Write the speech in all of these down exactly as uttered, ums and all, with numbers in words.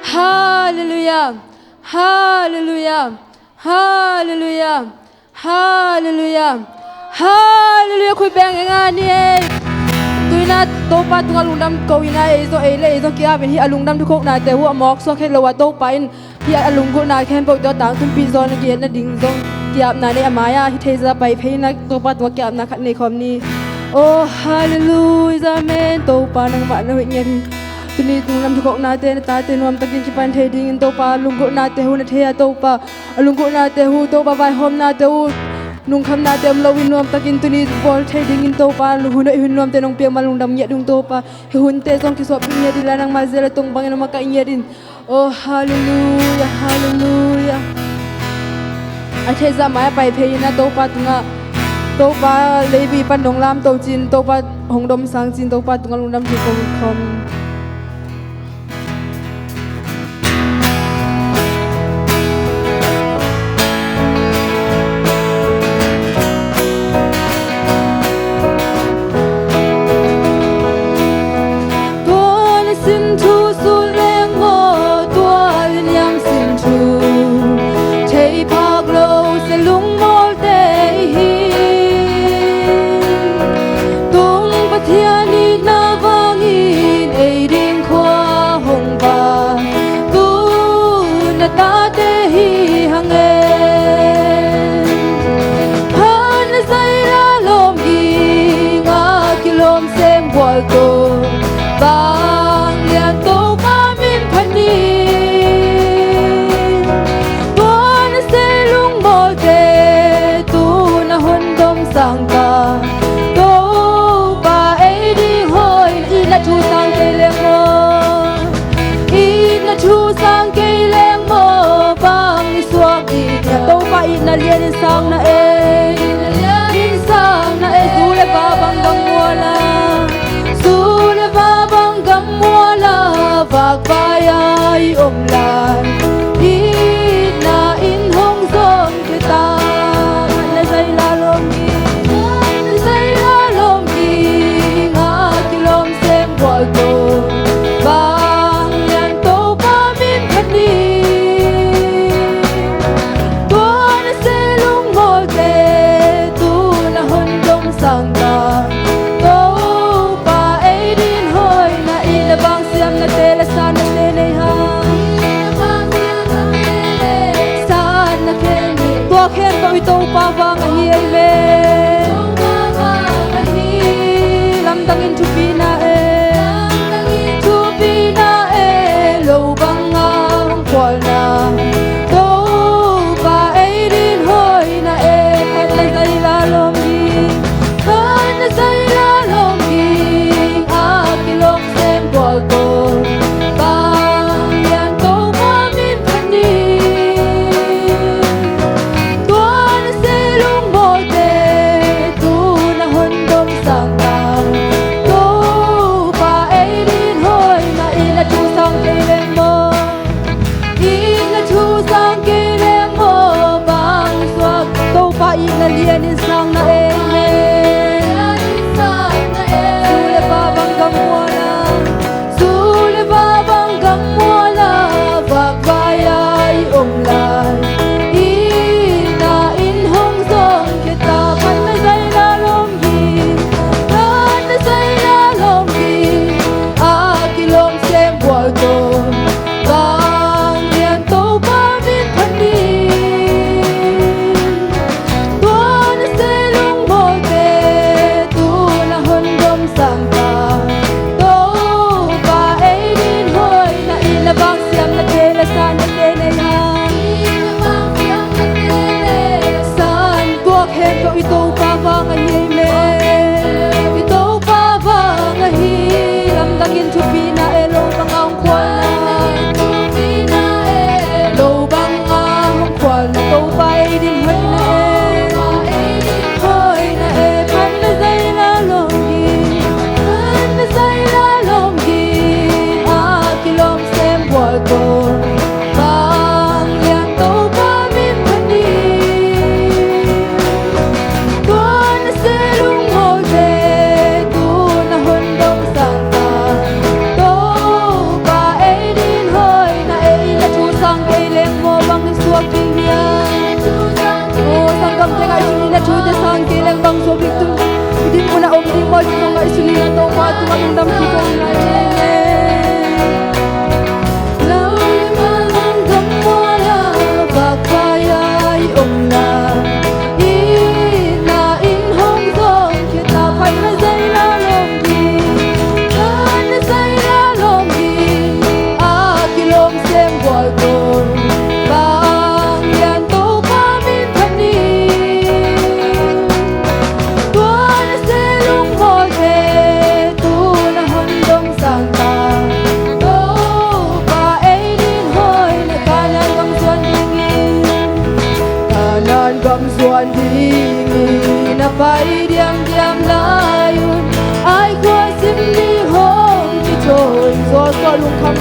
Halleluiah. Halleluiah. Halleluiah. Halleluiah. Halleluiah. Khui beng e nga ni ei. Tuina Topa tungah lungdam ko ina ei zong ei le ei zong ki-apin hi a lungdam thukhopnate hu a mawk suak hei lo a Topa in hi a lunggulhna khempeuh tua tangtunpih zawn a ki-et nading zong ki-apna nei a mai-ah hi theisa pai phei ina Topa tungah ki-apna khat nei khawm ni. Oh halleluiah amen. Topa nangmah na hoih ngiat hi. Tuni tung lam thukhopnate na tate nuamtakin kipan thei dingin Topa lunggulhnate hu na thei a Topa a lunggulhnate hu Topa vaihawmnate hu nungkhamnate om loin nuamtakin tuni bawl thei dingin Topa hun hoih hun nuamte nong piak ma lungdam ngiat ding Topa. Hi hunte zong kisuahpih ngiat ding la nangmah zia le tong bangin a makaih ngiat ding. Oh halleluiah halleluiah. A theihzah mai a pai phei ina Topa tungah Topa leibi pan dong lamto cin Topa hong dom sang cin Topa tungah lungdam thu kong khawm. Tua na sin thu sut leng maw tua liniam sin thu thei phak lo se lungmawlte hi. Tung Pathian itna vangin ei ding khua hong va tu na tate hi hang e. Phan na zaila lawm inga kilawm sem bual to vanglian Topa min phanin tua na se lungmawlte tu na hun dom sang ta. Topa ei ding hoih itna thu sang kei leng maw itna thu sang kei leng maw bang i suak ding hia Topa itna lianin sang na ei itna lianin sang na ei zu le va bang gam muala zu le va bang gam muala vak vai a i om lai itna in hong zong kita na zaila lawm ding na zaila lawm ding a kilawm sem bual to vanglian Topa min phanin tua na se lungmawl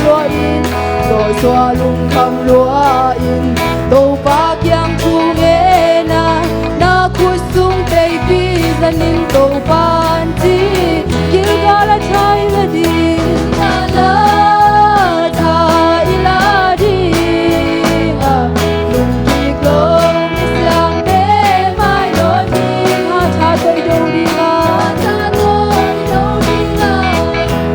Lua in, Joshua lungkham lua in, Topa kiang thu ngen a, na khut sung teipi zanin Topa'n ci, Gilgal ah tha i la ding, tha la, tha i la ding a, lungkik lo misiangte mai nawn ding a, tha tawh i do ding a, tha tawh i do ding a,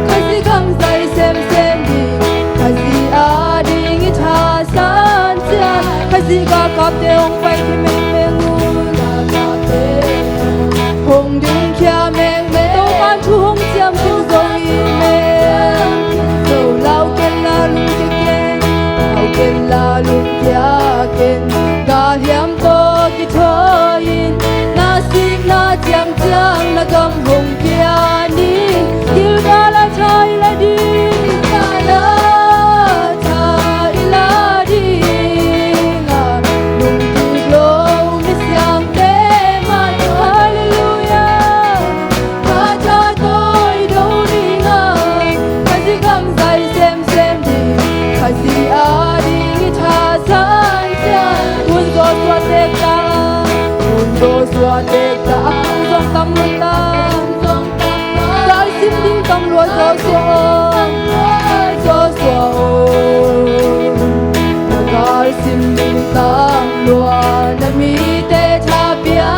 Khazih gam zai semsem ding, Khazih ading i thasan ciat, Khazih galkapte hong pai khia mengmeng un, galkapte hong dingkhia mengmeng. Topa'n thu hong ciamteh zong i meng. Zo lau ken la lungkia ken, lau ken la lungkia ken, galhiam tawh kithawi in, na sik na ciangciang na gam hong pia ni. Gilgal ah tha i la ding, tha la, tha i la ding a, lungkik lo misiangte mai. Halleluiah. Tha tawh i do ding a, Khazih gam zai semsem ding, Khazih ading i thasan ciat. Hun Joshua teek ta, hun Joshua teek ta, a hun zong tam lua ta, zong tam lua. Galsim ding tam lua Joshua aw, Joshua aw. Na galsim ding tam lua, na mite tha pia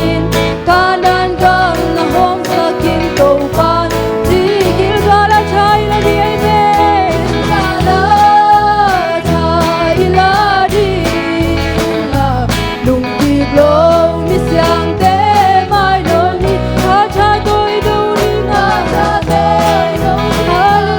in, Kanaan gam na hawmsak in, Topa'n ci, Gilgal ah tha i la ding, amen. Gilgal ah tha i la ding a, lungkik lo misiangte mai nawn ni. Tha tawh i do ding a, tha tawh i do ding a.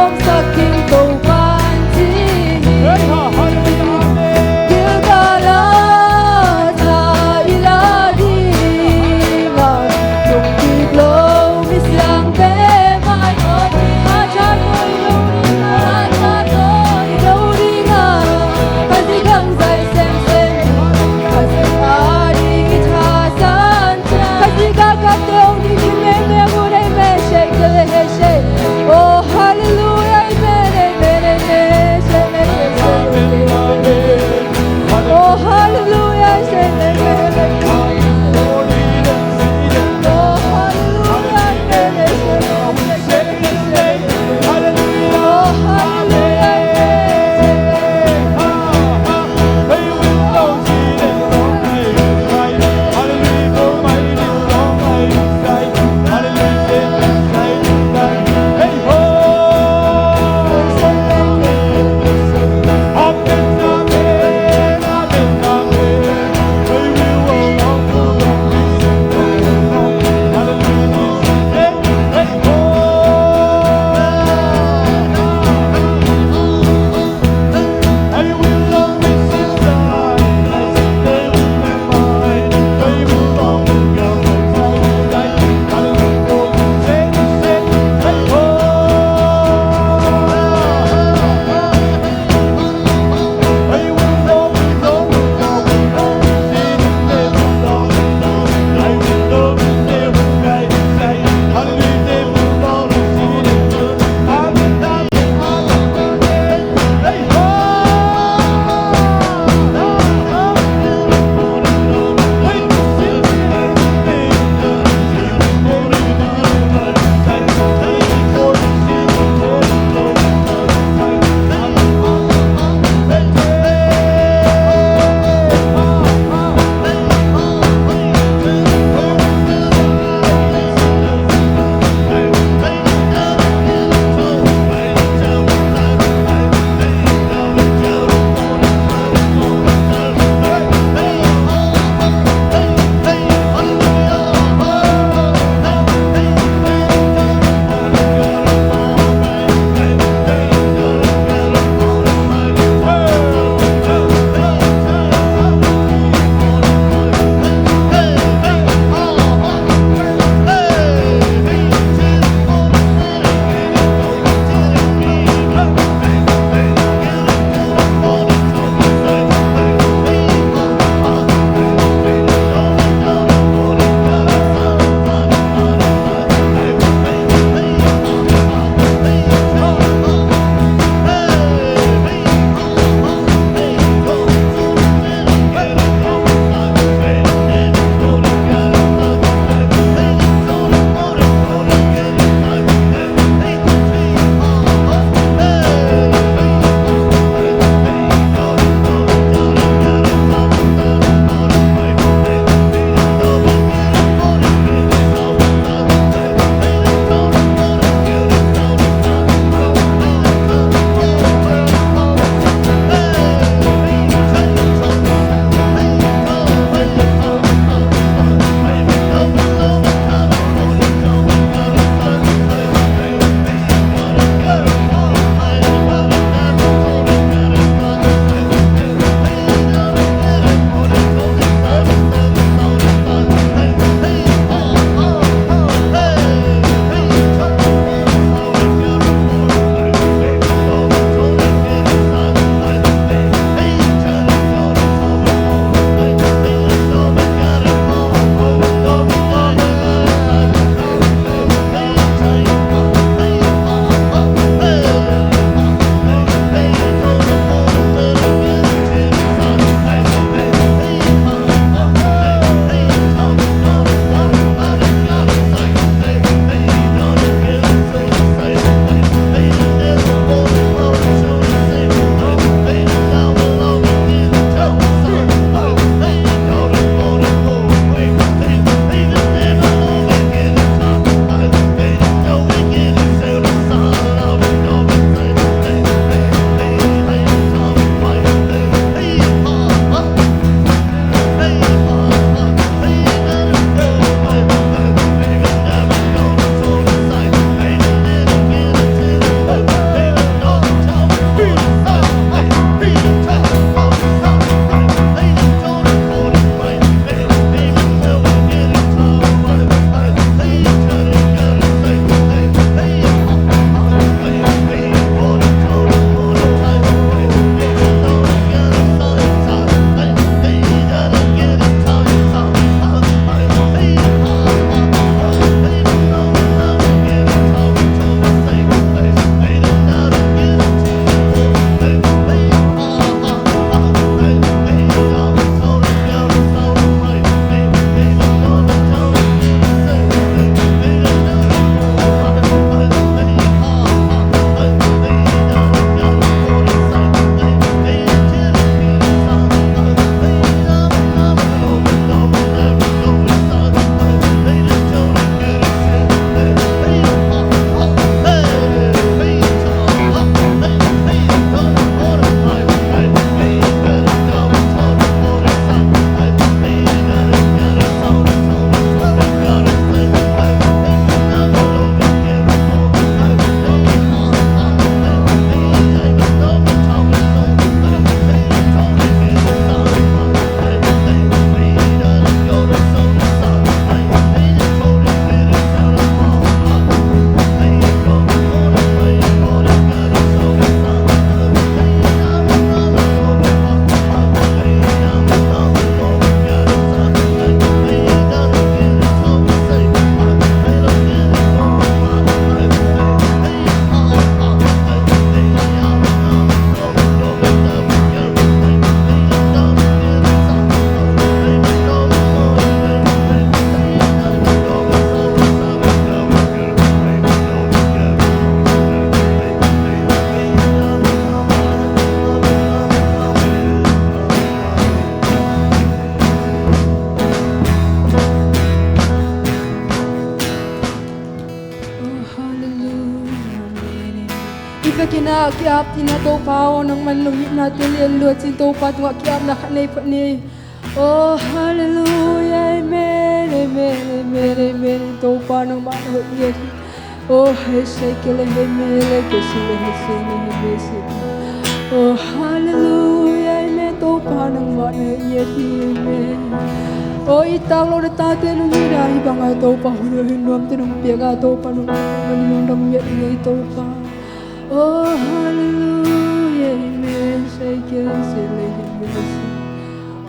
Hong sak ding Topa ci hi. Gilgal ah tha i la ding a, lungkik lo misiangte maiawm ding a, tha tawi lo ding a, tha tawi lo ding a, Khazih gangzai semsem, Khazih a ding i thasan ciat, Khazih galkapte hong ding hi mengmeng uh, amen. Shake, shake, shake. Oh, hallelujah. Ina ki-ap ina Topa aw, nangman nong itnate lian luat cin Topa tungah ki-apna khat nei phat ni. Oh, halleluia, amen, amen, amen, amen. Topa nangmah na hoih ngiat hi. Oh, hei sei ke le hei me le ke sei le hei sei le hei me sei. Oh, halleluia, amen. Topa nangmah na hoih ngiat hi, amen. Oh, i tang lo na tate nong ngi na hi banga Topa hun nuamte nong piak a Topa nong ngi nong dam ngiat ngi Topa. Oh, halleluia, amen. Sei ke sei le amen.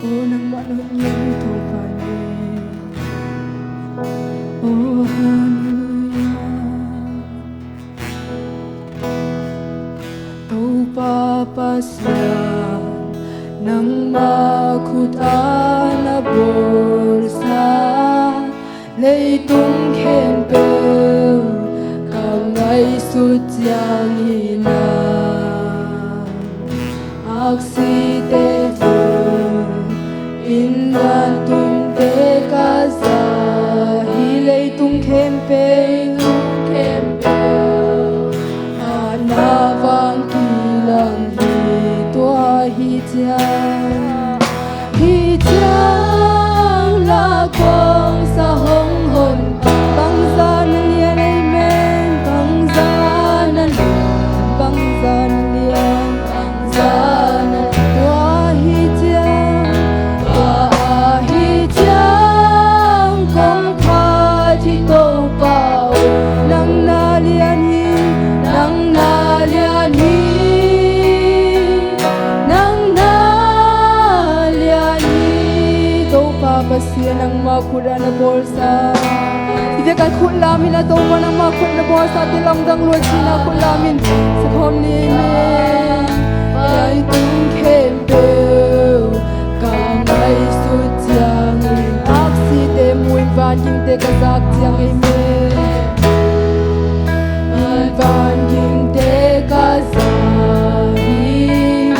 Oh, nangmah na hoih ngiat hi Topa ne. Oh, halleluia. Topa Pasian, nangmah khut a na bawlsa leitung khempeuh ka ngaihsut ciangin a aksite tun in vantung te ka za hi. Leitung khempeuh, leitung khempeuh a na vang kilang hi. Tua hi ciang, hi ciang la kong sa hong hon. Bangzah na lian, amen. Bangzah na lian, bangzah na lian, bangzah na lian. Tua hi ciang, tua hi ciang kong phat hi Topa aw. Nang na lian hi, nang na lian hi. Nang na lian hi. Topa Pasian, nangmah khut a na bawlsa, i vekin khut lam in a Topa nangmah khut a na bawlsa te lamdang luat cin a khut lam in sa khawm ni, amen. Leitung khempeuh ka ngaihsut ciangin aksite mu in vangingte ka zak ciang, amen. Vangingte ka zak hi.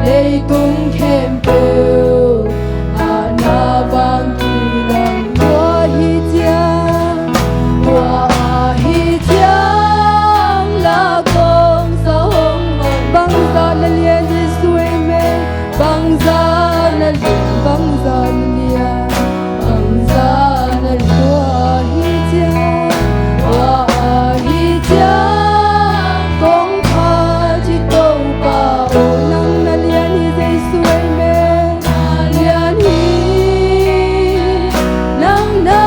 Leitung khempeuh a na vang kilang. Tua hi ciang, tua hi ciang la kong sa hong hon. Bangzah na lian Jesu, amen. Bangzah na lian, bangzah na lian, bangzah na lian. Tua hi ciang, tua hi ciang kong phat hi Topa aw. Nang na lian hi Jesu, amen. Lian hi, nang na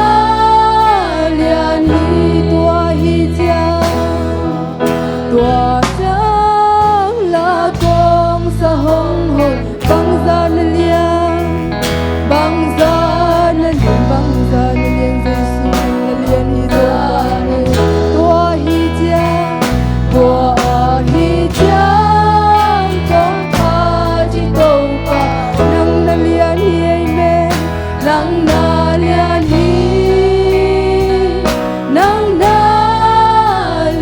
lian hi. Tua hi ciang, tua ciang la kong sa hong hon. Bangzah na lian, bangzah na lian, bangzah na lian Jesu, na lian hi Topa. Tua hi ciang, tua hi ciang kong phat hi Topa. Nang na lian hi, amen. Nang na lian hi, nang na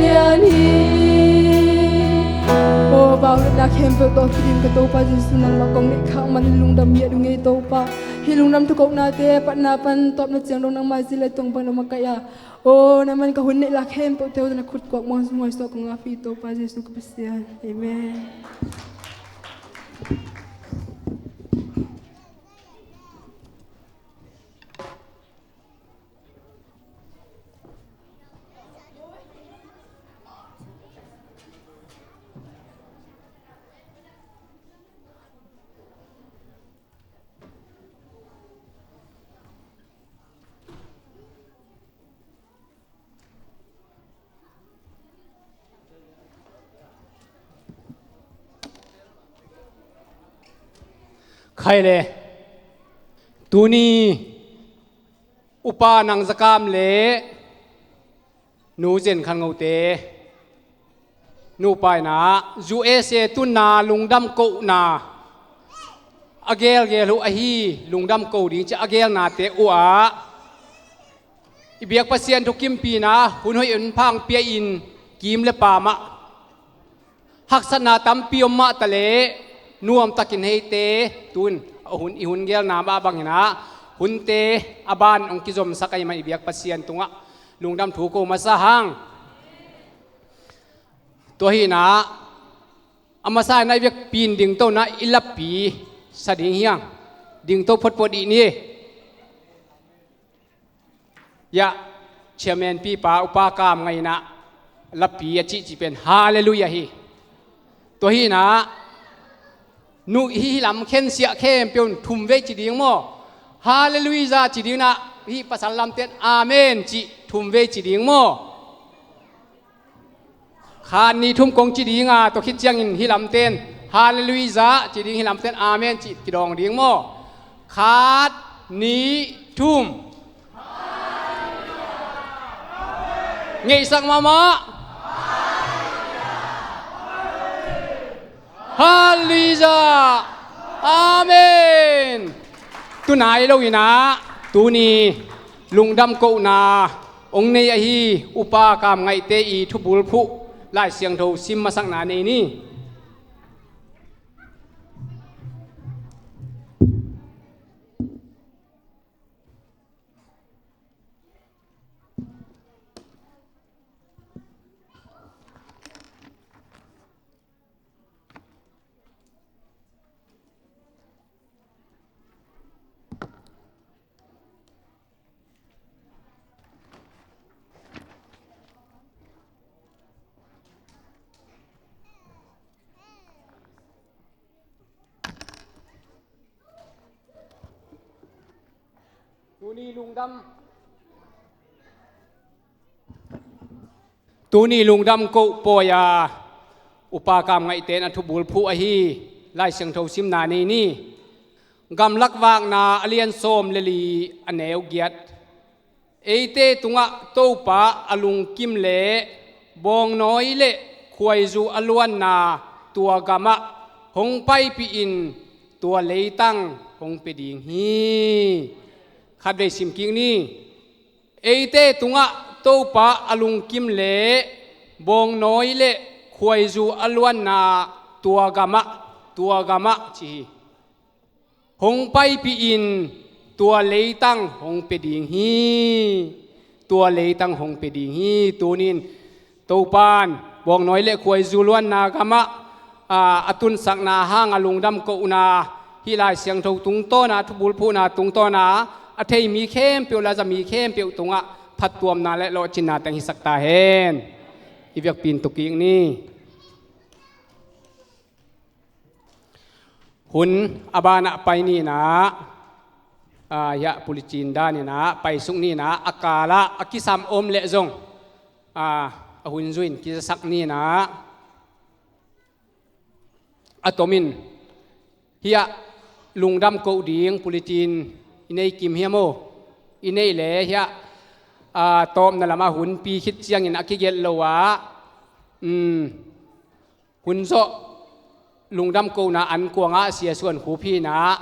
lian hi. Aw, vang lutna khempeuh tawh kiding ka Topa Jesu, nangmah kong neih khak man lungdam ngiat ung ei Topa. Hih lungdam thukohnate patna pan tawpna ciang dong nangmah zin le tong bang dong mah kaih a. Aw, nangman ka hun neih la khempeuhte uh na khut kuak muang zung huai suak kong ap hi Topa Jesu ka Pasian. Amen. Khai le, tuni Upa Nang Za Kam le Nu Zen Khan Ngo te nupa in ah U S A tunna lungdam kohna a gelgel uh ahi, lungdam ko ding ci a gelnate uh ah i biak Pasian thukimpihna hun hoih hun pha pia in kim le paam ah haksatna tampi om mah ta leh nuamtakin heite tun a hun, i hun gelna mah bangin ah hunte a ban hong kizomsak ahih man i biak Pasian tungah lungdam thu ko masa hang. Tua hi in ah A masa in a i vekpi in dingto na i lapi sa ding hiang. Dingto photphot dih ni. Yah, chairman pipa upa Kam Ngaih in a lapi a cihcih pen Halleluiah hi. Tua hi in a, nu hi, hi lam khensiah khempeuh in thum vei ci ding maw? Halleluiah ci ding in a, hi pasal lamte in Amen cih thum vei ci ding maw? Khat nih thum kong ci ding a, tua khit ciangin hi lamte in Halleluiah ci ding, hi lamte in Amen cih kidawng ding maw? Khat nih thum. Ngeihsak mahmah. Halleluiah. Amen. Tunai lo in a, tuni lungdam kohna hong nei ahi upa Kam Ngaihte i thubulphuh Lai Siangtho sim masakna nei ni. Tuni lungdam, tuni lungdam koh pawi a upa Kam Ngaihte in a thubulphuh ahi Lai Siangtho simna nei ni. Gamlak Vakna a lian sawm le li, a neu giat. Eite tungah Topa a lungkim le bawngnawi le khuaizu a luanna tua gamah hong paipih in, tua leitang hong pia ding hi. Khatvei sim kik ni. Eite tungah Topa a lungkim le bawngnawi le khuaizu a luanna tua gamah, tua gamah ci hi. Hong paipih in, tua leitang hong pia ding hi. Tua leitang hong pia ding hi. Tunin Topan bawngnawi le khuaizu luanna gamah, a, a tunsakna hang a lungdam kohna, hih Lai Siangtho tungtawna, thubulphuhna tungtawna a thei mi khempeuh le a za mi khempeuh tungah phattuamna le lawhcinna teng hisak ta hen. I vekpi in tu kik ni. Hun a banah pai ni in ah, ah, hiah pulicin dan in ah paisuk ni in ah, a kalah a kisam om leh zong, ah, a hun zui in kizasak ni in ah, a tomin hiah lungdam koh ding pulicin i nei kim hiam aw? I neih leh hiah, ah, tawpna lamah hun pi khit ciangin a kigelh lo ah, um, hun zawh lungdam kohna an kuangah sia suan khup hi in ah,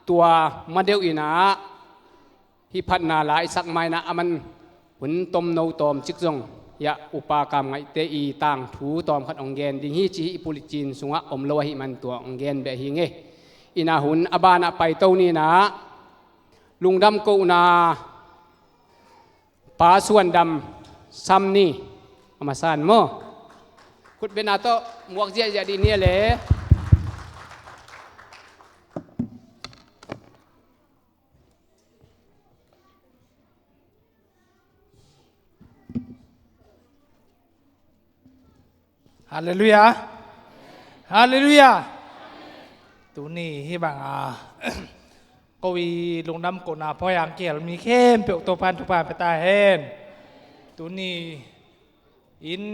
tua madeuh in ah, hih phatna la i sak ma in ah, a man hun tomno tawmcik zong hiah upa Kam Ngaihte i tangthu tawmkhat hong gen ding hi ci hi. I pulicin sungah om lo ahih man tua hong gen beh hi ngei. In ah hun a banah paito ni in ah, lungdam kohna Pa Suandam sam ni. A masa in maw? Khutbetna tawh muak ziahziah dih ni a le. Halleluiah. Halleluiah. Tuni hih bangah ko i lungdam kohna phuai ang kihel mi khempeuh Topan thupha pia ta hen. Tuni inn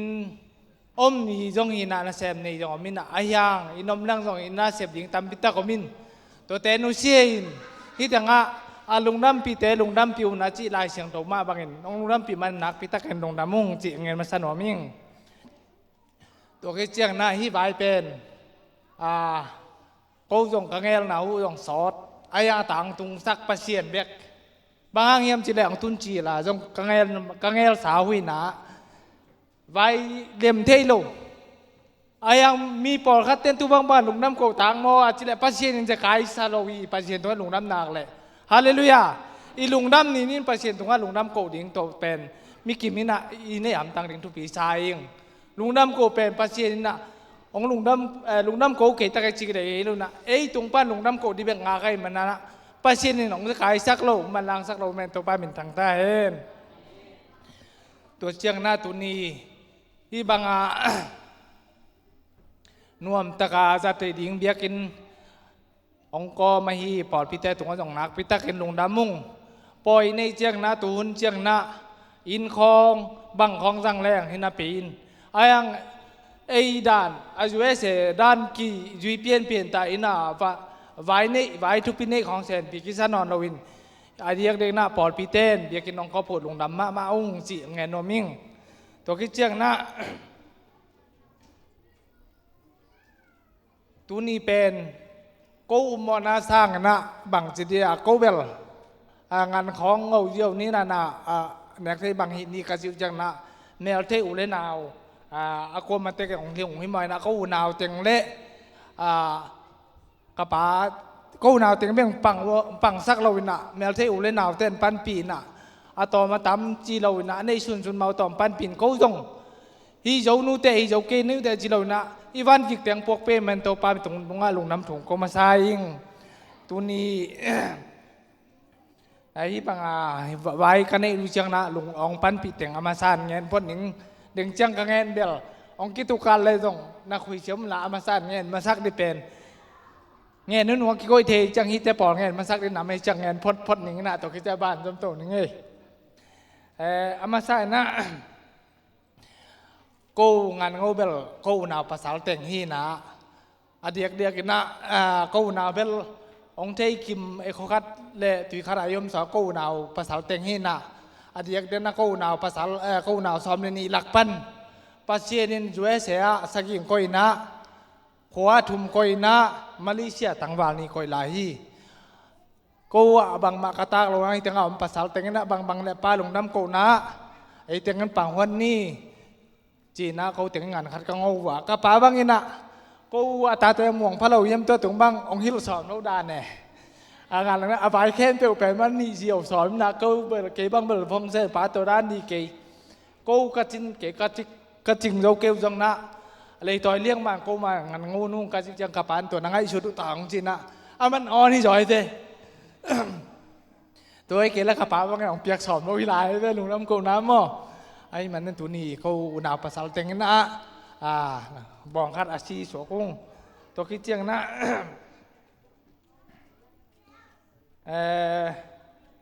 om hi zong hi in ah, nasem nei zong om in ah, a hiang inn om leng zong inn nasep ding tampi tak om in, tuate nusia in, hih tengah a lungdampihte lungdampih un a cih Lai Siangtho mah bangin hong lungdampih man nakpi takin lungdam ung cih ngen masa nuam ing. Tua khit ciangin ah hih vai pen, a, ko zong ka ngelna uh zong sawt, a hiang a tangtungsak Pasian bek. Bang hang hiam cih leh hong tun cil a zong ka ngel, ka ngelsa uh hi in ah, vai lem thei lo. A hiang mi pawlkhat ten tu bangbang lungdam koh tak maw a cih leh Pasian in zia kaisa lo hi. Pasian tungah lungdam nak leh, halleluiah, i lungdam ni in Pasian tungah lungdam koh ding tawh pen mi kim in ah i neih hamtang ding thupi sa ing. Lungdam koh pen Pasian in ah Hong lungdam, eh, lungdam ko kei tak ei ci kei lo na. Ei tung pan lungdam ko di bek ngak ei manana. Pasian in hong kaisak lo, manlangsak lo, men Topa min thang ta hen. Tua ciang na tuni, hih banga, nuam taka zat thei ding biakinn hong kawm ahi pawlpite tungah zong nakpi takin lungdam ung. Pawi nei ciang na, tuhun ciang na, inn khawng, bang khawng zang leng hi napi in. Ai ang ei dan, a U S A dan kizui pianpian ta in a, va-, vai nei, vai thupi nei khawng senpi kisa nawn lo in. A diakdiak na pawlpite in biakinn hong kawm phut lungdam mahmah ung ci ngen nuam ing. Tua khit ciang na, tuni pen ko ummawhna sang na bangci dia ko bel, a, ngan khawng ngo ziau ni na na, a, nek thei bang hi ni ka ziau ciang na, mel thei u le nau, a, a kuamah tek hong hi, hong hi mawh na ko unau teng le, a, ka pa, ko unau teng beng pang, pangsak lo in a, mel thei u le nau ten panpih in a, a tawm a tam ci lo in a, a nei sunsun mau tawm panpih in ko zong. Hi zo nute, hi zo kei nute ci lo in a, i van kik teng puak pe men Topa mi tung tungah lungdam thung ko masa ing. Tuni, ahi banga, vai ka neih lu ciang na lung hong panpih teng a masa in ngen phot ning, deng ciang ka ngen bel hong kitukal le zong na khui ciam la a masa in ngen masak di pen. Ngen nun hong kikoih thei ciang hite pawl ngen masak di nam ei ciang ngen phot phot ning na tua khit ciang ban zom to ning ei. Eh, a masa in na, ko ngan ngo bel ko unau pasal teng hi na. A diakdiak in a, a, ko unau bel hong thei kim ei khua khat le tui khat a i om saw ko unau pasal teng hi na. A diakdiak na ko unau pasal, eh, ko unau sawm le nih lak pan Pasian in U S A ah saging koih na, khua thum koih na, Malaysia tangval nih koih lai hi. Ko ah bangmah ka tak lo nang hi teng a om pasal teng in a bangbang le pa lungdam ko na, ei teng in panghuan ni. Ci na ko teng in ngan khat ka ngo uh a, ka pa bang in a, ko uh a tate muang pha lo hiam tua tung bang hong hilh sawm lo dan e. A ngan lang na a vai khempeuh pen man nih ziau sawm in a ko bel kei bang bel phong se pa tua dan di kei. Ko ka cin kei ka cik, ka cing zo keu zong na. Leitawi liang man ko ma ngan ngo nung ka cik ciang ka pan tua na ngaihsut uh ta hong ci na. A man awn hi zaw hi te. Tua hi kei la ka pa bang hong piak sawm lo hi lai ve lungdam ko na maw. Ahi man tuni ko unau pasal teng in a, a, bawng khat a si suak ung. Tua khit ciang na, eh,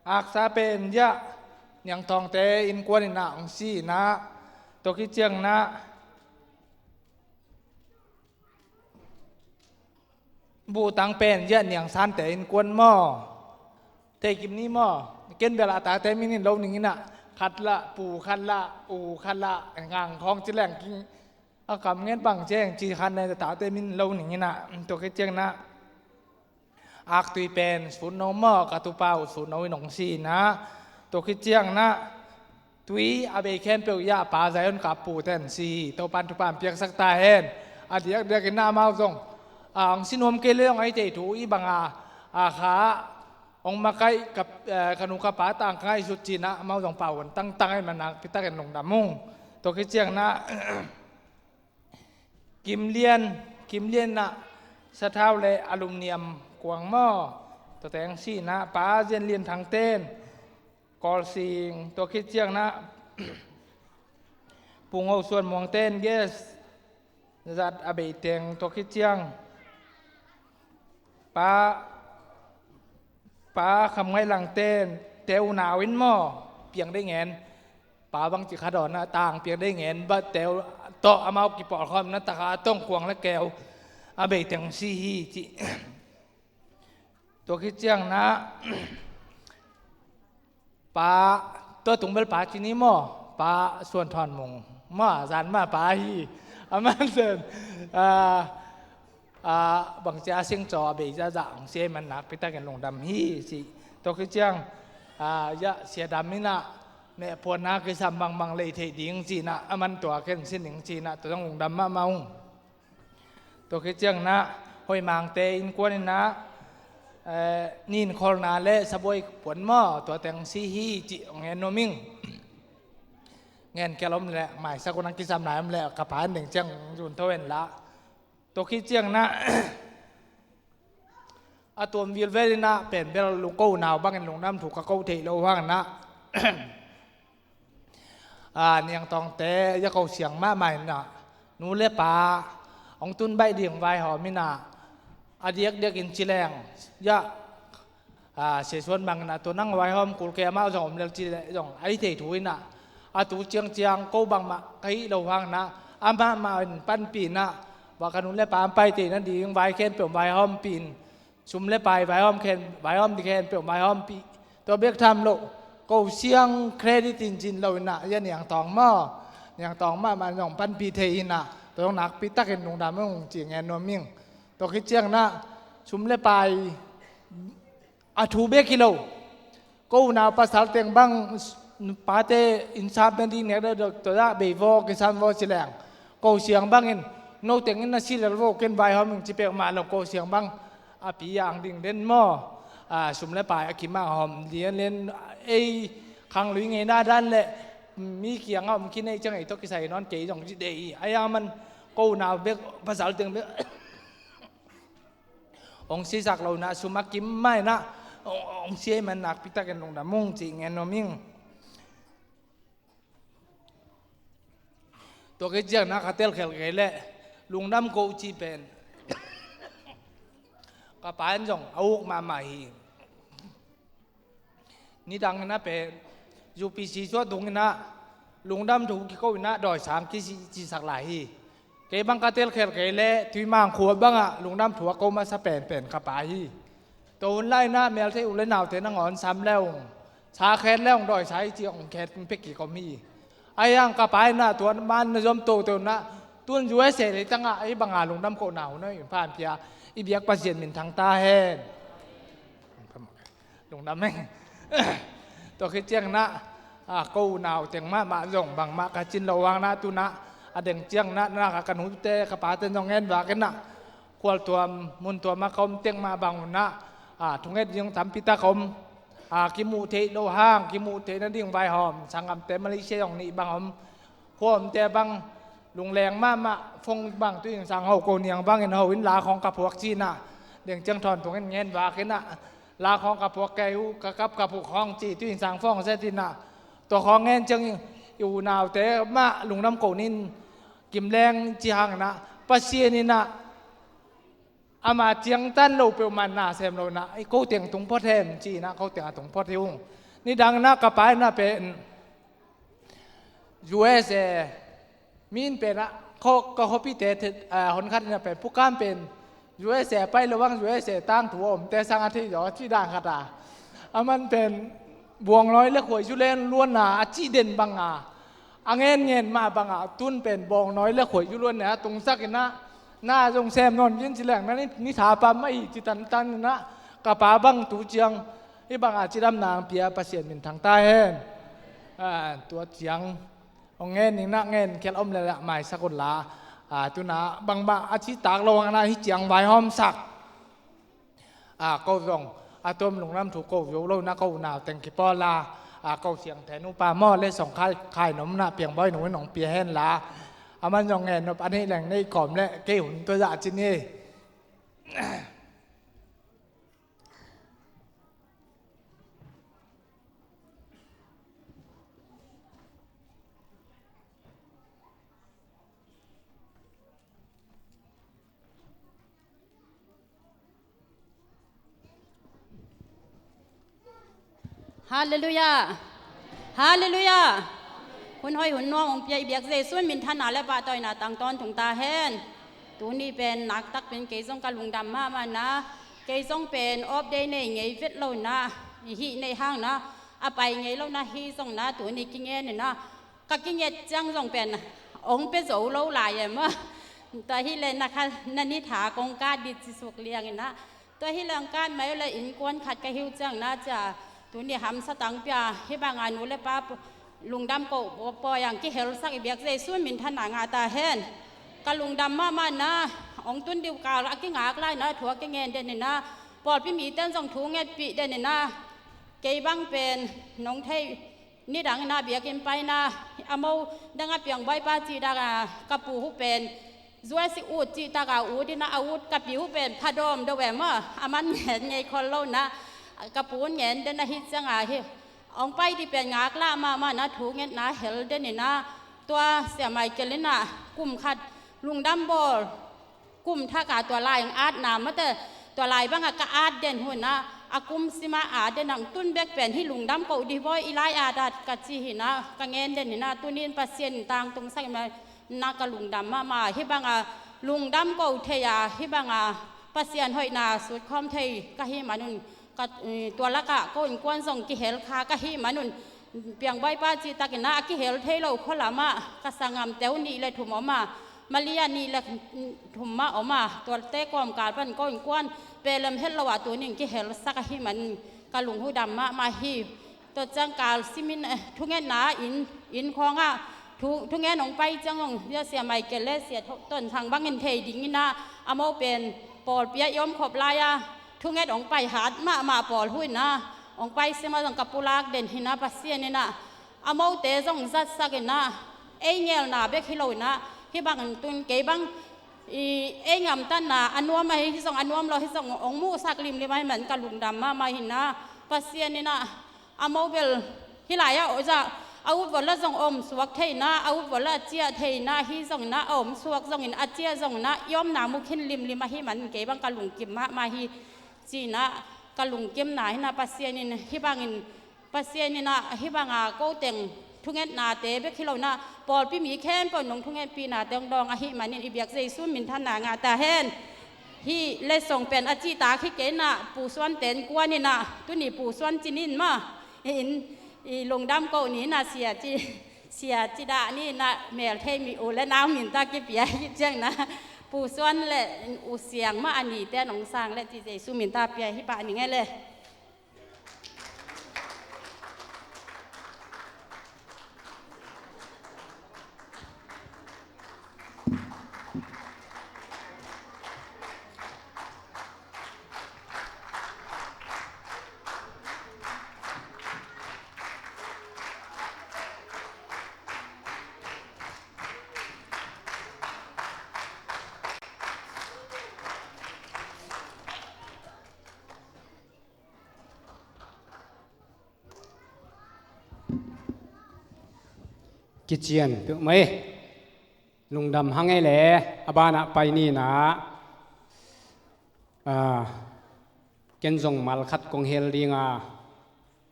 aksa pen ya, Niang Thawngte innkuan in a hong si na. Tua khit ciang na, Buhtang pen ziah Niang Sante innkuan maw? Thei kim ni maw? Ken bel a tate min in lo ning in a, khat lah Pu, khat lah U, khat lah Ngang khawng ci leng king. A kam ngen bang ciang ci khat ne tate min lo ning in a, tua khit ciang na. Aktui pen Sutno maw, ka tupa uh Sutno in hong si na. Tua khit ciang na. Tui a bei khempeuh ya pa Zion ka pu ten si hi, Topan tupan piaksak ta hen. A diakdiak in na amau zong, a, hong si nuam kei le hong ai tei thu i bang a, a kha, hong makaih ka, eh, ka nu ka pa tang ka ngaihsut ci na amau zong pau hon tangtang ai man nakpi takin lungdam ung. Tua khit ciang na, Kim Lian, Kim Lian na sathau le aluminium kuang maw? Tua teng si na pa Zian Lian Thang ten, Kawlsing, tua khit ciang na, Pu Ngo Suan Muang ten gas zat a bei teng, tua khit ciang pa, pa Kham Ngaih Lang ten, te unau in maw, piang dei ngen, pa bang ci kha dawn na, tang piang dei ngen, ba teu tawh amau kipawl khawm na taka tong kuang le keu a bei teng si hi ci. Tua khit ciang na, pa, tua tung bel pa ci ni maw, pa Suan Thawn Mung maw, zan ma pa hi. A man sen, a, a, bang cia sing caw a bei zazah ang sia man nakpi takin lungdam hi ci. Tua khit ciang, a, ya sia dam in a, meh puan na kisam bangbang lei thei ding ci na, a man tua ken sin ning ci na, tua zong lungdam mahmah ung. Tua khit ciang na, Hoih Mangte innkuan in na, eh, nin kholna le sabuai puan maw, tua teng si hi ci ngen nuam ing. Ngen kel om le, maisak unang kisam lai om le, ka pa an deng ciang zun tho en la. Tua khit ciangin ah a tuam vilvel in ah pen bel lungko nau bangin lungdam thu ka ko thei lo hangin ah a, Niangtawngte ya ko siang mahmah in ah nu le pa hong tun baih ding vaihawm in ah a diakdiakin ci leng ya a, sesuan bangin ah tua nang vaihawm kul kei amau zong om lel ci leh zong a hi thei thu in ah a tu ciangciang ko bangmah ka hih lo hangin ah amah mah in panpih in ah va ka nu le pa an paite nading vai khempeuh vaihawmpih in sum le pai vaihawm khen vaihawm ding khempeuh vaihawmpih. Tua bek tham loh ko siang credit in cin lo in ah ya Niangtawng maw, Niangtawng mahmah zong panpih thei in ah tua zong nakpi takin lungdam ung ci ngen nuam ing. Tua khit ciangin ah sum le pai a thu bek hi lo. Ko unau pasal teng bang pate in sap nading nek deuhdeuh tua dah bei vaw kisam vaw ci leng ko siang bangin no teng in na si lel vaw ken vaihawm ing ci pek mah lo ko siang bang a pi ang ding den maw? A, sum le pai a kimang hawm lianlian ei khanglui ngeina dan le mi kiangah om khin ei ciang ei tawh kisai nawn kei zong ci dei hi. A yang man ko unau bek pasal teng bek hong sisak lo in ah sum a kim mah in ah hong, hong sia ahih man nakpi takin lungdam ung ci ngen nuam ing. Tua khit ciangin ah ka telkhial kei leh lungdam ko ci pen ka pa in zong a uk mahmah hi. Nidang in ah pen U P C suah tung in ah lungdam thu kiko in ah dawisang kisi cisak lai hi. Kei bang ka telkhial kei leh Tuimang khua bangah lungdam thu a ko masa penpen ka pa hi. Tua hun lai in ah melthei u le naute nangawn sam le ung sa khet le ung dawisa hi ci ung khet ung pia kik om hi. Ahi hang ka pa in ah tua man na zuam toto in ah tun U S A leitangah ahi banga lungdam kohna hun aw in phan pia i biak Pasian minthang ta hen. Lungdam ing. Tua khit ciangin ah a, ko unau teng mahmah zong bangmah ka cin lo hangin ah tu in ah a deng ciangin ah na ka, ka nute ka pate zong ngen vak in ah khualtuam muntuam a ka om teng mah bang un ah a, thunget ding tampi tak om. A, kimuh theih lo hang kimuh theih nading vaihawm sanggamte Malaysia zong nih bang om. Khuamte bang lungleng mahmah, phone bang tu in sang ho ko niang bangin ho in la khawng ka phuak ci in ah deng ciang thawn thung in ngen vak in ah la khawng ka phuak kei uh ka kap ka phuak khawng ci tu in sang phone zet in ah tua khawng ngen ciang i unaute mah lungdam ko nin kimleng ci hang in ah Pasian in ah ama ciangtan lo peuhmah na sem lo in ah i ko teng tung phot hen ci in ah ko teng a tung phot hi ung. Nidang in ah ka pa in ah pen U S A min pen ah ka khuapihte honkhat in ah pen pukam pen U S A pai lo bang U S A tangthu a omte sang a thei zaw a ci dan khat a. A man pen buangnawi le khuaizu len luanna a ci den bang a a ngenngen mah bang a tun pen buangnawi le khuaizu luanna a tungsak in ah na zong sem nawn kin ci leng na ni, ni tha pam ahi ci tantan in ah ka pa bang tu ciang hih bang a cidamna ang pia Pasian minthang ta hen. A, tua ciang hong ngen ning na ngen khial om le lah maisak un la. A, tu in ah bangmah a citak lo hang in ah hih ciang vaihawmsak. A, ko zong a tuam lungdam thu ko zo lo in ah ko unau teng kipawl a, a, ko siangthe nupa maw le song khai, khai nom in ah Piangbawi nu in hong pia hen la. A man zong ngen nop a neih leng neih kawm le kei hun tua zah cin hi. Halleluiah. Halleluiah. Hun hoih hun nuam hong pia i biak Jesu in minthanna le pahtawina tang tawntung ta hen. Tuni pen naktak pen kei zong ka lungdam mahmah in ah kei zong pen off day nei ngei vet lo in ah i hih neih hang in ah a pai ngei lo in ah hih zong in ah tuni kingen in ah ka kinget ciang zong pen hong pia zo lo lai e maw? Tua hi leh na kha na ni tha kong kat dih ci suk liang in ah tua hi leh hong kat mai uh leh innkuan khat ka hi uh ciang in ah cia tuni hamsa tang pia hih bang a nu le pa pu-, lungdam ko pawi ang kihelsak i biak Jesu in minthanna ngah ta hen. Ka lungdam mahmah in ah hong tun dih uh kal a kingak lai in ah thu a kingen den in ah pawlpi mite in zong thu ngetpih den in ah kei bang pen nong thei nidang in ah biakinn pai in ah a mo dang a Piangbawipa cih dak a ka pu uh pen zuaisi ut cih taka ut in ah, a ut ka pi uh pen phadawm deuh em aw, a man ngen ngei khol lo in ah, ka pu in ngen den ahih ciangah hi. Hong pai ding pen ngaklah mahmah in ah, thungetna hel den in ah, tua Sia Michael in ah kum khat lungdam bawl kum thak a tua lai hong atna mate, tua lai bangah ka at den uh in ah, a kum simah at den ah, tun bek pen hih lungdam koh ding bawi i lai at at ka ci hi in ah, ka ngen den hi in ah, tuni in Pasian in tangtungsak in ah, na ka lungdam mahmah. Hih bangah lungdam koh thei a, hih bangah Pasian hoihna sutkhawm thei ka hih manun, ka, eh, tua lakah ko innkuan zong kihel kha ka hih manun, Piangbawipa cihtakin ah a kihel thei lo khua lamah ka sanggamte uh nih le thum om a, Malia nih le thum mah om a, tuate kawmkal pan ko innkuan pelem het lo ah tuni in kihelsak ahih man ka lungdam mahmah hi. Tua ciang kal simin, eh, thungetna inn, inn khawngah thu, thungen hong pai ciang hong, Sia Michael le Sia Tho-, Ton Thang bangin thei dingin ah, a mo pen pawlpi ah i omkhop lai-a thunget hong pai hat mahmah pawl uh in ah, hong pai sim ah zong ka pulak den hi in ah, Pasian in ah a mote zong zatsak in ah, ei ngelna bek hi lo in ah, hih bangin tun kei bang i, ei ngamtatna a nuam ahi zong, a nuam lo hi zong hong muhsak limlim ahih man ka lungdam mahmah hi in ah, Pasian in ah a mo bel hih lai-ah a, a ut vawlah zong a omsuak thei in ah, a ut vawlah a ciah thei in ah, hi zong in ah a omsuak zongin, a ciah zong in ah i omna mu khin limlim ahih man kei bang ka lungkim mahmah hi ci in ah, ka lungkimna hi in ah, Pasian in hih bangin, Pasian in ah hih banga ko teng thungetnate bek hi lo in ah, pawlpi mi khempeuh in hong thungetpihnate hong dawng ahih manin i biak Jesu minthanna ngah ta hen. Hih letsong pen a cihtak hi kei in ah, Pu Suan ten kuan in ah, tuni Pu Suan ci ni in maw, in, i lungdam koh ni in ah, Sia ci, Sia ci dah ni in ah, mel thei mi u le nau min tawh kipia hi ciang in ah, Pu Suan le U Siang mah a nite in hong sang le ci, Jesu min tawh pia hi pah ning e le. Kician peuhmah e. Lungdam hang e le, a banah pai ni in ah. Ah, ken zong mal khat kong hel ding a,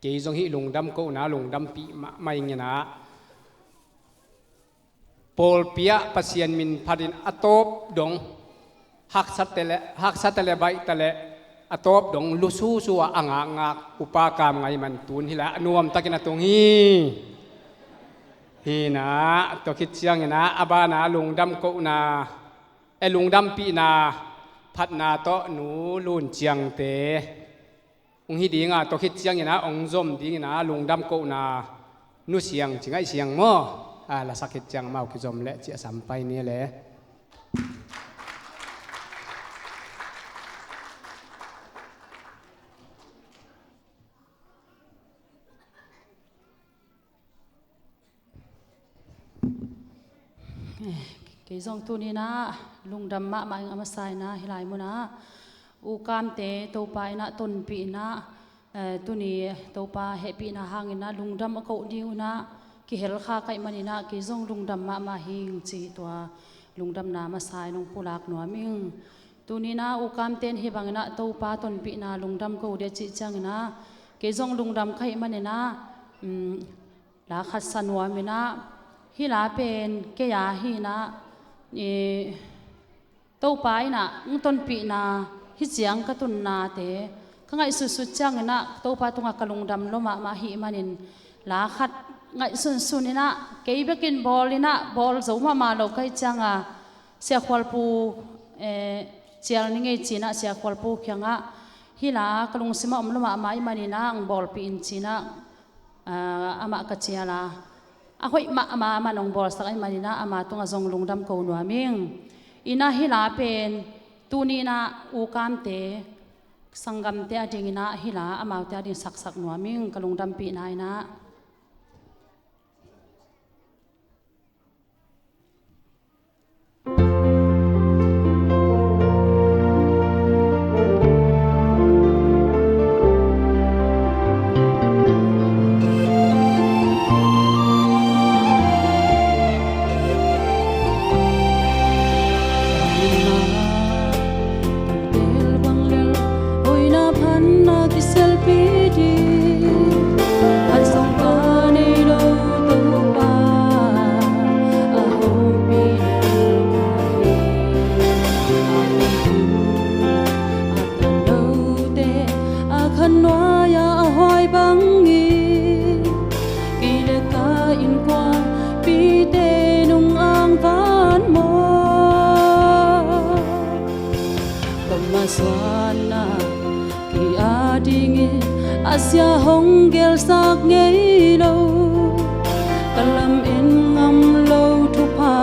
kei zong hih lungdam kohna lungdampih mahmah ing in ah. Pawlpi ah Pasian min phatin a tawp dong, haksate le, haksate le baihta le a tawp dong lususu a, a ngakngak upa kam ngai man tun hih lai a nuamtakin a tung hi. Hi in ah, tua khit ciangin ah, a banah lungdam kohna, e, lungdampihna phatna tawh Nu Lun Ciangte hong hi ding a, tua khit ciangin ah hong zom dingin ah, lungdam kohna Nu Siang Ci Ngaih Siang maw, a, lasak khit ciang amau kizom leh ci a sam pai ni le. Kei zong tuni in ah lungdam mahmah ing a, masa in ah hih lai munah U Kamte Topa in ah tonpih in ah, eh, tuni Topa hehpihna hangin ah lungdam a koh ding un ah kihel kha ka hih manin ah kei zong lungdam mahmah hi ing ci, tua lungdamna masa in hong pulak nuam ing. Tuni in ah U Kamte in hih bangin ah Topa tonpihna lungdam ko ding a cih ciangin ah kei zong lungdam ka hih manin ah, um, la khat sa nuam in ah, hih la pen kei a hi in ah, i, Topa in ah hong tonpihna, hih ciang ka tunnate ka ngaihsutsut ciangin ah Topa tungah ka lungdam lua mahmah ahih manin, la khat ngaihsunsun in ah, kei bekin bawl in ah, bawl zo mahmah lo ka hih ciangah, Sia Khualpu, eh, cial ni ngei ci in ah, Sia Khualpu kiangah hih la ka lungsimah om lua mahmah ahih manin ah hong bawlpih in ci in ah, ah, amah ka cial a, a hoih mahmah, amah in hong bawlsak ahih manin ah ama tungah zong lungdam ko nuam ing. In ah hih la pen tuni in ah U Kamte, sanggamte adingin ah hih la amaute ading saksak nuam ing, ka lungdampihna in ah. Masuanna kei a dingin a sia hong gelsak ngei lo, ka lam en ngam lo thupha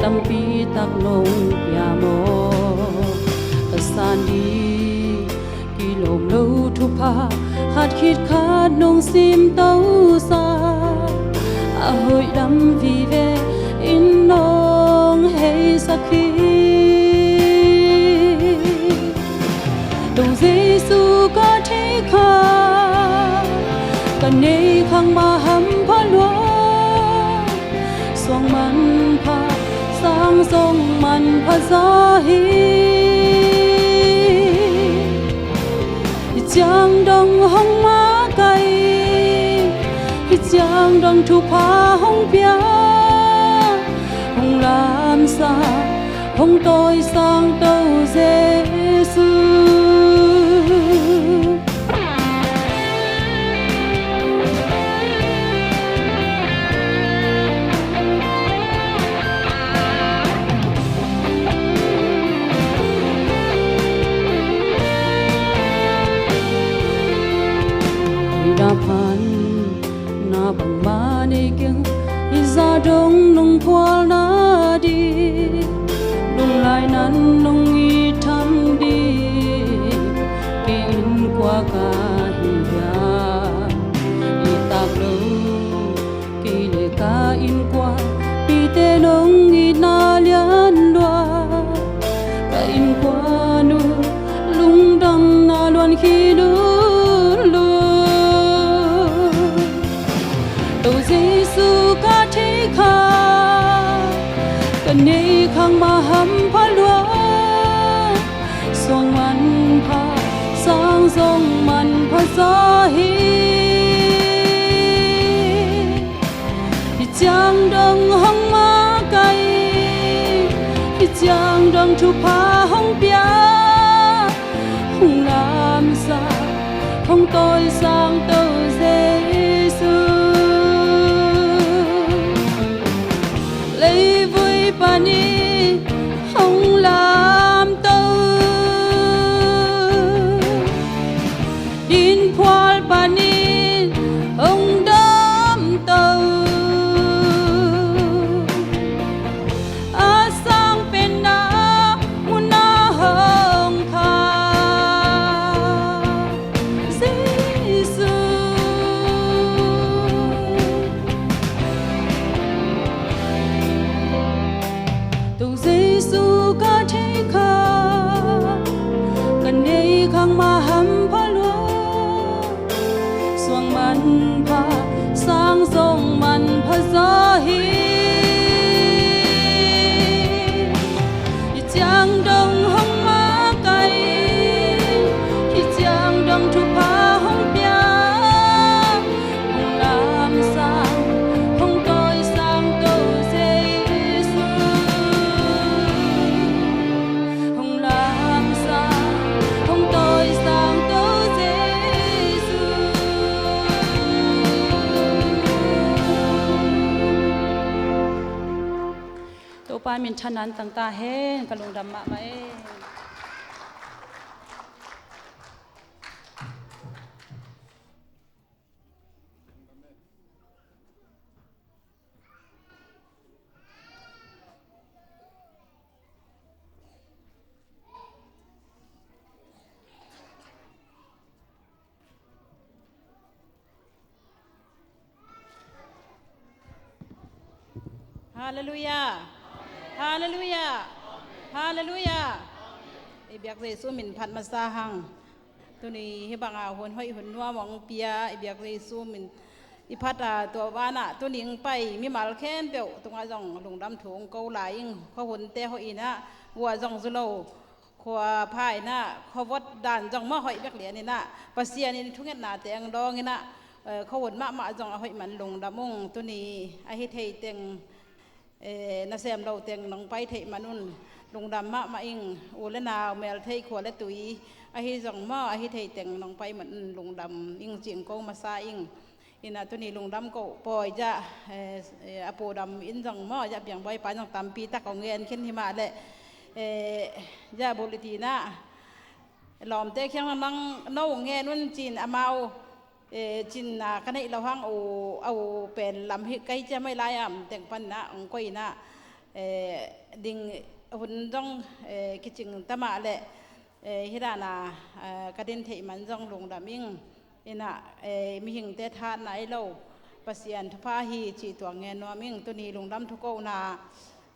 tampi tak nong pia maw? Ka san ding kilawm lo thupha khat khit khat nong simtosa, a hoih lam vive in nong heisak hi. Tung Jesu ka thei kha, ka nei khang ma hampha lua, suang manpha, sang zong manpha zaw hi. Hi ciang dong hong makaih, hi ciang dong thupha hong pia, hong lamsa, hong tawi sang to Jesu. Ina phan na bangmah nei keng, i za dong nong phual nading, lunglai nan nong it tham ding, kei innkuan ka hi hiam? I tak lo kei le ka innkuanpihte nong itna lian lua, ka innkuan uh lungdamna luan khin lulul. To Jesu ka thei kha, ka nei khang ma hampha lua, suang manpha, sang zong manpha zaw hi. Hi ciang dong hong makaih, hi ciang dong thupha hong pia, hong lamsa, hong tawi sang to Jesu. Leivui panin hong lamto, dinphual panin hong damto, a sang penna mun ah hong kha Jesu. To Jesu ka thei kha, ka nei khang ma hampha lua, suang manpha, sang zong manpha zaw hi. Hi ciang dong hong makaih, hi ciang dong thupha hong pia, hong lamsa, hong tawi sang to Jesu. Hong lamsa, hong tawi sang to Jesu. Topa minthanna tang ta hen, ka lungdam mahmah e. Halleluiah. Halleluiah. Halleluiah. I biak Jesu min phat masa hang. Tuni hih banga hun hoih hun nuam hong pia i biak Jesu min i phat a, tua vanah tuni hong pai mimal khempeuh tungah zong lungdam thu hong ko lai ing. Khuahunte hoih inah, gua zong zu lo, khua pha inah, khuavot dan zong mah hoih bek lian inah, Pasian in thungetnate hong dawng inah, eh, khuahun mahmah zong a hoih man lungdam ung. Tuni ahi thei teng, eh, nasem lo teng nong pai theih man un lungdam mahmah ing. U le nau, meltheih, khua le tui ahi zong maw, ahi thei teng nong pai man un lungdam ing, ci-in ko masa ing. Inah tuni lungdam ko pawi zah, eh, eh, a pu dam in zong maw, zah piang bawipa in zong tampi tak hong gen khin hi mah leh, Eh, ja bul i tinah lawmte kiang lamang no ngen un cin amau, eh, cinna ka neih lo hang u, a u pen lam hi kai cia mai lai am teng panna ong koina, eh, ding hun zong, eh, kicing tamah le, eh, hi dana, eh, ka din theih man zong lungdam ing. Inah, eh, mihingte thatna ei lo Pasian thupha hi cih tua ngen nuam ing. Tuni lungdam thukona,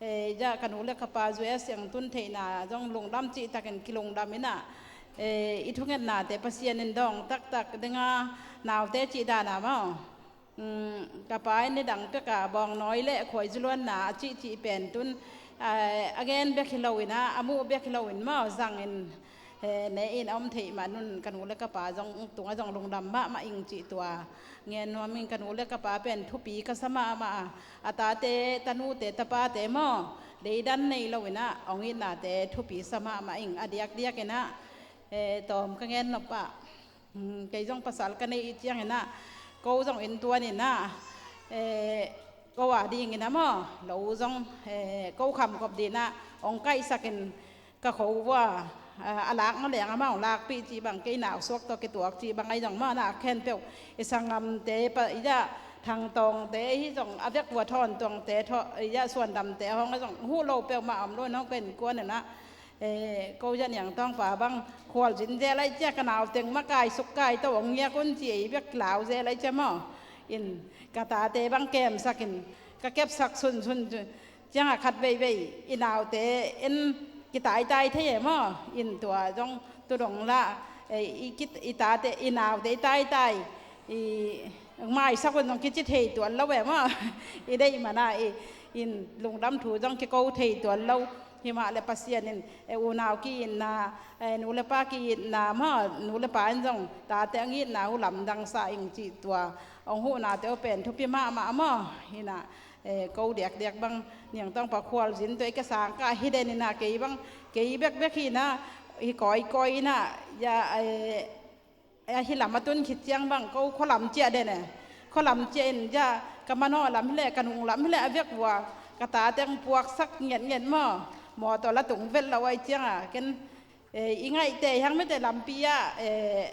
eh, ja ka nu le ka pa zu e siang tun theihna zong lungdam cih takin kilungdam inah, eh, i thungetnate Pasian in dawng taktak dinga naute cih dana maw. Ka pa in nidang peka bawngnawi le khuaizu luanna a cihcih pen tun, a gen bek hi loinah a muh bek hi loin maw zangin, eh, ne in a om theih mah nun ka nu le ka pa zong tungah zong lungdam mahmah ing cih tua ngen nuam ing. Ka nu le ka pa pen thupi ka sa mahmah a, a tate tanute tapate maw deidan nei loinah ong itnate thupi sa mahmah ing. A diakdiakinah, eh, tawm ka ngen nop ah, kei zong pasal ka nei i cianginah ko zong inntuaninah, eh, ko a dinginah maw lo zong, eh, ko khamkhop dinah ong kaihsakin ka kho vua, eh, a lakna leng amah ong lakpih cih bang kei nau suak tawh kituak cih bang ahi zong maw na khenpeuh i sangamte pa ijah thangtawngte hi zong a vek vua thawntuangte thaw ijah suandamte a hong a zong huh lo peuhmah om lo in hong ka innkuaninah, eh, ko zaniang tawngpa bang khualzin zel aih cia ka nauteng makai sukkai to ong ngiak un ci ei bek lau zel aih cia maw in ka tate bang kemsakin ka kepsak sunsun ciangah khat veivei i naute en kitaitai thei e maw in tua zong tudong lah, eh, i, i tate i naute i taitai i maisak un zong kici thei tuan lo e maw i deih mana i in lungdam thu zong kiko thei tuan lo. Himah le Pasian in, eh, unau ki-itna, eh, nu le pa ki-itna maw nu le pa in zong tate ang itna uh lamdang sa ing cih tua ong huhnate uh pen thupi mahmah maw hinah, eh, ko diakdiak bang niangtawngpa khualzin tua i ka sangkah hi deninah kei bang kei bekbek hinah hi kawikawi inah ya, eh, a hi lam a tun khit ciang bang ko khualam ciah den e. Khualam ciah in ja ka manawh lam hileh ka nung lam hileh a vek vua ka tate ang puaksak ngetnget maw mawtaw la tung vet lo aih cianga ken, eh, i ngaihte hiang mete lampi ah, eh,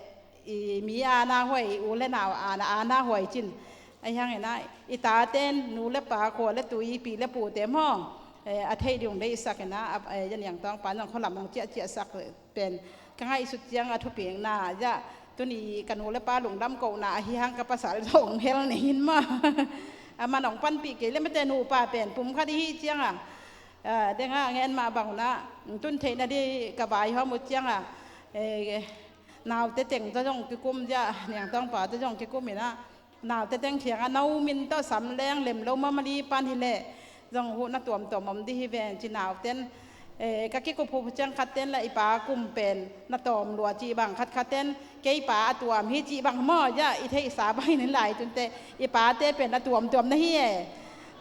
i mi ana huai u le nau ana ana huai cin ahi hanginah i taten nu le pa khua le tui pi le pute maw, eh, a thei ding deihsakinah, eh, zaniangtawngpa zong khualam ang ciahciahsak pen ka ngaihsut cianga thupikna zah tuni ka nu le pa lungdam kohna ahi hang ka pasal zong hel nei hin maw. A man ong panpih kei le mete nupa pen pum khat ihi cianga, ah, denga ngen mah bangunah tun theihna di ka vaihawm uh cianga, eh, naute teng tawh zong kikum zah niangtawngpa tawh zong kikum inah naute teng khiangah no min tawh sam leng lem lo mamali pan hileh zong huhna tuamtuam om di hi ven ci nauten, eh, ka kikup hup ciang khatten lah i pa kum pen na tawm lua cih bang khatkhatten kei pa a tuam hi cih bang maw zah i theihsa bangin lai tunte i pate pen a tuamtuam na hi e.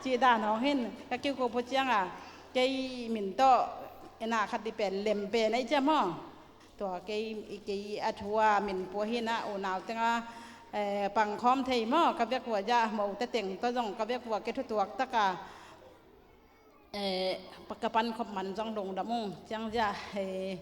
Cih dan hong hin ka kikup hup cianga kei min tawh ena khat di pen lem pen aih cia maw. Tua kei, kei a thu a min pua hinah unau tenga, eh, pangkhawm thei maw ka vek vua zah mote teng tawh zong ka vek vua kei thutuak taka, eh, ka pankhop man zong lungdam ung ciang zah, eh,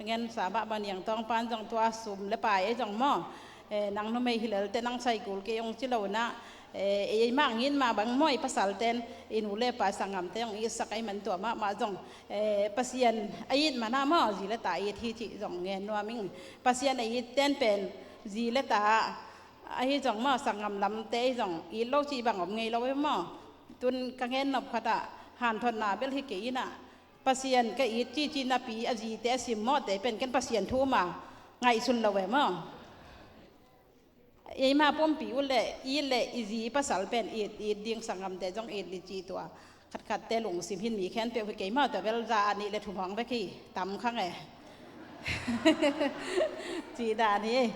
ngensa mahmah niangtawngpan zong tua sum le pai ei zong maw, eh, nang numei hilelte nang saikul kei ong ci lonah, eh, ei mah ngin mah bang maw i pasalten i nu le pa sangamte ong itsak aih man tua mahmah zong, eh, Pasian a it mana maw zi le ta it hi cih zong ngen nuam ing. Pasian a it ten pen zi le ta ahi zong maw sanggam lamte ahi zong it lo cih bang om ngei lo e maw. Tun ka ngen nop khatah hanthotna bel hi kei inah Pasian ka it cih cih napi a zite a simmawhte pen ken Pasian thu ma ngaihsun lo e maw. Eima pumpi uh leh it leh i zi pasal pen it, it ding sanggamte zong it ni ci tua. Khatkhatte lungsim hin mi khenpeuh hi keimah tua bel za a nih le thum hong bek hi tam khang e. Ci dan hi.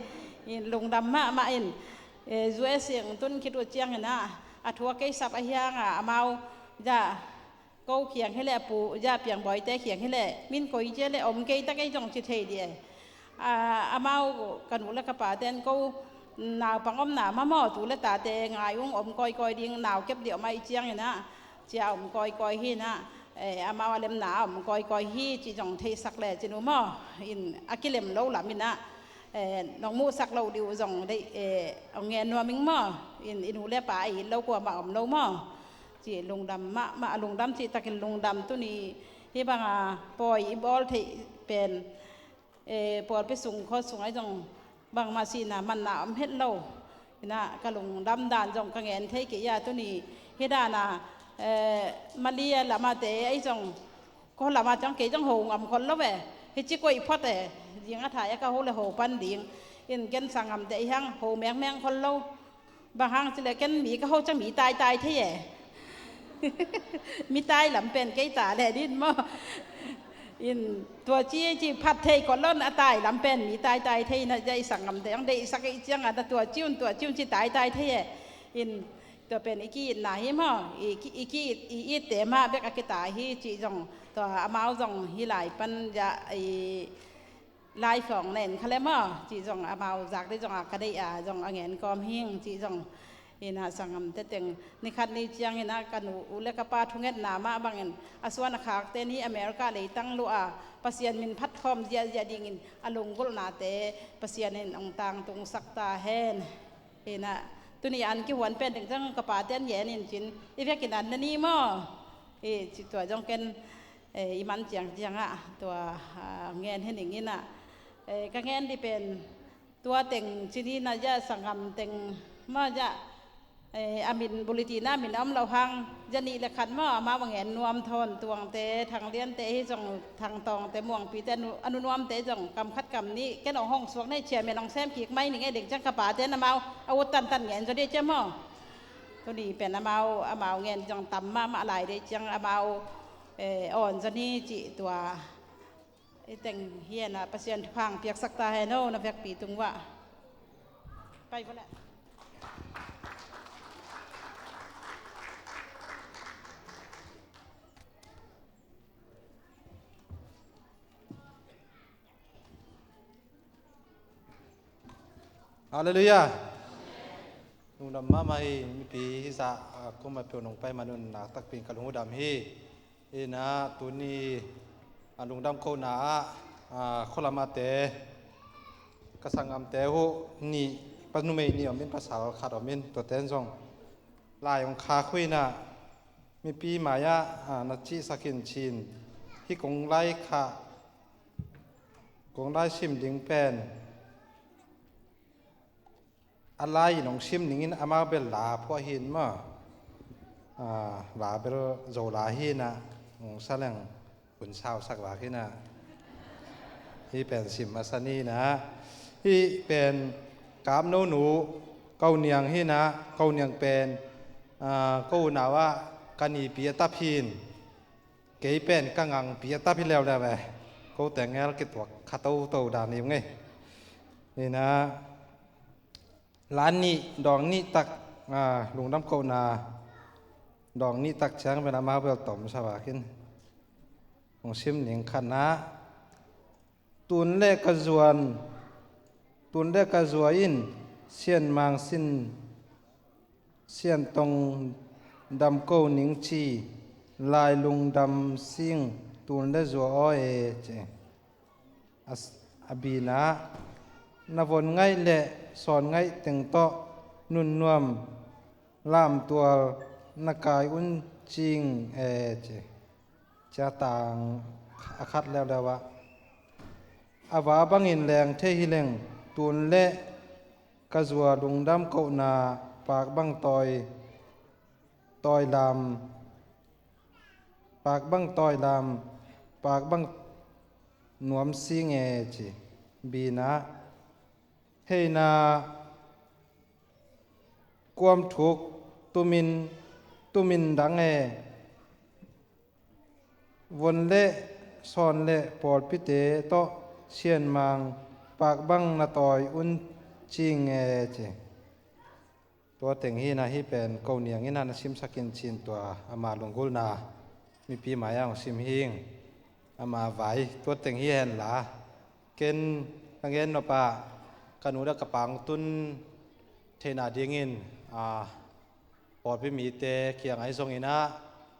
In lungdam mahmah in, eh, zu e siang tun khit uh ciangin ah a thu a kei sap a hiang a amau za ko kiang hileh a pu za piang bawite kiang hileh min koi cia le om kei ta kei zong ci thei di e. A, amau ka nu le ka paten ko naupang omna mamaw tu le tate ngai ung om kawikawi ding nau kep di om ahi ciangin ah cia om kawikawi hi nah. eh, amau a lemna a om kawikawi hi cih zong theihsak le cin uh maw. In a kilem lo lam in ah, eh, nong muhsak loh dih uh zong deih, eh, hong ngen nuam ing maw. In, in u le pa a it lo kuamah om lo maw. Cih lungdam mahmah, a lungdam cihtakin lungdam. Tuni hih banga pawi i bawl theih pen, eh, pawlpi sung khua sung ahi zong bangmah sihna manna om het lo. Inah ka lungdam dan zong ka ngen thei kei a, tuni hih dana, eh, Malaysia lamate ahi zong, ko lama ciang kei zong ho ngam khol lo ve. Hih ci koih phot e, zing a thai a ka ho le ho pan ding. In ken sanggamte ahi hang ho mengmeng khol lo. Bang hang cih leh ken mi ka ho ciang mi taitai thei e. Mi tai lam pen kei ta le din maw. In tua ci ci phat thei ko lon a tai lam pen mi taitai thei na, zia i sanggamte ang deihsak i ciang a na tua ci un tua ci un ci taitai thei e. In tua pen i ki-itna hi maw. I ki, i ki-it, i itte mah bek a kita hi cih zong tua amau zong hih lai pan zia i live hong nen kha le maw, cih zong amau zak dih zong a ka deih a zong a ngen kawm hing cih zong. Inah sanggamte teng ni khat ni ciang inah ka nu u le ka pa thungetna mah bangin a suan a khakte ni America leitang luah a Pasian min phat khawm ziahziah dingin a lunggulhnate Pasian in hong tangtungsak ta hen. Inah tuni an kihuan pen ding ciang ka pate an ngen in cin i vekin an na ni maw. I ci tua zong ken, eh, i man ciangciang ah tua, ah, ngen hi ning inah, eh, ka ngen dih pen tua teng cin hi na zia sanggam teng mah zia, eh, a min bulletin ah min a om lo hang zia nih le khat maw amau a ngen nuam thawn Tuangte, Thangliante hi zong Thangtawngte, Muangpite, a nu, a nu nuamte zong kam khat kam nih ken hong hong suak nei chairman hong sem kik mai ning e ding ciang ka pate an amau a ut tantan ngen zaw dih ciang maw. Tuni pen amau, amau ngen zong tam mahmah lai dih ciang amau, eh, awn zaw ni cih tua. I teng hi hen a Pasian thupha piaksak ta hen o na vekpi tung uah. Pai vua leh. Halleluiah. Lungdam mahmah hi. Mipi hizah, ah, kuamah peuh nong pai man un nakpi takin ka lungdam hi. Inah tuni a lungdam kohna ah, ah, khualamate ka sanggamte uh nih, pa numei nih om in, pasal khat om in, tuate in zong lai hong khak uh inah mipi mai-ah, ah, na cihsak in cin. Hih kong lai khah, kong lai sim ding pen a lai in hong sim ning in amau bel la phuah hi in maw. Ah, la bel Zo la hi inah hong sa leng hun sausak vak hi inah. Hih pen sim masa ni inah. Hih pen Kap Nonu, ko niang hi inah, ko niang pen, ah, ko unau ah ka nipi a tap hi in. Kei pen ka ngangpi a tap hi leuleu e. Ko teng ngel kituak kha toto dan hi ung e. Inah la nih, dawng nih tak, ah, lungdam kohna dawng nih tak ciang pen amau bel tom sa vak in. Hong sim ning khatna. Tun le ka zuan, tun le ka zua in Sian Mang Sin, Sian Tong dam ko ning ci, lai lungdam sing tun le zua aw e ci. A s-, a bina, na von ngaih le sawn ngaih teng tawh nunnuam lamtual na kai un cing e ci. Cia tang a khat leuleu ah. A va bangin leng thei hi leng tun le ka zua lungdam kohna pak bang tawi, tawi lam, pak bang tawi lam, pak bang nuam sing e ci. Bina, heina kuam thuk tumin, tumin dang e. Von le sawn le pawlpite tawh Sian Mang pak bang na tawi un cing e ci. Tua teng hi inah hih pen ko niang inah na simsak in cin tua ama lunggulhna mipi mai-ah hong sim hing. Ama vai tua teng hi hen la. Ken ka gen nop ah ka nu le ka pa hong tun theihna dingin, ah, pawlpi mite kiang ahi zong inah,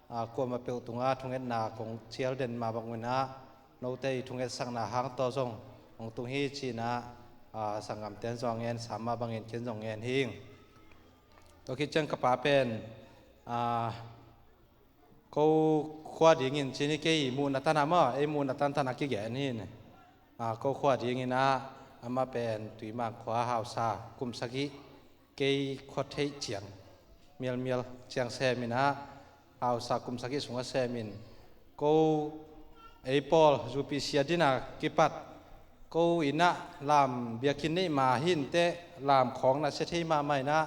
a, kuamah peuh tungah thungetna kong cial den mah bang un ah, note i thungetsakna hang tawh zong hong tung hi ci-in ah, a, sanggamte in zong a ngen sam mah bangin ken zong ngen hi ing. Tua khit ciang ka pa pen, a, ko khua dingin ci-in, kei muhna tan ah maw, ei muhna tantan a kigen hi. A, ko khua dingin ah, amah pen Tuimang khua hausa kum sagih, kei khua theih ciang mialmial ciang sem in ah, hausa kum sagih sungah sem in, ko ei pawl U P C a din a kipat, ko inn ah lam biakinn neih ma hi inteh, lam khawng na sia thei mahmah in ah,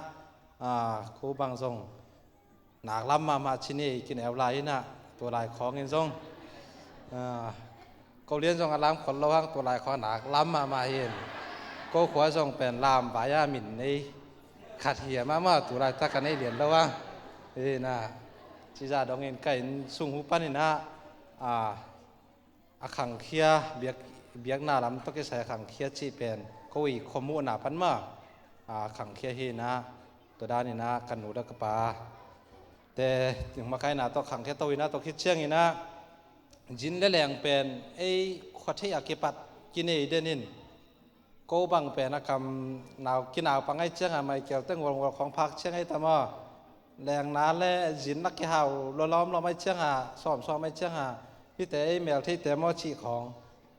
a, ko bang zong nak lam mahmah ci-in ei kineu lai in ah, tua lai khawng in zong, a, ko lian zong a lam khol lo hang, tua lai khawng nak lam mahmah hi in. Ko khua zong pen lam vai a min nei khat hi a mahmah, tua laitak a nei lian lo hang. Hi in ah, cizah dongin ka inn sung hu pan in ah, a, a khangkhia, biak, biakna lam tawh kisai a khangkhia cih pen ko i khuamuhna pan mah, a, khangkhia hi in ah, tua dan in ah ka nu le ka pa te makaihna tawh khangkhia to in ah, tua khit ciangin ah zin le leng pen ei khua theih a kipat kinei den in, ko bang pen a kam nau, kinaupang ahih ciangin, Michael te ngualngual khawng phak ciang ahi ta maw, lengna le zin a kihau lawlawm lawm ahih ciangin, sawmsawm ahih ciangin, hihte ei meltheihte maw cih khawng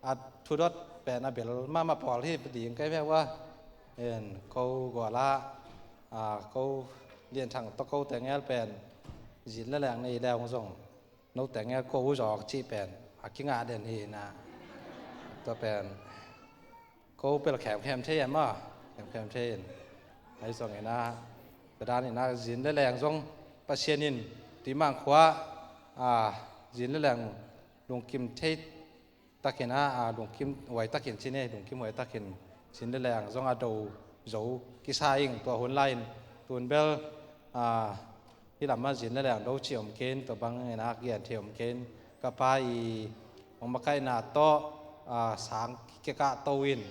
a thudot pen a bel mahmah pawl hi ding ka hi ve ua. En, ko gual ah, a, ko Lian Thang tawh ko Teng Ngel pen zin le leng nei leng zong, no Teng Ngel ko uh zawk cih pen a kingah den hi in ah. Tua pen ko pel khemkhem thei em maw, khemkhem thei in. Ahi zongin ah, tua dan in ah zin le leng zong Pasian in Tuimang khua, a, zin le leng lungkim thei takin ah, a, lungkim huai takin ci-in ei, lungkim huai takin zin le leng zong a do zo kisa ing. Tua hun lai-in tun bel, a, hih lamah zin le leng do cih om kei in, tua bangin ah gen thei om kei in. Ka pa i hong makaihna tawh, a, sang kikah to in,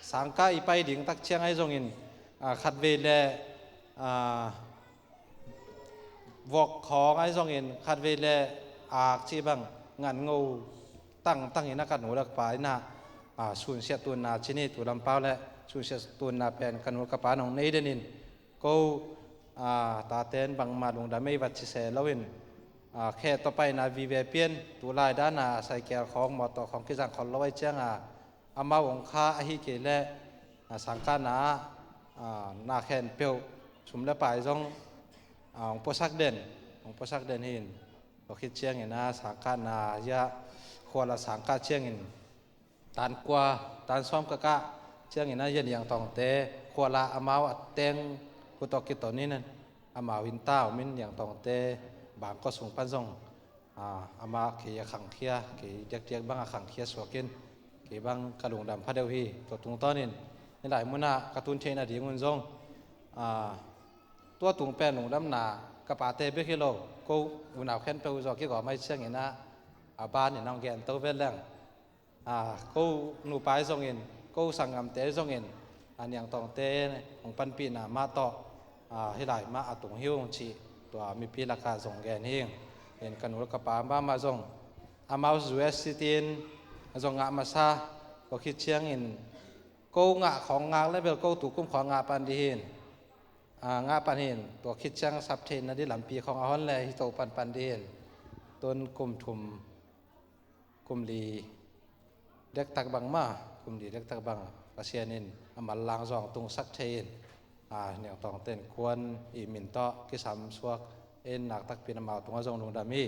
sangkah i pai ding tak ciang ahi zongin, a, khatvei le, a, vok khawng ahi zongin khatvei le ak cih bang ngan ngo tangtang in ah ka nu le ka pa in ah, a, sunsiah tunna ci-in ei, tu lam pau le sunsiah tunna pen ka nu le ka pa in hong nei den in, ko, a, tate in bangmah lungdam ei vat ci se lo in, a, khe tawh paina vive pian, tu lai dan a cycle khawng, mawtaw khawng kizang khol lo ahih ciangin, amau hong kha ahih kei leh, a, sangkahna ah, a, na khen peuh, sum le pai zong, a, hong puasak den, hong puasak den hi in. Tua khit ciangin ah sangkahna ah, khual ah sangkah ciangin, tan kua, tan sawm kakah ciangin ah, Niangtawngte khual ah amau a teng, khual tawh kiton in, amau inn ta om in, Niangtawngte bangkua sung pan zong, a, amah kei a khangkhia, kei diakdiak bang a khangkhia suak in, kei bang ka lungdam pha deuh hi. Tua tungtawnin hih lai munah ka tun theihna ding un zong, a, tua tung pen lungdamna ka pate bek hi lo, ko unau khempeuh uh zaw kigawm ahih ciangin ah, a ban in hong gen to vet leng. A, ko nupa ahi zongin, ko sanggamte ahi zongin, a, Niangtawngte hong panpihna mah tawh, a, hih lai mah a tung hi ung cih tua mipi lakah zong gen hi ing. In ka nu le ka pa mahmah zong, amau U S city in zong ngah masa, tua khit ciangin ko ngah khawng ngak le bel ko tu kum khawng ngah pan dih hi in, a, ngah pan hi in, tua khit ciang sap theihna dih lampi khawng a hon le hih to panpan dih hi in, tun kum thum, kum li dektak bang mah, kum li dektak bang Pasian in a manlang zong tungsak thei in, a, Niangtawngte in kuan i min tawh kisam suak in, naktakpi in amau tungah zong lungdam hi.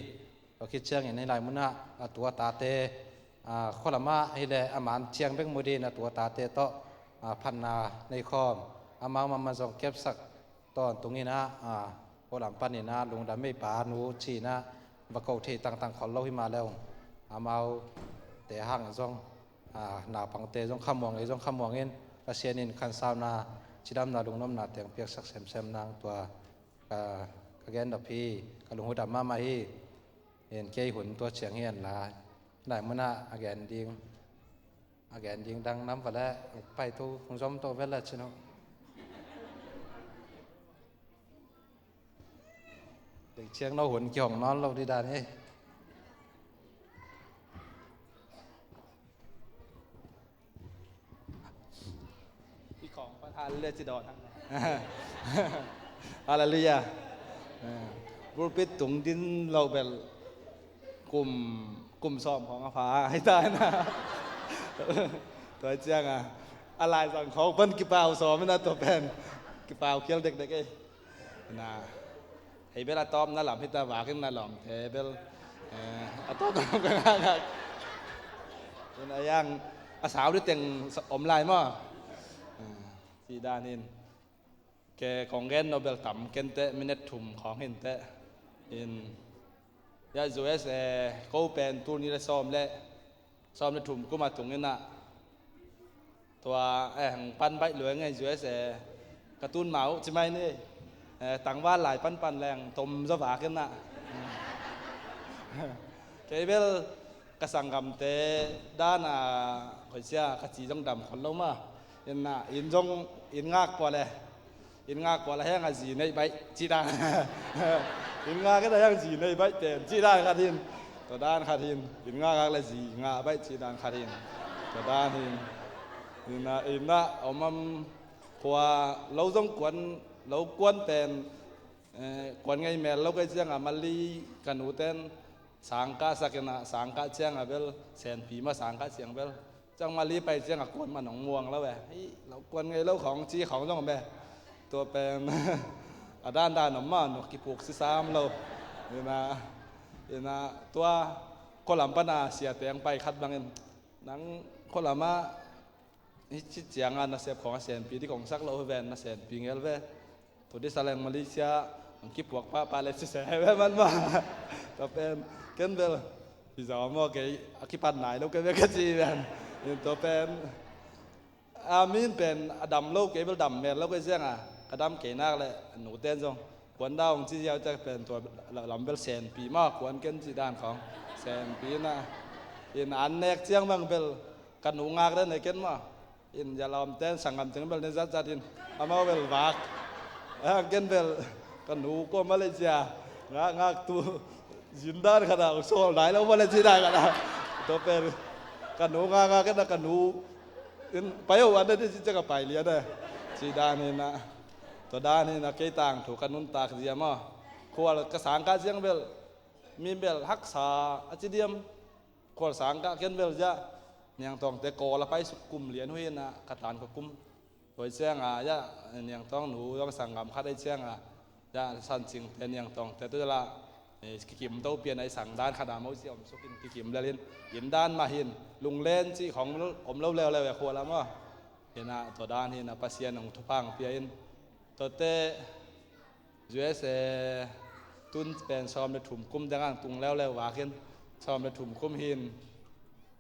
Tua khit ciangin hih lai munah a tu a tate, a, khua lamah hi leh a man ciang bek mu dih in a tu a tate tawh, a, phatna nei khawm, amau mahmah zong kepsak tawntung in ah, a, khua lam panin ah lungdam ei pa nu ci-in ah va ko thei tangtang khol lo hi mah le ung. Amaute hangin zong, a, naupangte zong khamuang, ei zong khamuang in, Pasian in khansauna, cidamna, lungnopna teng piaksak semsem nang, tua ka, ka gen nop hi. Ka lung hudam mahmah hi. In kei hun tua ciang hi hen la, lai munah a gen ding, a gen ding dang nam va le, pai tu hong zom to vel la cin uh. Deng ciang no hun kihong nawn lo dih dan hi. I khong pan hal le ci dawh nang. Halleluiah. Pulpit tung din lo bel kum, kum sawm khong a pha hi ta na. Tua ciang a, a laizang khong pan kipau sawm hi na, tua pen kipau khial dekdek ei. Na, hei bel a tawpna lam hi ta, vakin na lawmte bel, eh, a tawpna lam ka ngakngak. Tun a yang a sau dih teng om lai maw? Eh, ci dan hin. Ke kong gen no bel tam ken teh, minute thum khong hin teh. In, ya U S A ko pen tul nih le sawm le, sawm le thum kum a tung in a, tua, eh, hong pan baih lua ing ei, U S A ka tun ma uh ci mai ni. Eh, tangval lai panpan leng tom zaw vak in a. Kei bel ka sanggamte dan a, koi sia, ka ci zong dam khol lo ma. In a, in zong, in ngak pua le. In ngak pua le heng a zi neih baih ci dan. In ngak in a heng zi neih baih pen ci dan khat hin. Tua dan khat hin. In ngak ngak le zi ngah baih ci dan khat hin. Tua dan hin. In a, in a, om om khua lo zong kuan, lo kuan pen, eh, kuan ngei mel lo kei ciang a Mali ka nu ten sangkah sak in a, sangkah ciang a bel senpi ma, sangkah ciang bel. Ciang Mali pai ciang a kuan man hong muang lo e. Hei, lo kuan ngei lo khong ci khong zong om e. Tua pen a dan dan om ma, nu kipuk sisam lo. In a, in a, tua khualam pan a sia teng pai khat bangin, nang khualam ah hih ci ciang a nasep khong a senpi dih kong sak lo hi ven, na senpi ngel ve. Tua dih sa leng Malaysia hong kipuak pahpah le ci se ve man ma. Tua pen ken bel hi zaw maw, kei a kipan nai lo kei ve ka ci ven. In tua pen a min pen a dam lo, kei bel dam mel lo kei ciang a, ka dam kei nak le nu ten zong kuan dau hong ci ziau ciak pen tua lam bel senpi ma, kuan ken ci dan khong senpi na. In an nek ciang bang bel ka nu ngak den e ken ma. In ya lawm ten sanggam teng bel ne zat zat in amau bel vak. A ken bel ka nu ko Malaysia ngak ngak tu zin dan khat a sawl nai lo Malaysia dan khat a. Tua pen ka nu ngak ngak ken a ka nu in pai o an de ci ciak a pai lian e. Ci dan in a, tua dan in a kei tangthu ka nuntak zia maw. Khual ka sangkah ciang bel mi bel haksa a ci diam. Khual sangkah ken bel zia Niangtawngte kawl a pai suk kum lian hui in a ka tan ka kum. Tua ciang a, ya, Niangtawng nu zong sanggam khat ei ciang a, ya, Sancingte Niangtawngte tu la, eh, kikim to pian a i sang dan khat a mo sia om suk in kikim lel in, in dan mah hin, lunglen ci khong om lo leuleu e khual a maw. In a, tua dan hin a Pasian hong thupha pia in. Tuate U S A tun pen sawm le thum kum dang ang tung leuleu vak in, sawm le thum kum hin,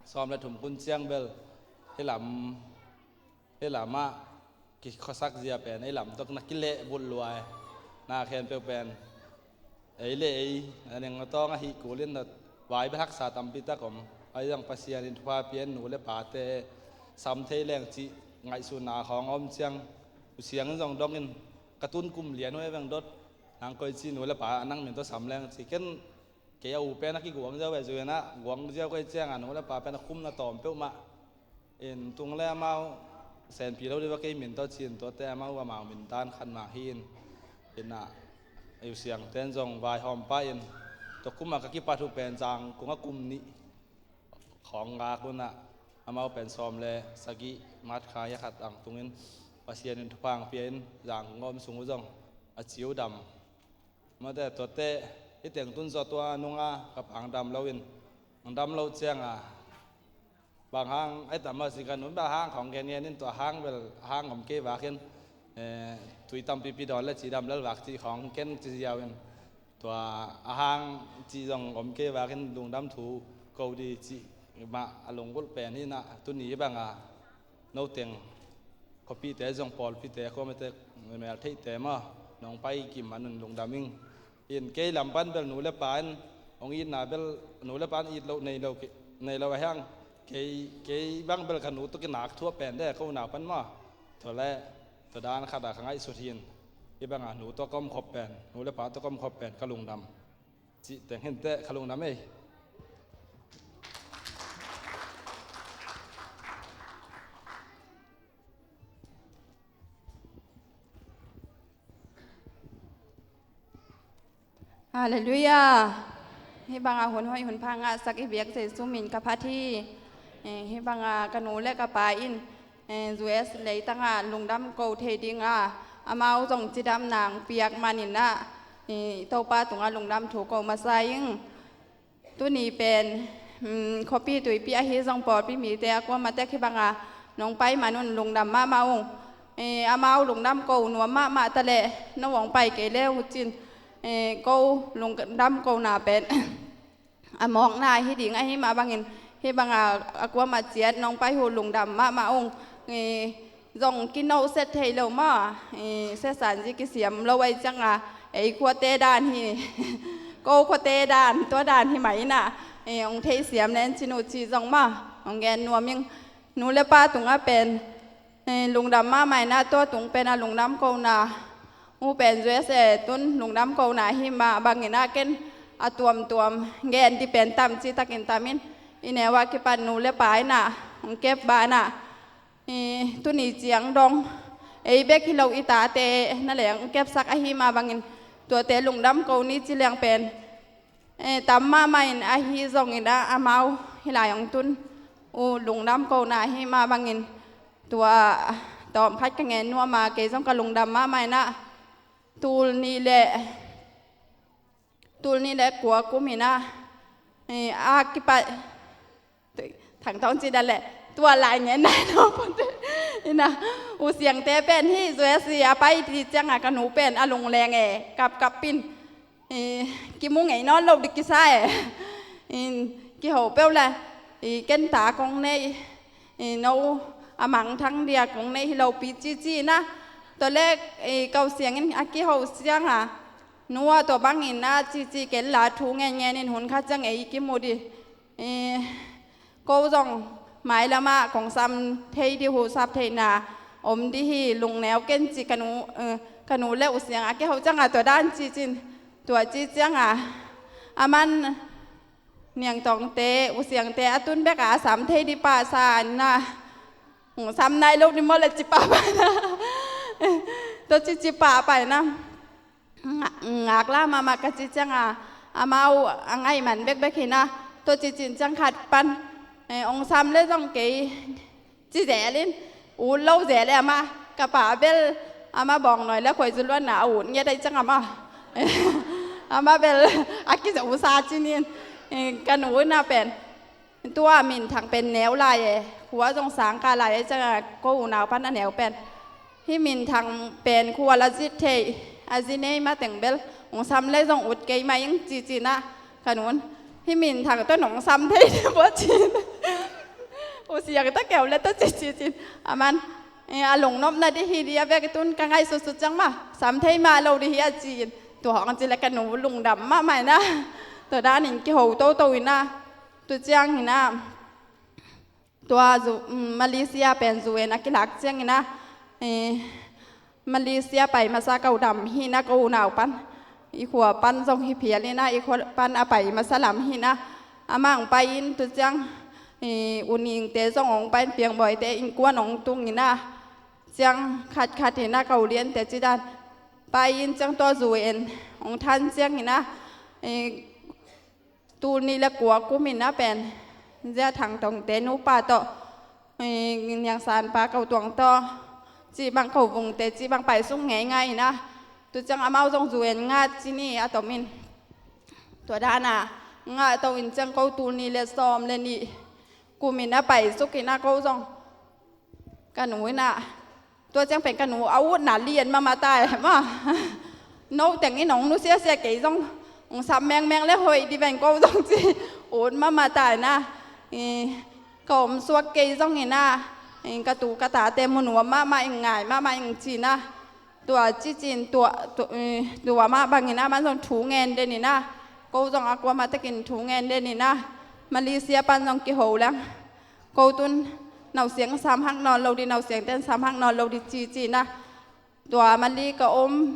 sawm le thum kum ciang bel, hih lam, hih lam ah kikhuasak zia pen, hih lam tawh na kileh bulh lua e. Na khempeuh pen ei le ei, a neng a tawng a hih kul in na vai bel haksa tampi tak om. Ahi zong Pasian in thupha pia in nu le pate sam thei leng cih ngaihsutna khawng a om ciang, U Siang in zong dong in ka tun kum lian uh e veng dot, nang koi ci nu le pa a nang min tawh sam leng ci ken. Kei a u pen a kiguang ziau e, zu in a guang ziau kei ciang a nu le pa pen a kum na tawm peuhmah. In tung le amau senpi lo dih va kei min tawh ci in tuate amau amau min dan khat mah hi in. In a U Siang ten zong vaihawm pah in tua kum a ka kipat uh pen zang kung a kum nih khawng ngak un a, amau pen sawm le sagih March kha a khat ang tung in Pasian in thupha pia in zang kung a om sung uh zong a ci uh dam. Mate tuate i teng tun zawh tua nung a ka pang dam lo in, dam lo ciang a bang hang ai tam a si ka nun bang hang khawng gen gen in tua hang bel hang om kei vak in, eh, tui tampipi dawn le ci dam lel vak ci khawng ken ci ziau in tua a hang ci zong om kei vak in lungdam thu ko dih ci mah a lunggulh pen hi na. Tuni bang a noteng khuapihte zong pawlpite khuamite meltheihte maw nong pai kim a nun lungdam ing. In kei lam pan bel nu le pa in hong itna bel nu le pa in it lo nei lo, nei lo a hiang. Kei, kei bang bel ka nu tawh kinak thuah pen de ko nau pan maw. Tua le tua dan khat a ka ngaihsut hi in. Hih banga nu tawh ka om khop pen, nu le pa tawh ka om khop pen ka lungdam. Cih teng hi inteh, ka lungdam ei. Halleluiah. Hih banga hun hoih hun pha ngahsak i biak Jesu min ka phat hi. Eh, hih banga ka nu le ka pa in, eh, U S leitangah lungdam ko thei dinga, amau zong cidamna hong piak maninah, eh, Topa tungah lungdam thu ko masa ing. Tuni pen, um, khuapi tuipi ahi zong pawlpi mite a kuamah tek hih banga nong pai man un lungdam mahmah ung. Eh, amau lungdam ko nuam mahmah ta leh, no hong pai kei le uh cin, eh, ko lungdam kona pen a mawkna hi ding ahi mah bangin, hih banga a kuamah ciat nong pai uh lungdam mahmah ung. Eh, zong kinohset thei lo maw, eh, siasanzi kisiam lo ahi cianga, ei khuate dan hi, ko khuate dan, tua dan hi mah inah, eh, hong theisiam len cin uh ci zong maw, hong gen nuam ing. Nu le pa tungah pen, eh, lungdam mahmah inah, tua tung pen a lungdam kona uh pen U S A tun lungdam kona hi mah banginah ken a tuamtuam gen di pen tam ci takin tamin, i neu ah kipan nu le pa inah hong kep banah, i tuni ciang dong ei bek hi lo, i tate na leng kepsak ahi mah bangin tuate lungdam ko ni ci leng pen, eh, tam mahmah in ahi zongin ah amau hih lai hong tun uh lungdam kona ahi mah bangin tua tawm khat ka ngen nuam a, kei zong ka lungdam mahmah inah tul nih le tul nih le kua kum inah, eh, a kipat Thangtawng ci dan leh tua lai ngen nai lo. Inah, U Siangte pen hih U S a pai ti cianga ka nu pen a lungleng e, kapkap in, eh, kimu ngei nawn lo dik kisa e. In, kiho peuh le, eh, ken ta kong nei, eh, no a mangthang dia kong nei hi lo pi cici inah. Tua le, eh, ka U Siang in a kiho cianga, nu ah tua bangin ah cici ken la thu ngenngen in hun khat ciang ei kimu di. Eh, ko zong mailamah kong sam thei di uh, sap theihna om di hi, lungneu ken ci ka nu, eh, ka nu le U Siang a kiho cianga tua dan cicin, tua ci cianga, aman Niangtawngte, U Siangte a tun beka a sam thei di pahsa inah, sam nai lo di maw le ci pahpah inah. Tua cici pahpah inah. Nga-, ngakla mahmah ka ci cianga, amau a ngaih man bekbek hinah, tua cicin ciang khat pan, eh, hong sam le zong kei ci zel in, ut lo zel e amah, ka pa bel, amah bawngnawi le khuaizu luanna a ut ngiat ahi cianga amah. Amah bel, a kizo sa cinin, eh, ka nu inah pen. Tua minthang pen neu lai e, khua zong sangkah lai e, cianga ko unau pan a neu pen. Hih minthang pen khual a zi thei, a zi nei mateng bel, hong sam le zong ut kei mah ing cici inah, ka nu in. Hih minthang tua nong sam thei di bua cin. U Siang ta keu le tua cici cin. Aman, eh, a lungnopna di hi di a bek tun ka ngaihsutsut ciang mah, sam thei mah lo di hi a cin. Tua hong ci le ka nu lungdam mahmah inah. Tua danin kiho toto inah. Tu ciang hinah, tua zu, mm, Malaysia pen zu en a kilak ciang inah, eh, Malaysia pai masa ka u dam hinah, ka unau pan. I khua pan zong hi phial inah, i khua pan a pai masa lam hinah. Amah hong pai in tu ciang, eh, U Ningte zong hong pai in, Piangbawite innkuan hong tung inah. Ciang khatkhat inah ka u liante ci dan. Pai in ciang tua zu en hong than ciang inah, eh, tul nih le kua kum inah pen, zia Thangtawngte nupa tawh, eh, Niangsanpa Ko Tuang tawh, cih bang Ko Vungte cih bang paisuk ngeingai inah. Tu ciang amau zong zu en ngat ci ni a tomin. Tua dana ngah to in ciang ko tul nih le sawm le nih kum inah paisuk inah ko zong. Ka nu inah, tua ciang pen ka nu a utna lian mahmah ta e maw. No teng in hong nusiasia kei zong, hong sam mengmeng le hoih di ven ko zong ci ut mahmah ta inah. I, ka om suak kei zong inah, i, ka tu ka tate mu nuam mahmah ing, ngai mahmah ing ci inah. Tua cicin tua, tu, i, tua mah bangin ah man zong thu ngen den inah. Ko zong a kuamah tekin thu ngen den inah. Malaysia pan zong kiho leng. Ko tun nausiang sam hak nawn lo di, nausiangten sam hak nawn lo di cici inah. Tua Mali ka om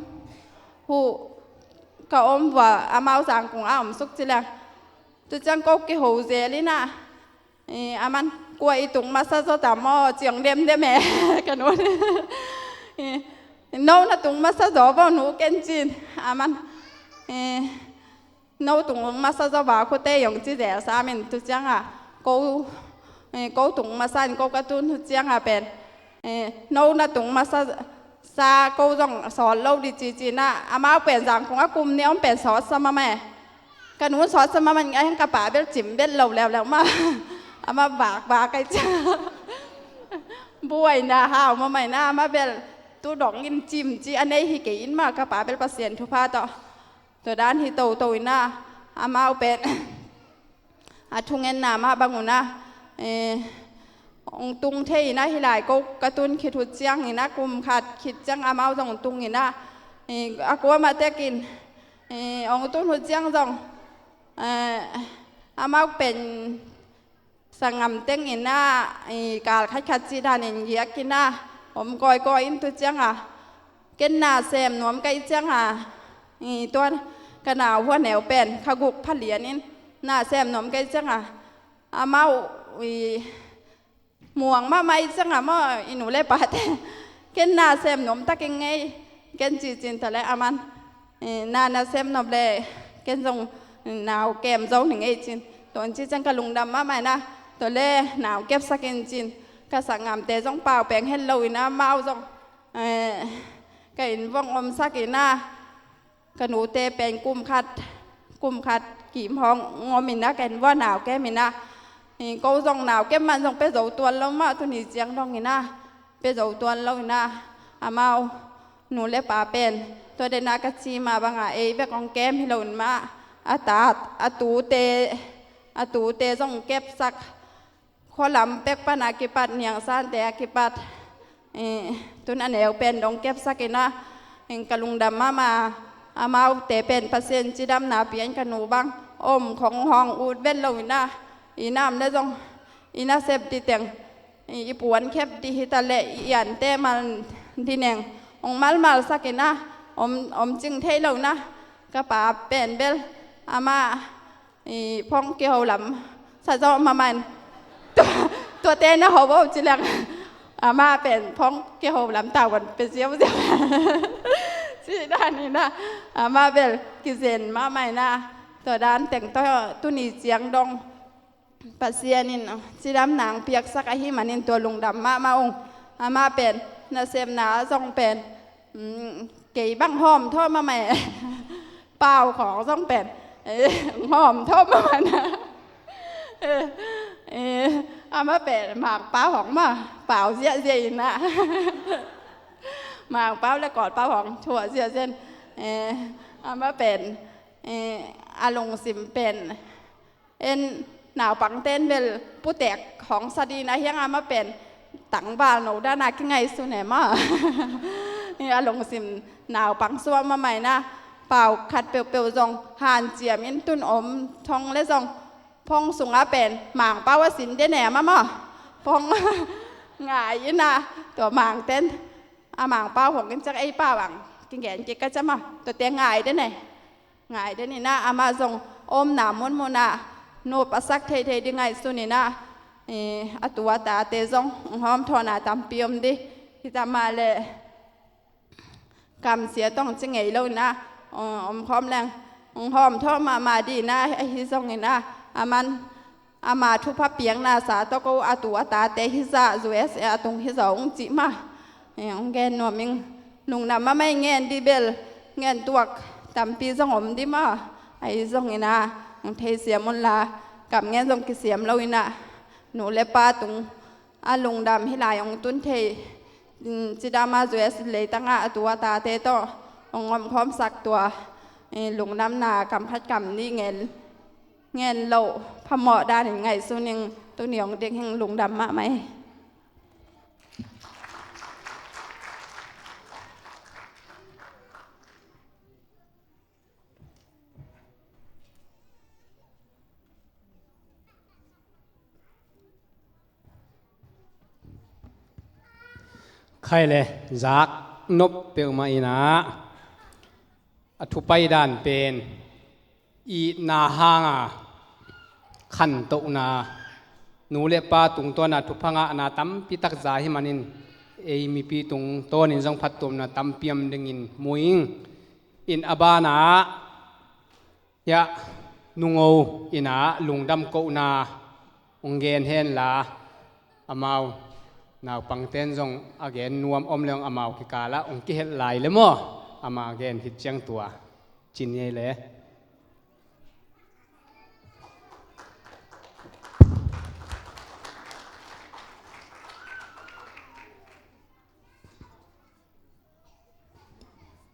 Huh, ka om vua amau Zangkong a om suk ci leng. Tu ciang ko kiho zel in ah, i, aman kua i tung masa zaw tam aw ci hong demdem e. Ka nu in, i, no na tung masa zaw vaw nu ken cin. Aman, i, no tung masa zaw va khute hong ci zel sam in tu ciang a ko, i, ko tung masa in ko ka tun tu ciang a pen, i, no na tung masa sa ko zong sawt lo di ci ci in ah, amau pen Zangkong a kum nih om pen sawt sa mahmah e. Ka nu sawt sa mahmah in ah, ka pa bel cim bel lo leuleu mah. Amah vak vak ai cia. Buaina hau mahmah in ah, amah bel tu dong in cim ci a nei hi kei in mah, ka pa bel Pasian thupha tawh. Tua dan hi toto in ah, amau pen a thungenna mah bang un ah, eh, hong tung thei in ah, hi lai ko ka tun khit uh ciang in ah, kum khat khit ciang amau zong tung in ah, eh, a kuamah tekin, eh, hong tun uh ciang zong, eh, amau pen sanggam teng in ah, i, kal khatkhat cih danin giak in ah, om kawikawi in tu ciang a, ken na sem nuam ka hih ciang a, i, tua ka nau huan neu pen kha guk pha lian in na sem nuam ka hih ciang a, amau, i, muang mahmah i ciang a maw, i nu le pate ken na sem nuam takin ngei ken ci cin ta le aman, eh, na na sem nop le ken zong nau kem zo ning ei cin. Tua in ci ciang ka lungdam mahmah in ah, tua le nau kepsak in cin. Ka sanggamte zong pau peng het lo in ah, amau zong, eh, ka inn vong omsak in ah, ka nute pen kum khat, kum khat kim hong om in ah, ka inn vua nau kem in ah, ko zong nau kem man zong pia zo tuan lo mah, tuni ciang dong in ah pia zo tuan lo in ah, amau nu le pa pen tua den a ka ci mah bang a ei bek hong kem hi lo in mah, a tat, a tute, a tute zong kepsak, khua lam pek pan a kipat, niangsante a kipat, eh, tun a neu pen dong kepsak in ah, eh, ka lungdam mahmah. Amaute pen Pasian cidamna pia in, ka nu bang om khong hong ut vet lo in ah, i nam le zong i nasep ding teng, i, i puan khep ding hi ta le, i ante mal ding neng hong malmalsak in ah, om, om cing thei lo in ah, ka pa pen bel amah, i, phong kiho lam sa zaw mahmah in. Tua, tuate na ho bo ci leng, amah pen phong kiho lam tavuan pia ziauziau. Ci dan in ah, amah bel kizen mahmah in ah, tua dan teng tawh tuni ciang dong Pasian in cidamna hong piaksak ahih manin tua lungdam mahmah ung. Amah pen nasemna zong pen, mm, kei bang hawm thaw mahmah e. Pau khawng zong pen, eh, hawm thaw mahmah na. Eh, eh, amah pen mangpau hong mah pau ziahziah in ah. Mangpau le kawlpau hong thuah ziahziah in. Eh, amah pen, eh, a lungsim pen en, naupangte in bel putek hong sa ding a hiang, amah pen tangval no dan a kingaihsun e maw. A lungsim naupang suak mahmah in ah, pau khat peuhpeuh zong hanciam in tun om thong le zong phong sungah pen mangpau a sin den e amah maw. Phong ngai in ah, tua mangte in a mangpau hong in ciang ei pau ang kigen kik ka ciam a, tuate ngai den e. Ngai den in ah, amah zong omna munmun ah nup a sak theithei ding ngaihsun in ah, eh, a tu a tate zong hong hawmthawhna tampi om ding hi ta mah leh, kamsia tawh ci ngei lo in ah, eh, om khawm leng hong hawmthawh mahmah ding in ah, ahi zong in ah, aman ama thupha piakna sa tawh ko a tu a tate hi zah, U S A a tung hi zaw ung cih mah. Eh, hong gen nuam ing, lungdam mahmah ing. Ngen ding bel ngen tuak tampi zong om ding mah. Ahi zong in ah, hong theisiam un la, kam ngen zong kisiam lo in ah, nu le pa tung a lungdam hi lai hong tun thei, mm, cidam a U S leitang ah a tu a tate tawh hong omkhawmsak tua, eh, lungdamna kam khat kam nih ngen ngen loh phamawh danin ngaihsun ing. Tuni hong ding hing, lungdam mahmah e. Khai le zak nop peuhmah in ah, A thupai dan pen itna hanga khantohna, nu le pa tungtawna thupha ngahna tampi tak za hi manin ei mipi tungtawnin zong phattuamna tampi om dingin mu ing. In a banah hiah Nungo ina lungdam kohna hong gen henla, amau naupangten zong a gen nuam om le hong amau kikalah hong kihelh lai le maw? Ama gen khit ciang tua cin ngei le.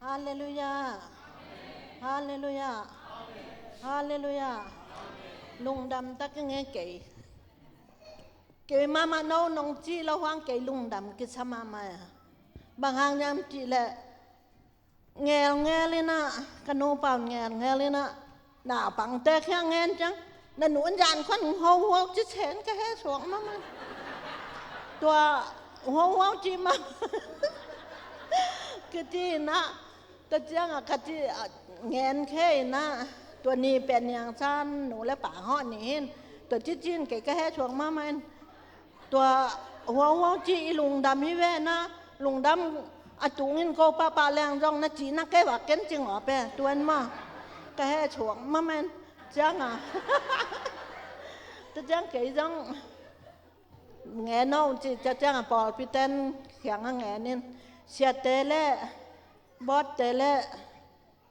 Halleluiah. Halleluiah. Halleluiah. Lungdam tak ing e kei. Kei mahmah no nong cih lo hang kei lungdam kisa mahmah a. Bang hang hiam cih leh ngelngel inah, ka nupa un ngelngel inah, naupangte kiang ngen ciang, na nu in zan khuan hoho ci sen ka he suak mahmah. Tua hoho ci mahmah. Ka ci inah, tua ciangah ka ci, a, ngen khe inah, tua ni pen niangsan nu le pa hawh ni in, tua ci cin kei ka he suak mahmah in. Tua huauhuau ci i lungdam hi ve na, lungdam a tungin ko pahpah leng zong na ci na kei vak ken ci ngawp e, tuan maw? Ka he suak mahmah in ciangah. Tua ciang kei zong ngen aw ci cia ciangah pawlpiten kiangah ngen in, siate le bawtte le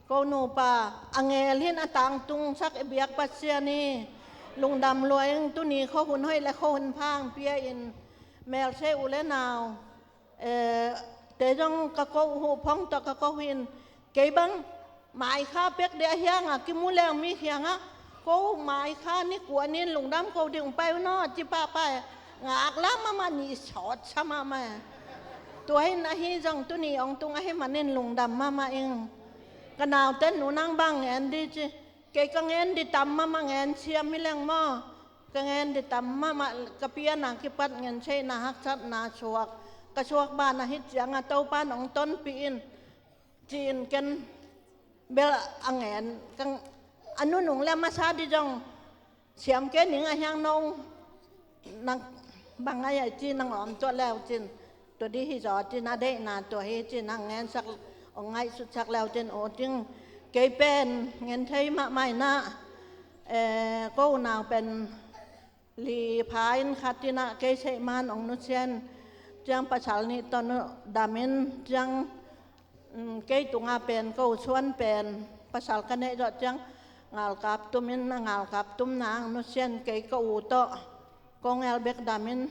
ko nupa a ngel hin a tangtungsak i biak Pasian hi. Lungdam lua ing, tuni khuahun hoih le khuahun pha hong pia in, melse u le nau, eh, te zong ka ko uh, phone tawh ka ko uh in, kei bang maikha pek deh a hiangah kimu leng mi kiangah, ko maikha ni kuan in lungdam ko ding pai uh naw ci pahpah e. Ngak lam mahmah, ni sawt sa mahmah e. Tua hin ahi zong tuni hong tung ahih manin lungdam mahmah ing. Ka naute nu nang bang ngen di ci. Kei ka ngen di tam mahmah, ngen siam hi leng maw? Ka ngen di tam mahmah, ka piana kipat ngenseihna haksatna suak. Ka suak banah hih ciangah Topan hong tonpih in. Ci-in ken bel a ngen, ka, a nunung le masa di zong siam kei ning a hiang no, nang bang a yai ci nang om tuah leu cin, tua di hi zaw cin a deihna tua hi cin a ngensak, ong ngaihsutsak leu cin o cing, kei pen ngen thei mahmah inah, eh, ko unau pen li pha in khat inah kei seihman ong nusian ciang pasal nih tawh nu damin ciang, um, kei tunga pen ko suan pen pasal ka neih zawh ciang ngalkap tumin a ngalkap tumna ang nusian kei ka u tawh ko ngel bek damin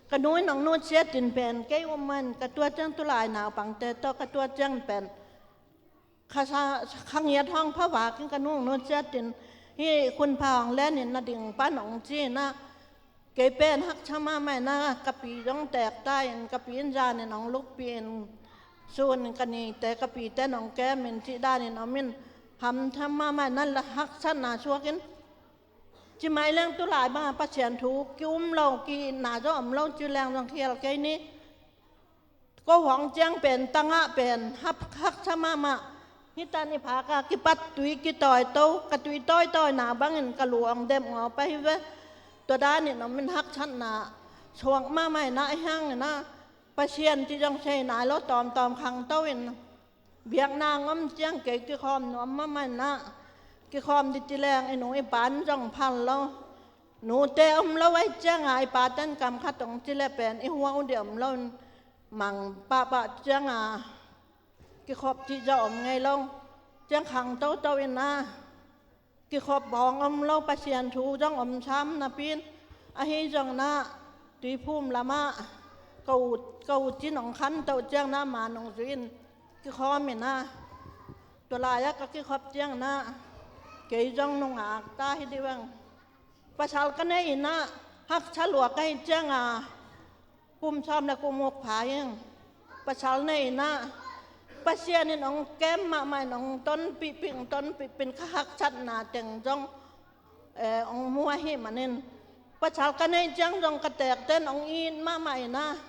ka nu in ong nusiat in pen kei um man ka tua ciang tulai naupangte tawh ka tua ciang pen kha sa, kha ngiat hong pha vakin ka nung nu ciatin hih khunpha hong lenin na ding pan hong ci inah kei pen haksa mahmah inah ka pi zong teek ta in ka pi in zanin hong lukpi in sun ka nite ka pite in hong kem in cih danin om in hamtham mahmah inah la haksatna suakin ci mai leng tulai bangah Pasian thu ki um lo ki itna zong om lo ci leng zong khial kei ni. Ko hong ciang pen tangah pen hap, haksa mahmah. Hih tan i phaka kipat tui kitawito, ka tui tawitawina bangin ka lu hong demh ngawp ahi ve. Tua danin om in haksatna suak mahmah inah a hiang inah Pasian cih zong sei nai lo tawmtawm khangto in biakna ngom ciang kei kikhawm nuam mahmah inah kikhawm di ci leng i nu i pan zong phal lo. Nute om lo ahi cianga i paten kam khat hong ci le pen i huau di om lo in mang pahpah cianga kikhop cih zong om ngei lo. Ciang khang toto in a kikhop hong om lo, Pasian thu zong om sam napi in ahi zong na Tuiphum lamah ka u, ka u cin hong khantoh ciang na man hong zui in kikhawm in a tua lai-ah ka kikhop ciang na kei zong nungak ta hi dih veng. Pasal ka nei in a haksa lua ka hi cianga kum sawm le kum uk pha in pasal nei in a Pasian in hong kem mahmah in hong tonpihpih, hong tonpihpih in ka haksatna teng zong, eh, hong mu ahih manin pasal ka nei ciang zong ka teekten hong it mahmah in a,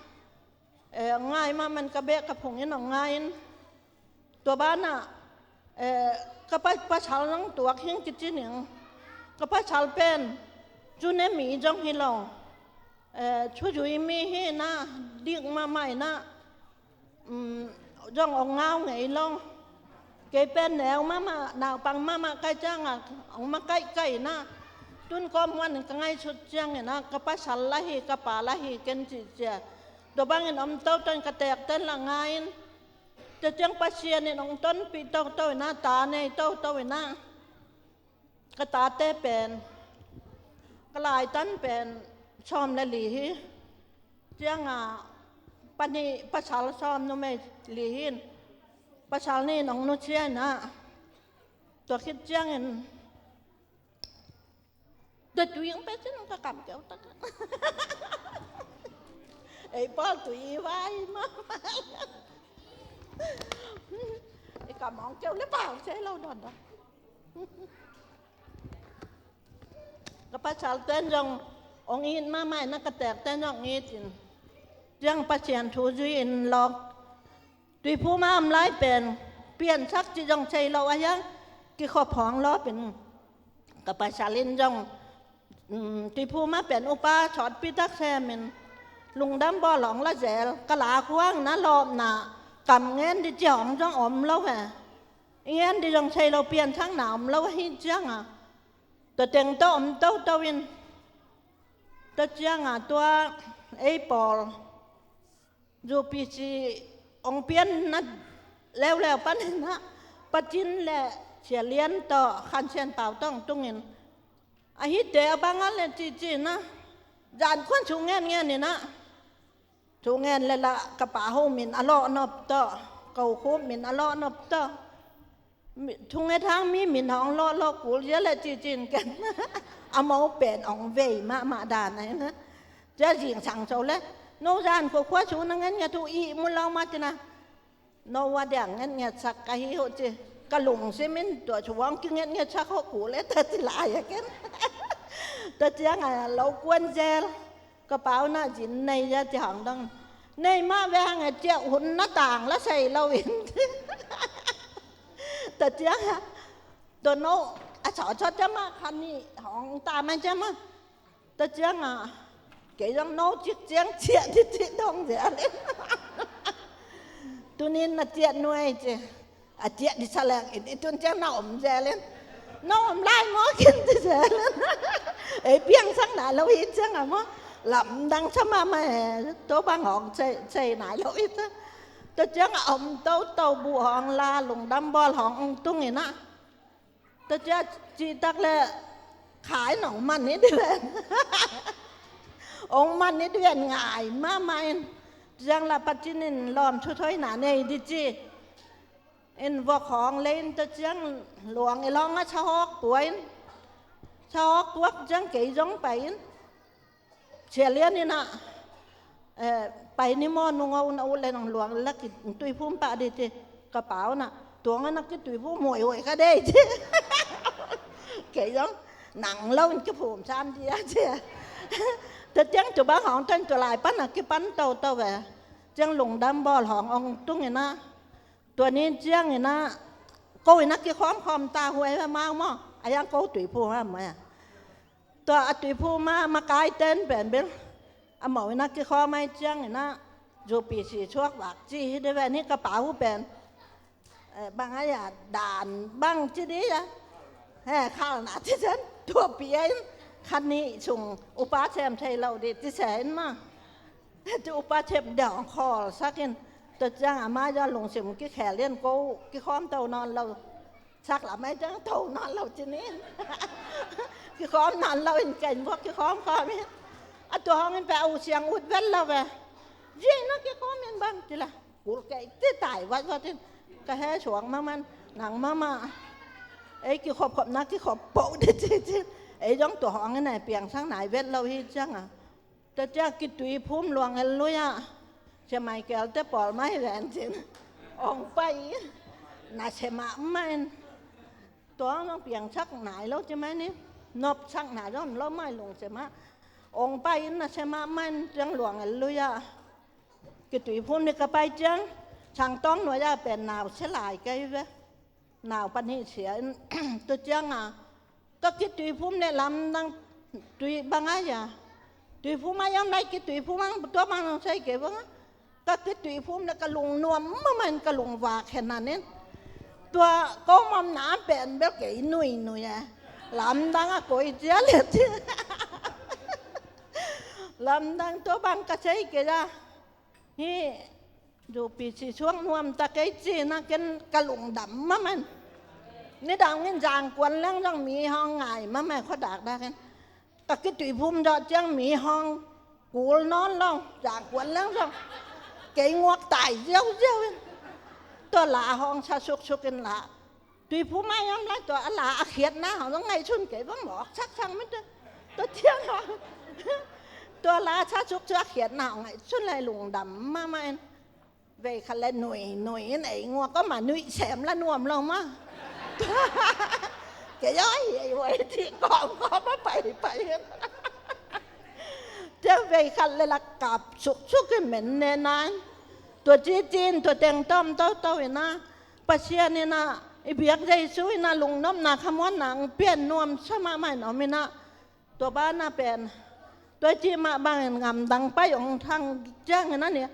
eh, hong ngai mahmah in ka beh ka phung in hong ngai in tua banah, Eh, ka pa, pasal zong tuak hing kici ning. Ka pasal pen, cune mi zong hi lo. Eh, thuzui mi hi na, dik mahmah hi na, um, zong ong ngau ngei lo. Kei pen neu mahmah, naupang mahmah kai ciangah, ong makaih kai na. Tun kawm muan in ka ngaihsut ciangin ah, ka pasal lah hi, ka pa lah hi, ken cihcia. Tua bangin om toto in ka teekten lah ngai in. Tua ciang Pasian in ong tonpih toto in ah, ta nei toto in ah. Ka tate pen, ka laitan pen, sawm le li hi. Ciangah panih, pasal sawm, numei li hi in. Pasal nih in ong nusia in ah. Tua khit ciangin, tua tui ong pe cin ong ka kam keu tak. Ei pawl tui vai ma. I kam ong keu le pawl se lo don don. Ka pasal ten zong ong it mahmah in ah, ka teekten zong ong it in. Ciang Pasian thu zui in lawk. Tuiphum ah om lai pen, piansak cih zong thei lo a hiang, kikhop hong lawp in. Ka pasal in zong, um, tuiphum ah pen upa sawtpi tak sem in, lungdam bawl hong la zel, ka la khuang na lawpna, kam ngen di ci hong zong om lo ve. I ngen di zong thei lo, piansakna om lo ahi ciangah. Tua teng tawh om toto in. Tua ciangah tua ei pawl U P C ong pianna leuleu panin ah, Pa Cin le Sia Lian tawh Khan Sian Pau tawh ong tungin, a hihte a bang a le cihcih in ah, zan khuan thu ngen ngen in ah, thu ngen le lah ka pa ho min a lawh nop tawh, ko khup min a lawh nop tawh. Mi, thunget hang mi min hong lawh lawh kul zia le cihcih in ken. A mo pen ong vei mahmah dan ahi na. Zia zingsang so le, no zan khuakhua thu na ngetnget uh, ihmu lo mah ci na. No va diang ngetngetsak ka hi uh ci. Ka lungsim in tua thu hong kingetngetsak uh kul e ta ci lai a ken. Tua ciangah lo kuan zel. Ka pau na zin nei zia ci hong dong. Nei mah ve hang e, ciah hun na tang la sei lo in. Tua ciangah, tua no a sawtsawt ciah mah, khan nih hong ta mai ciah mah. Tua ciangah, kei zong no cik ciang ciah di ci dong zel in. Tunin na ciah nuai ci. A ciah di sa leng in, i tun ciang na om zel in. Na om lai maw kin ci zel in. Ei piangsak nai lo hi ciangah maw, lamdang sa mahmah e, tua bang hong cei, cei nai lo hi ciang. Tua ciangah om toto, buh hong la, lungdam bawl hong tung in ah. Tua ciah cihtak le kha in ong man hi di ven. Ong man hi di ven ngai mahmah in. Ciang lah Pa Cin in lawm thuthoina nei di ci. In vok hong le in, tua ciang luang i lawng ah sahawk pua in. Sahawk puak ciang kei zong pai in. Sia Lian in ah, eh, pai ni maw, nung a un a ut le nang luang lak i tuiphum pah di ci. Ka pau na, tuang a nak i tuiphum huai huai ka dei ci. Kei zong, nang lo in kiphum sam di a ci. Tua ciang tua bang hong tan tua lai pan a kipan toto ve. Ciang lungdam bawl hong ong tung in ah. Tua ni ciangin ah, ko in ah kikhawm khawm ta huai ve mau maw. A yang ko tuiphum ah maw. Tua a tuiphum ah makai ten pen bel. A mau in ah kikhawm ai ciangin ah, U P C thuak vak ci hi de ve ni ka pau pen. Eh, bang ai a dan bang ci di a. He, khalna ci sen, tua pi a in, khan nih sung upa sem thei lo di ci sen maw. Ci upa sem dong khawl sak in. Tua ciang a mai zong lungsim kikhel in ko, kikhawm to nawn lo. Sak lam ai ciang to nawn lo ci ni. Kikhawm nawn lo in ken vok kikhawm khawm in. A tua hong in pe a u siang ut vel lo ve. Zia in a kikhawm in bang ci la. Kul kei ti tai vat vat in. Ka he suang mahmah, nang mahmah. Ei kikhop khop na kikhop poh di ci ci. Ei zong tua hong in a piangsak nai vet lo hi ciang a. Tua ciang kituiphum luang el lui ah. Sia Michael te pawl mai ven cin. Ong pai in. Na sia mahmah in. Tua hong piangsak nai lo ci mai ni. Nopsak nai lo, lo mai lungsim ah. Ong pai in na sia mahmah in ciang luang el lui ah. Kituiphum ni ka pai ciang. Sangtawng nuai ah pen nau sia lai kei ve. Nau panih sia in, tua cianga ka kituiphum le lamdang tui bang a ia. Tuiphum a iam lai kituiphum ang tua bang nang sai kei bang a. Ka kituiphum le ka lungnuam mamain ka lungvak henanin. Tua ko mamna pen bel kei nuinui e. Lamdang a koi cia le ci. Lamdang tua bang ka sai kei a. Hi, zupi si suak nuam ta kei cina ken ka lungdam maman. Nidang in zangkuan leng zong mi hong ngai mamai khuadak dakin. Ka kituiphum zawh ciang mi hong kul nawn lo, zangkuan leng zong kei nguak tai ziauziau in. Tua la hong sa suksuk in la. Tuiphum a iam lai tua a la a khiatna hong zong ngaihsun kei bang mawk saksang mite. Tua ciang hong tua la sa suk tua khiatna hong ngaihsun lai lungdam mama in. Vei khat le nuinui in ei nguak a ma nuih sem la nuam lo ma. Kei a hi ei vai ti kawm kawm a paipai in. Tua vei khat le la kap suksuk in men ne nai. Tua cici in tua teng tawm toto in a Pasian in a i biak Jesu in a lungnopna khamuanna ang pian nuam sa mahmah in om in a. Tua bana pen tua ci mah bangin ngamdang pai ong thang ciangin a nia,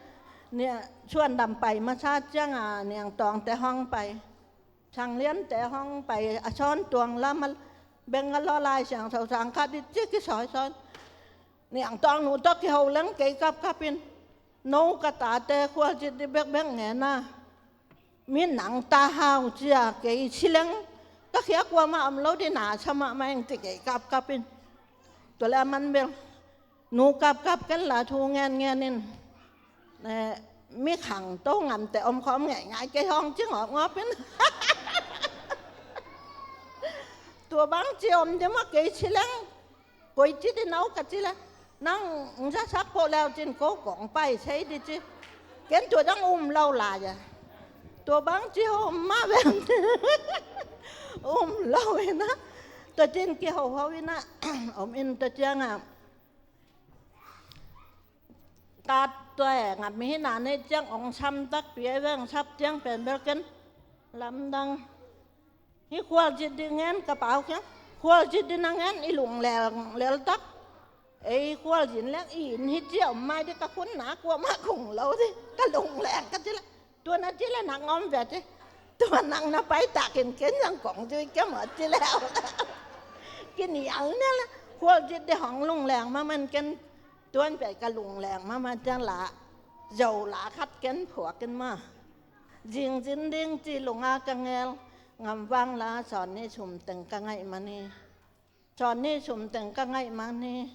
nia suandam pai masa cianga niangtawngte hong pai. Sangliante hong pai a sawn tuang lam a Bangalore Lai Siangtho sang khat i ci kisawisawi. Niangtawng nu tawh kiho leng kei kapkap in no ka tate khualcit di bekbek ngen a. Mi nang ta hau cia kei sileng ka khia kuamah om lo di na sa mahmah eng ti kei kapkap in. Tua le a man bel nu kapkap ken la thu ngenngen in. Eh, mi khangto ngamte om khawm ngeingai kei hong ci ngawpngawp in. Tua bang ci om di mah kei sileng. Koi ci di nau ka ci le nang zasak pawh leu cin ko kong pai sei di ci. Ken tua dang um lo lai a. Tua bang ci ho ma veng. Um lo ina. Tua cin kihoho ina. Om in tua cianga. Kat tua e ngam hi na ne ciang ong sam tak pi e veng sap ciang pen bel ken. Lamdang. Hi khualzin ding ngen ka pau kiang khualzin ding a ngen i lung lel lel tak. Ei khualzin leng i in hi cia om mai di ka khun na kuamah kung lo di ka lung leng ka ci le. Tua na ci le nak ngom ve ci. Tua nak na pai takin ken yang kong zui kia mawt ci le. Kinial ne le khualzin di hong lung leng ma man ken tuan pe ka lung leng ma man ciang la. Zo la khat ken phuak ken ma. Zingzin ding ci lunga ka ngel ngam vang la sawn ni sum teng ka ngaih mani. Sawn ni sum teng ka ngaih mani.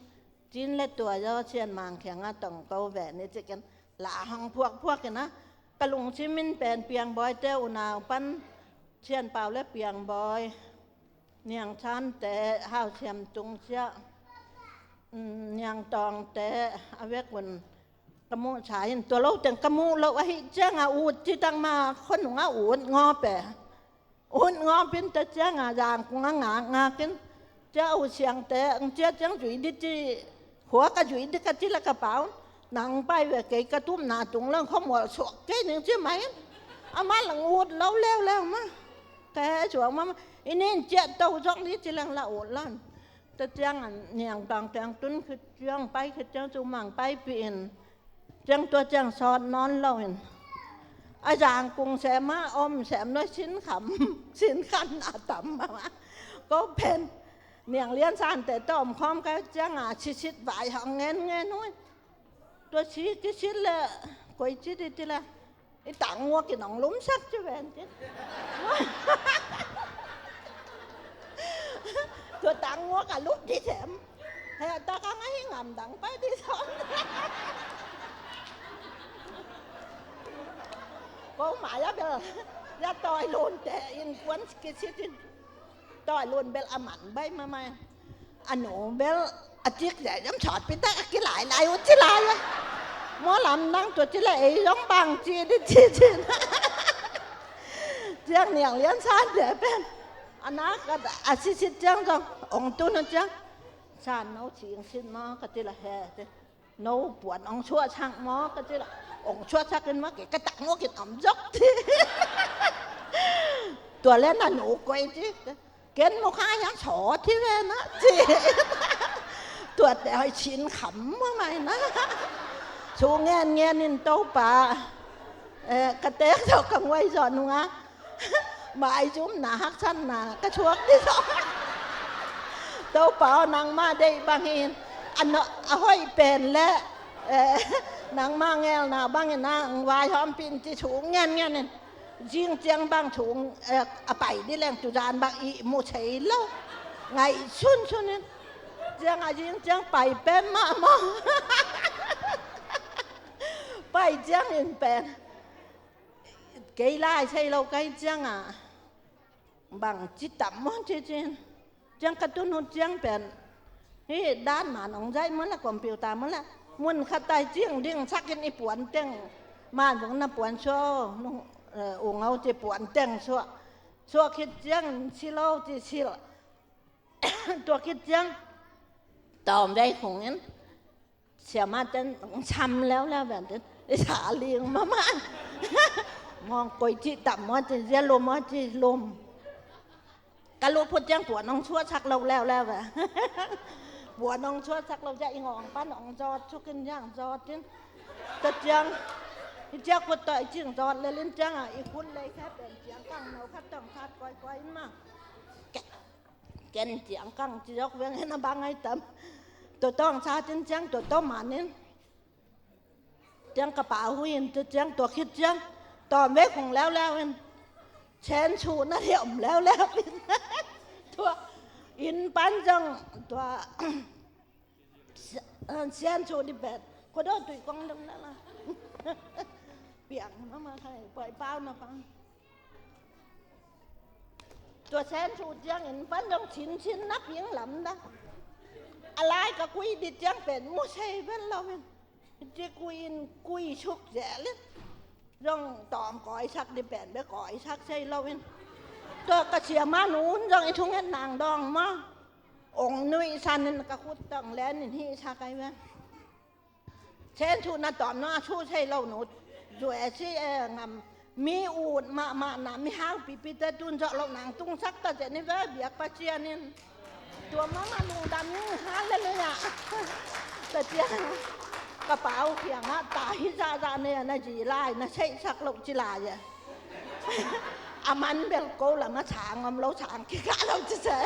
Cin le tua zaw sian mang khianga tong ko ve ni ci ken la hong phuakphuak ina. Ka lungsim in pen piangbawi te unau pan sian pau le piangbawi. Niang chan te hau siam tung sia. Niang tawng te a vek un. Ka muh sa in tua lo teng ka muh lo ahi cianga ut ci tak ma khonunga ut ngawp e. Ut ngawp in ta cianga zangkunga ngakngak in cia uh siangte ang cia ciang zui di ci khua ka zui di ka ci la ka pau nang pai ve kei ka tumna tung lang khuamual suak kei ning ci mai in. Ama lang ut lo leuleu ma. Ka he suak ma ma. I nin cia to zok ni ci lang la ut lan. Ta cianga niang tang teng tun khit ciang pai khit ciang cu mang pai pi in. Ciang tua ciang sawt nawn lo in a zangkung sem a om sem nuai sin kham sin khan a tam a ko pen niang lian sante tawm khawm ka cianga sisit vai hong ngen ngen hui. Tua si kisit le koi ci di ti le i tang ngua kinong lumsak ci ven ci. Tua tang ngua ka lup di sem. He ta ka ngai ngam dang pai di som. Ko maya bel ya toi lun te in kuan kisit in. Toi lun bel a man bai ma mai. A nu bel a cik zai zam sawt pi tak a kilai lai u ci lai a. Maw lam nang tua ci lai ei zong bang ci di ci ci na. Ciang niang lian san de pen a nak a sisit ciang zong ong tun a ciang san no cing sin maw ka ci la he ci. No puan ong suahsak maw ka ci la ong suahsak in maw kei ka tak maw kin om zok ci. Tua le na nu koi ci, ken mu kha hiang sawt hi ve na ci. Tuate hoi cin kham mah mai na. Su ngen ngen in Topa, eh, ka tek zawh ka nguai zawh nungah maizumna haksatna ka thuak dih zawh. Topa aw, nangmah deih bangin a no, a hoih pen le, eh, nangmah ngelna bangin ang vaihawmpih in ci su ngen ngen in. Zing ciang bang sung, eh, a pai dih leng tuzan bang ihmu thei lo. Ngaihsun sun in. Ciang a zing ciang pai pen mah maw. Pai ciangin pen kei lai thei lo kai ciangah bang ci tam maw ci cin. Ciang ka tun hun ciang pen hih dan man ong zaih maw la, computer maw la, mun khat tai cing ding sakin i puan teng man zong na puan suah, nung, eh, ung au ci puan teng suah. Suah khit ciang sil au ci sil. Tua khit ciang tawm vei khungin siamah ten sam leuleu vente, i sa ling mahmah. Ngawng koi cih tam maw ci, zia lum maw ci lum. Ka luh phut ciang puan hong suahsak lo leuleu ve. Puan hong suahsak lo ciang i ngawng pan hong zawt sukin ciang zawt in. Tua ciang i ciak phut tawh i cing zawt lel in ciangah i khut lei khe pen ciangkang no khat tawh hong sat kawikawi in mah. Ken ciangkang ci zawk veng hen a bang ai tam. Tua tawh hong sat in ciang tua tawh man in. Ciang ka pa hui in tua ciang tua khit ciang tawm vei khung leuleu in. Sen su na hi om leuleu in. Tua inn pan zong tua Sian, sian su di pen. Kua daw tui kong dong na la. Piang mama khai, poi pau na pang. Tua sian su ciangin pan dong cin cin na piang lam da. A lai ka kui di ciang pen mu sei ven lo in. Ci kui in kui suk zel in. Zong tawm kawisak di pen bek kawisak sei lo in. Tua ka siamah nu un zong i thunget nang dawng maw. Ong nuihsan in ka khut tawh ong len in hihsak ai ve. Sen su na tawm no a su sei lo nu. Zu e si e ngam mi ut mahmah na mi hau pipi te tun zawh lo nang tungsak ta zen i ve biak Pasian in. Tua mama lungdam in, halleluiah. Tua ciang ka pa uh kiangah ta hi zahzah nei a na zi lai na seihsak loh ci lai a. A man bel ko lam a sang om lo sang kikah lo ci se.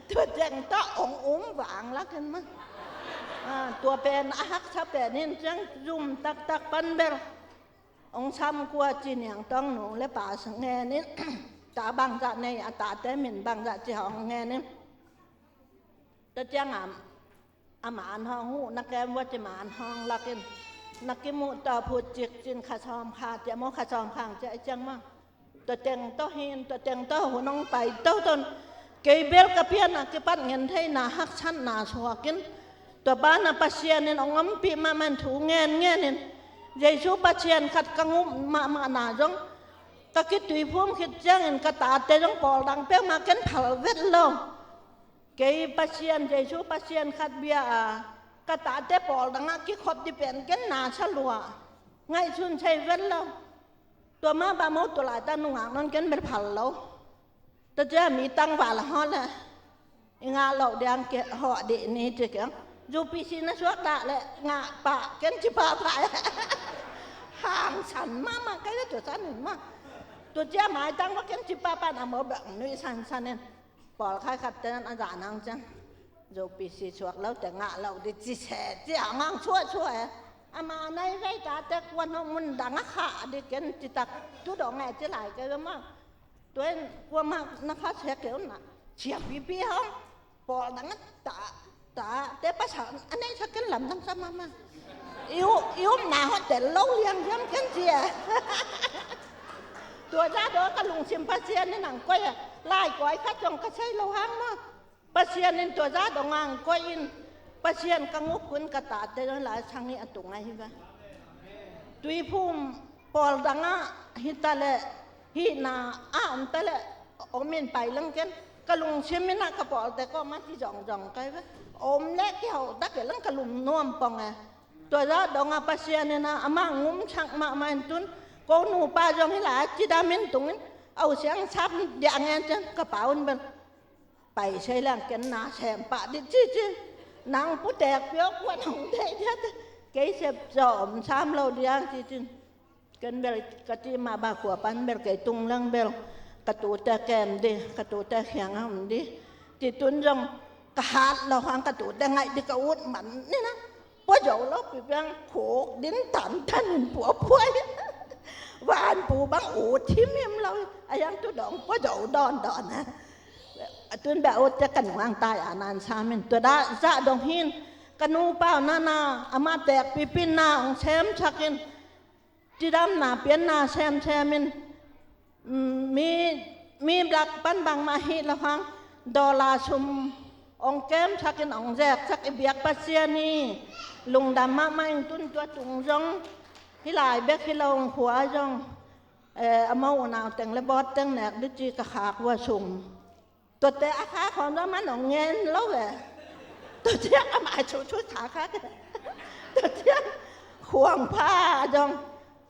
Tua ciang tawh ong um vang lakin ma. Ah, tua pen a haksa pen in ciang zum taktak pan bel. Ong sam kua ci niang tawng nu le pa sa ngen in. Ta bangzah nei a tate min bangzah ci hong ngen in. Tua ciang a, a man hong huh na kem vua ci man hong lak in. Na kimuh tawh phut cik cin kha sawm kha cia maw kha sawm khang cia i ciang maw. Tua teng tawh hin, tua teng tawh hun hong pai tawh ton. Kei bel ka pian a kipat ngen theihna haksatna suak in. Tua banah Pasian in hong ompih mahmah in thu ngen ngen in. Jesu Pasian khat ka ngum mahmah na zong. Ka kituiphum khit ciangin ka tate zong pawl dang peuhmah ken phal vet lo. Kei Pasian, Jesu Pasian khat bia a, ka tate pawl dangah kikhop di pen ken na sa lua. Ngaihsun sei vet lo. Tua mah bang maw tua laitak nungak nawn ken bel phal lo. Tua ciang mi tangval a hawh le. I ngah loh diang ke hawh dih ni ci keng. Zu pisi na suak dah le ngah pah ken ci pahpah. Hangsan mahmah kai le tua san in mah. Tua ciang mai tangval ken ci pahpah na maw bek nuih sansan in. Pawlkhat khat te nan a zah nang ciang. Zo pisi suak lo te ngah lo di ci se ci a ngang suah suah e. Ama nai vei ta te kuan hong mun dang a khah di ken ci tak tu dong e ci lai ke lo ma. Tua in kuamah na kha se ke un na. Cia pipi hong. Pawl dang a ta ta te pasal a nei sa ken lam dang sa mama. I u i um na hong tel lo liang hiam ken ci e. Tua zah dong ka lungsim Pasian in ang koih e. Lai koi khat zong ka sei lo hang ma. Pasian in tua zah dong ang koih in, Pasian ka ngup hun ka tate zong lai sang hi a tung ahi ve. Tuiphum pawl dangah hi ta leh, hihna a om ta leh, om in pai leng ken, ka lungsim in ah ka pawlte kawmah ci zongzong kai ve. Om leh kihauh tak e leng ka lum nuam pong e. Tua zah dongah Pasian in ah amah ngumsak mahmah in tun, Ko nupa zong hi lai a cidam in tungin, au siang sap dia ngen ciang ka pa un bel pai sei leng ken na sem pah dih ci ci. Nang putek piau kuan hong deih dia te. Kei sep zawm sam lo dia ci ci. Ken bel ka ci mah bang khua pan bel kei tung leng bel ka tute kem dih, ka tute khiang a om dih. Ci tun zong ka hat lo hang ka tute ngaih dih ka ut man ni na. Pua zo lo pi piang khuk din tan tan in pua pua. Van pu bang ut him him lo. A yang tu dong pua zo dawn dawn a. A tun bia ut te ka nuang tai a nan sam in. Tua dah zah dong hin ka nu pau na na amah tek pipi na ong sem sak in. Cidamna pianna semsem in, mm, mi, mi blak pan bangmah hi lo hang, dollar sum ong kemsak in ong zeksak i biak Pasian hi. Lungdam mahmah ing tun tua tung zong, hi lai bek hi lo ong khua zong, eh, a mo unau teng le bawt teng nek dih ci ka khak ua sum. Tuate a kha khawng zong man ong ngen lo ve. Tua ciang a mai thuthu kha kha ke. Tua ciang khuang pha zong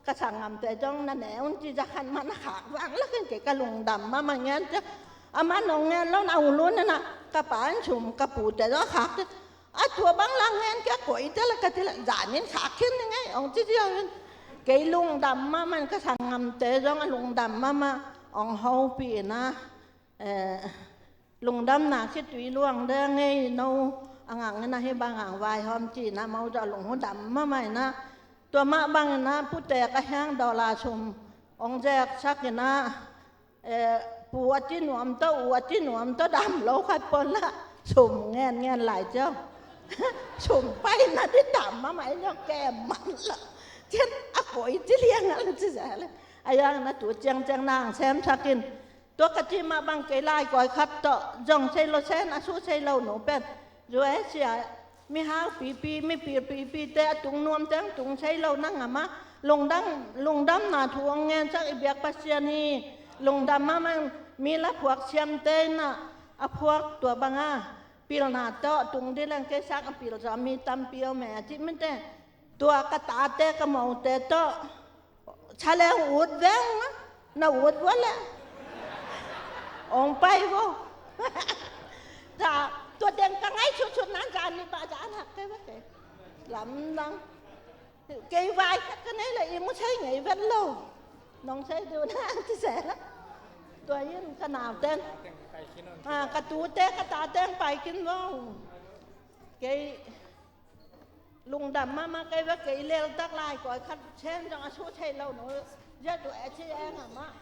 ka sanggamte zong na ne un ci za khan man a khak vang lak in kei ka lungdam mahmah ngen ciang. A man ong ngen lo na u lun na ka pa in sum ka pute zong khak ciang. A tua bang la ngen kia koi te la ka ti la zanin khak khin ni ngei ong ci ciang in. Kei lungdam mahmah in ka sanggamte zong a lungdam mahmah ong hopih na. Eh, lungdamna khitui luang de ngei no a ngang ina hi bang ang vaihawm cina mo zaw lungdam mahmah ina. Tua mah bang ina putek a hiang dollar sum ong zeksak ina, eh, pu a ci nuam tawh u a ci nuam tawh dam lo khat pon la sum ngen ngen lai ciau. Sum pai na di dam mahmah ina kem man la. Cian a koi ci liang a la ci zale. A yang na tu ciang ciang nang semsak in. Tua ka cih mah bang kei lai koi khat tawh zong sei lo sen a su sei lo nu pen. U S a mihau pipi, mipil pipi te a tung nuam teng tung sei lo na ngam a lungdam, lungdamna thu ong ngensak i biak Pasian hi. Lungdam mahmah mi la phuak siamte na a phuak tua bang a pilna tawh tung di leng kei sak a pil zaw mi tampi om e a cih mite. Tua ka tate ka mote tawh Chaleng ut veng na ut vua le ong pai vo. Ta tua deng ka ngai sut sut nan zan ni ba zan hak kei va kei lam dang kei vai khat ka nei le i mu sei ngei vet lo. Nong sei du na ti se la tua yin ka nau ten ka tu te ka ta teng pai kin vo kei. Lungdam mahmah kei ve kei lel tak lai koi khat sen zong a su thei lo no. Zia tu e ci e nga mah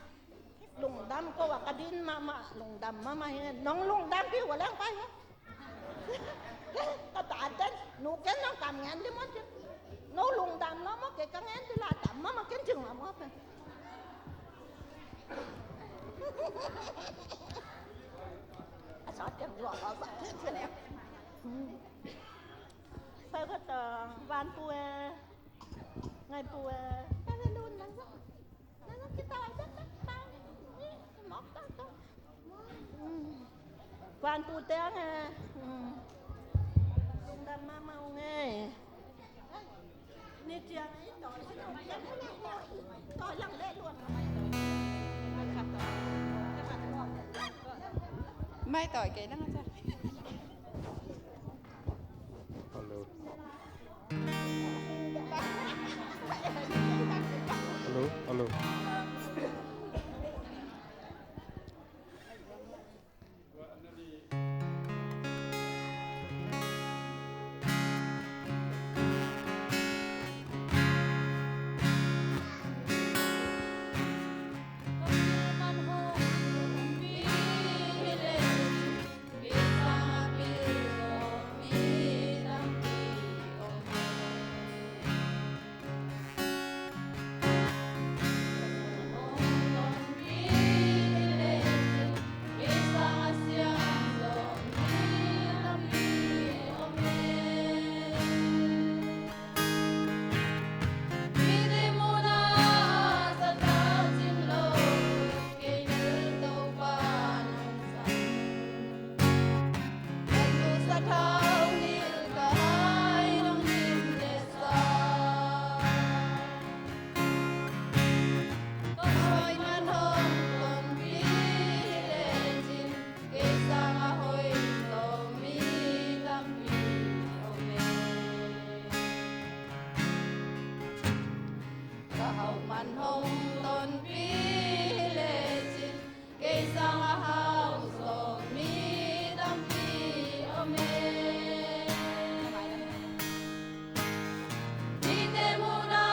lungdam ko wa ka din mahmah lungdam mahmah hi nong lungdam pi wa leng pai ve. Ka ta ten nu ken nong kam ngen di mo cin no lungdam lo mo kei ka ngen di la dam mahmah ken cing la mo pen. A sa tem lua ka ba ken cin le. Pai khat vanpu e, ngaipu e, pai ve lun nang zong, nang zong kitai zong tak tang ni mok tak tang. Vanpu te ang e, lungdam mahmah ung e. Ni ciang e, tawi lang le luan. Mai tawi kei nang a sa. Hello. Hello, hello. Man hong tonpih hi lecin, kei sang a hau zawh mi tampi om e. Mite muhna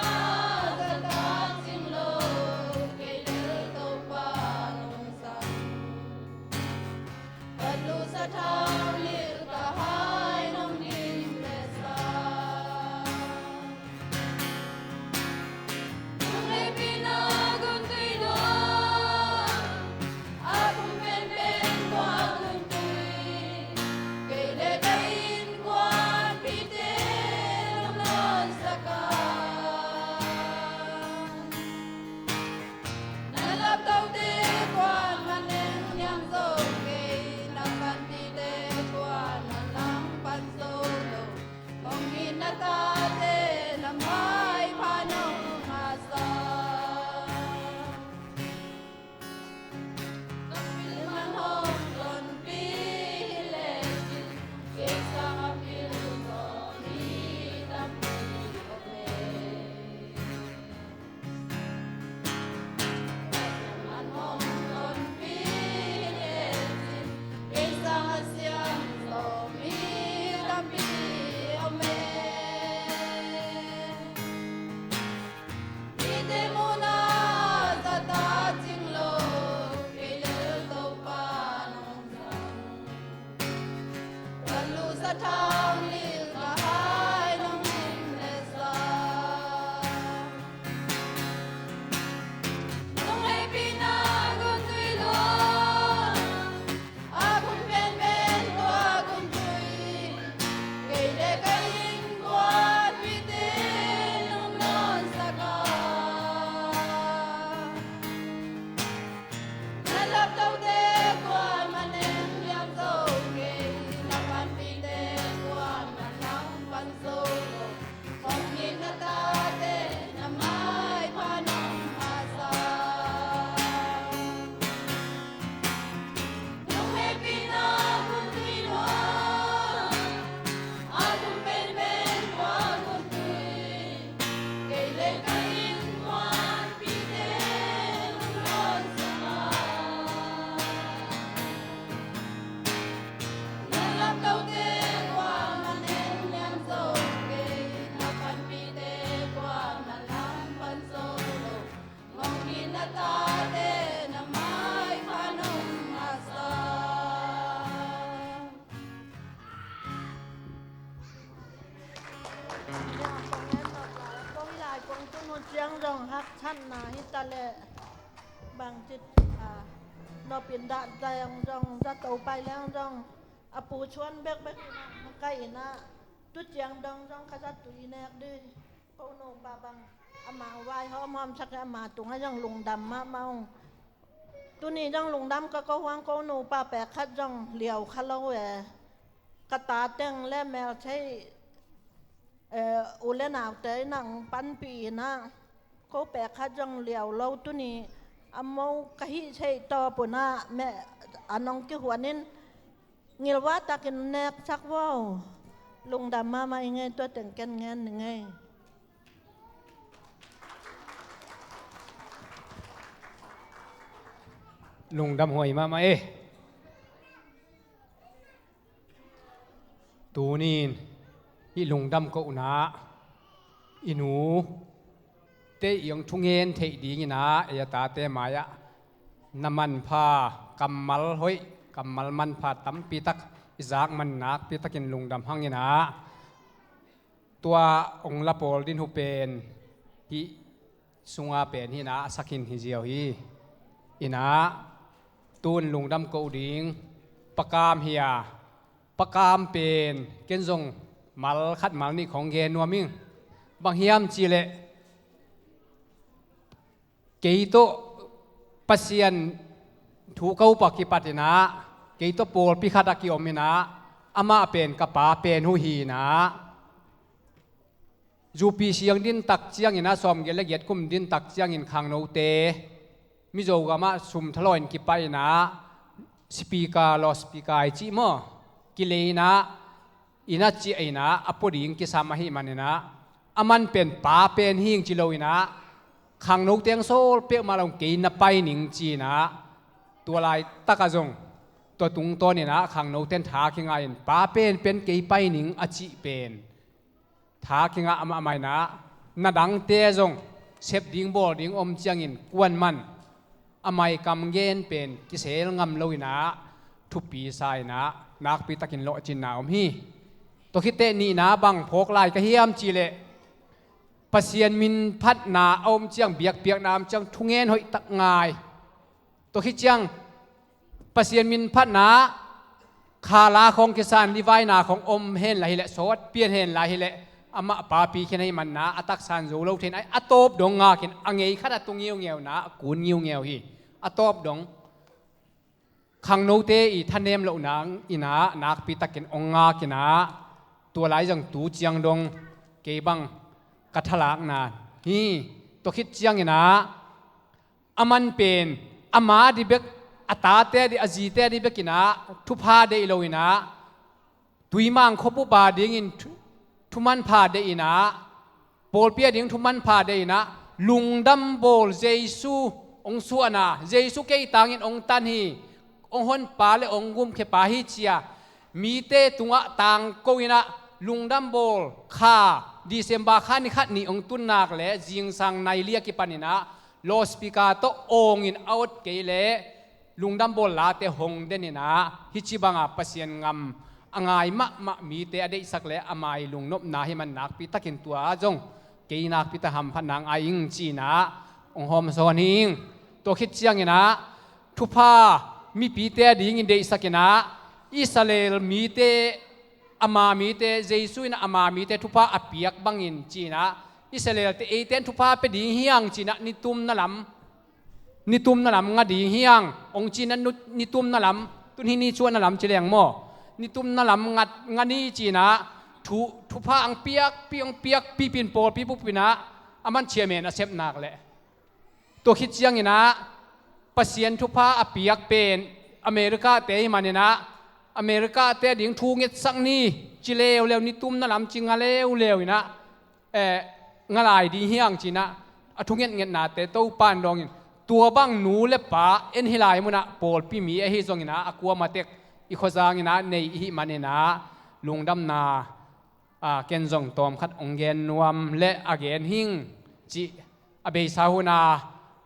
zahtak cing lo, kei lel Topa nong zang. Ka lu sathau lil ka hai nong dim le sa. Nong hehpihna gun tui nuam, a kum penpen tua gun tui. Kei le ka innkuanpihte nong nawnsak a. Na laptote kuaman eng niam zo kei, na panpihte kuaman langpan zo lo. Hong it na tate na maipha nong masa. Ka pil man hong tonpih hi lecin, kei sang a pil zaw mi tampi om e. Ka lu sathau lil ka hai nong dim le sa. Nong hehpihna gun tui nuam, a kum penpen tua gun tui. Kei le ka innkuanpihte nong nawnsak a. Na laptote kuaman eng niam zo kei, na panpihte kuaman langpan zo lo. Hong it na tate na maipha nong masa. Nong hehpihna gun tui nuam, a kum penpen tua gun tui. Kei le ka innkuanpihte nong nawnsak a. Na laptote kuaman eng niam zo kei, na panpihte kuaman langpan zo lo. Hong it na tate na maipha nong masa. Kong en nop lai, kong i lai kong tun hun ciang zong haksatna hi ta leh, bangci, a, nopin dah zayang zong, zato pai leng zong, a pu chuan bekbek in ah, na kai in ah, tu ciang dong zong ka zatui nek dih. Ko nupa bang, ama vai hawm hawm sak, ama tungah zong lungdam mahmah ung. Tuni zong lungdam ka ko huang, ko nupa pek khat zong liau kha lo e. Ka ta teng le mel thei, eh, u le naute in ah panpih in ah, ko pek khat zong liau lo, tuni a mo ka hih theih tawp un ah, meh a nong kihuan in, ngilvah takin neksak vo. Lungdam mahmah i ngei, tua teng ken ngen ni ngei. Lungdam huai mahmah e. Tunin i lungdam kohna, i nu te i hong thungen theih dingin ah, ei a tate mai-ah na manpha, kammal hoih, kammal manpha tampi tak i zak man nakpi takin lungdam hangin ah, tua hong la pawl din hu pen hih sunga pen hi in ah, a sak in hi ziau hi. In ah, tun lungdam koh ding Pa Kam hi a, Pa Kam pen ken zong mal khat mal nih khong gen nuam ing. Bang hiam cih leh, kei tawh Pasian thu ka up a kipat in ah, kei tawh pawlpi khat a kiom in ah, amah pen ka pa pen uh hi in ah, U P C hong din tak ciangin ah, sawmgiat le giat kum din tak ciangin khangnote Mizo gamah sum thalawh in kipai in ah, speaker, loudspeaker i cih maw, kilei in ah, inn ah ciah in ah, a pua ding kisam ahih manin ah, aman pen pa pen hi ing ci lo in ah, khangno teng sawl peuhmah lo kei na pai ning ci-in ah, tua laitak ah zong tua tungtawn in ah khangno ten tha kinga in pa penpen kei pai ning a cih pen tha kingah mahmah in ah, na dangte zong sep ding bawl ding om ciangin kuaman a mai kam gen pen kisel ngam lo in ah, thupi sa in ah, nakpi takin lawhcinna om hi. Tua khit teh nihna bang phawk lai ka hiam cih leh, Pasian min phatna a om ciang, biakpiakna a om ciang thungen hoih tak ngai. Tua khit ciang Pasian min phatna khala khawng kisan livaina khawng om hen la hi leh, sawt pian hen la hi leh, amah papi khin ahih manin ah a taksan zo lo thei in ah, a tawp dong ngakin a ngei khat a tu ngiungiu in ah, a kun ngiungiu hi. A tawp dong khangnote i thanem lohna in ah nakpi takin ong ngak in ah, tua lai zong tu ciang dong kei bang ka thalakna hi. Tua khit ciangin ah, a man pen ama ding bek, a tate ding, a zite ding bek in ah thupha deih lo in ah, Tuimang khuapupa dingin thu, thumanpha deih in ah, pawlpi a ding thumanpha deih in ah, lungdam bawl Jesu ong suahna, Jesu kei tangin ong tan hi, ong honpa le ong gumkhiapa hi ci-a mite tungah tangko in ah, lungdam bawl kha, December kha ni khat ni ong tun nak leh zingsang nai li a kipan in ah, loudspeaker tawh awngin a ot kei leh lungdam bawl late hong den in ah, hih ci banga Pasian ngam a ngai mahmah mite a deihsak leh a mai lungnopna hi man nakpi takin tua zong kei nakpi tak hamphatna ngai ing ci-in ah ong hawmsawn hi ing. Tua khit ciangin ah thupha mipite a dingin deihsak in ah, Israel mite, ama mite, Jesu in ama mite thupha a piak bangin ci-in ah, Israel-te eite in thupha pia ding hi hang ci-in ah, nitumna lam, nitumna lam nga ding hi hang ong ci-in ah, nu, nitumna lam, tun hi ni chuahna lam ci leng maw, nitumna lam nga, nga ni ci-in ah, thu, thupha ang piakpi, ang piakpi pin pawlpi bup in ah, a man chairman a sep nak leh. Tua khit ciangin ah Pasian thupha a piak pen America-te hi manin ah, America-te a ding thu ngetsak ni ci leuleu, nitumna lam ci nga leuleu in ah, eh, nga lai ding hi hang ci-in ah, a thu ngetngetnate Topan dawngin, tua bang nu le pa en hih lai munah pawlpi mi ahi zongin ah, a kuamah tek i khuazangin ah nei i hih manin ah, lungdamna a, ken zong tawmkhat ong gen nuam le a gen hing cih a beisa hun a,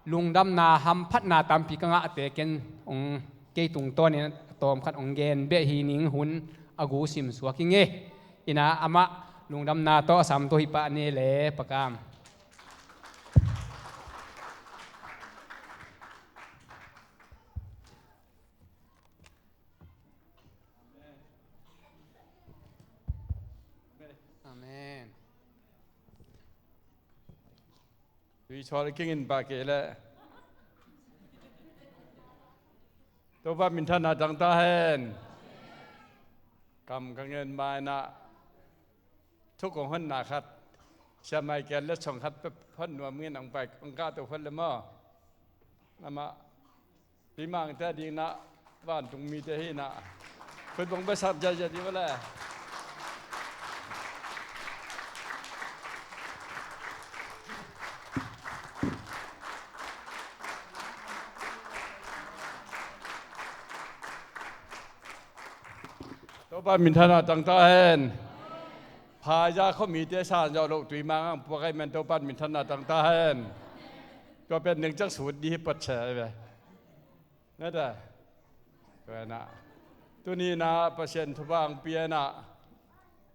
lungdamna hamphatna tampi ka ngahte ken ong, kei tungtawnin tawmkhat ong gen beh hi ning, hun a gu simsuak hi nge. In ah amah lungdamna tawh a sam tawh hi pah ni le, Pa Kam. Amen. Tui chawl kingin pah kei leh Topa minthanna tangta hen. Kam ka ngen ma in ah, thu kong honna khat, Sia Michael le song khat pe hon nuam ngin ang pai, ang kah to hon le maw. Amah Tuimangte a ding in ah, vantung mite hi in ah, khut bang besak ziahziah dih ua le. Topa minthanna tangta hen. Phaiza khuamite san zawh loh Tuimang ang puak ahih man Topa minthanna tangta hen. Tua pen ningcak sut dih hi pawt se ve. Nata. Tua in ah, tuni in ah Pasian thupha ang pia in ah,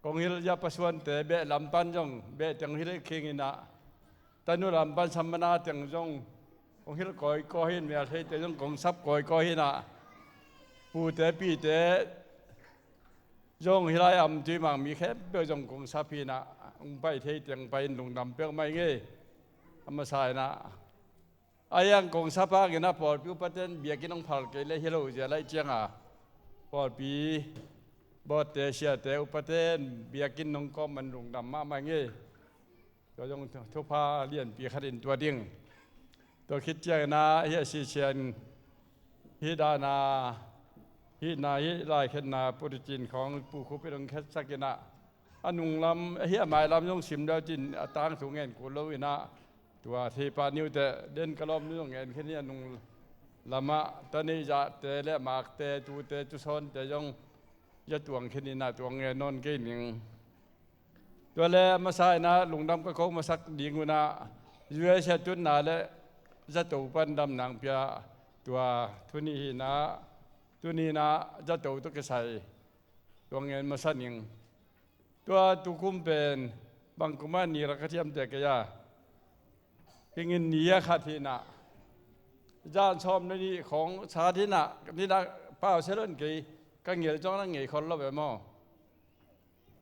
kong hilh zia pasuante beh lam pan zong beh teng hilh khing in ah, tanu lam pan sammana teng zong kong hilh kawikawi hi in, meltheite zong kong sap kawikawi hi in ah, pute pite zong hih lai am Tuimang mi khempeuh zong kong sap hi in ah, hong pai thei teng pai in lungdam peuhmah ing ei. A masa in ah, a hiang kong sap hangin ah pawlpi upate in biakinn hong phal kei leh hi lo zia laih ciang a, pawlpi bawtte, siate, upate in biakinn hong kawm man lungdam mahmah ing ei. Tua zong thupha lianpi khat in tua ding. Tua khit ciangin ah hih a sisian, hih dan a, hih na, hih laikhenna puticin khawng Pu Khup in hong khetsak in ah, a nunglam, hih a mailam zong sim deuh cin a tangthu ngen kul lo in ah, Tua thei pah ni uh teh, den ka lawm nu zong ngen khin hi a, nung lamah ta neih zahte le makte, tute, tusawnte zong za tuang khin hi a, tua ngen nawn kei ning. Tua le a masa in ah lungdam ka ko masak ding un ah, U S a tunna le zato pan damna hong pia, tua tuni hi in ah, tuni in ah zato tawh kisai tua ngen masa ning. Tua tukum pen bang kum a ni rak ka thiamte kei a, hih in ni a khat hi in ah, zan sawm le nih khawng sat hi in ah, ni in ah pau sia lo in kei, ka ngel zong na ngei khol lo ve maw.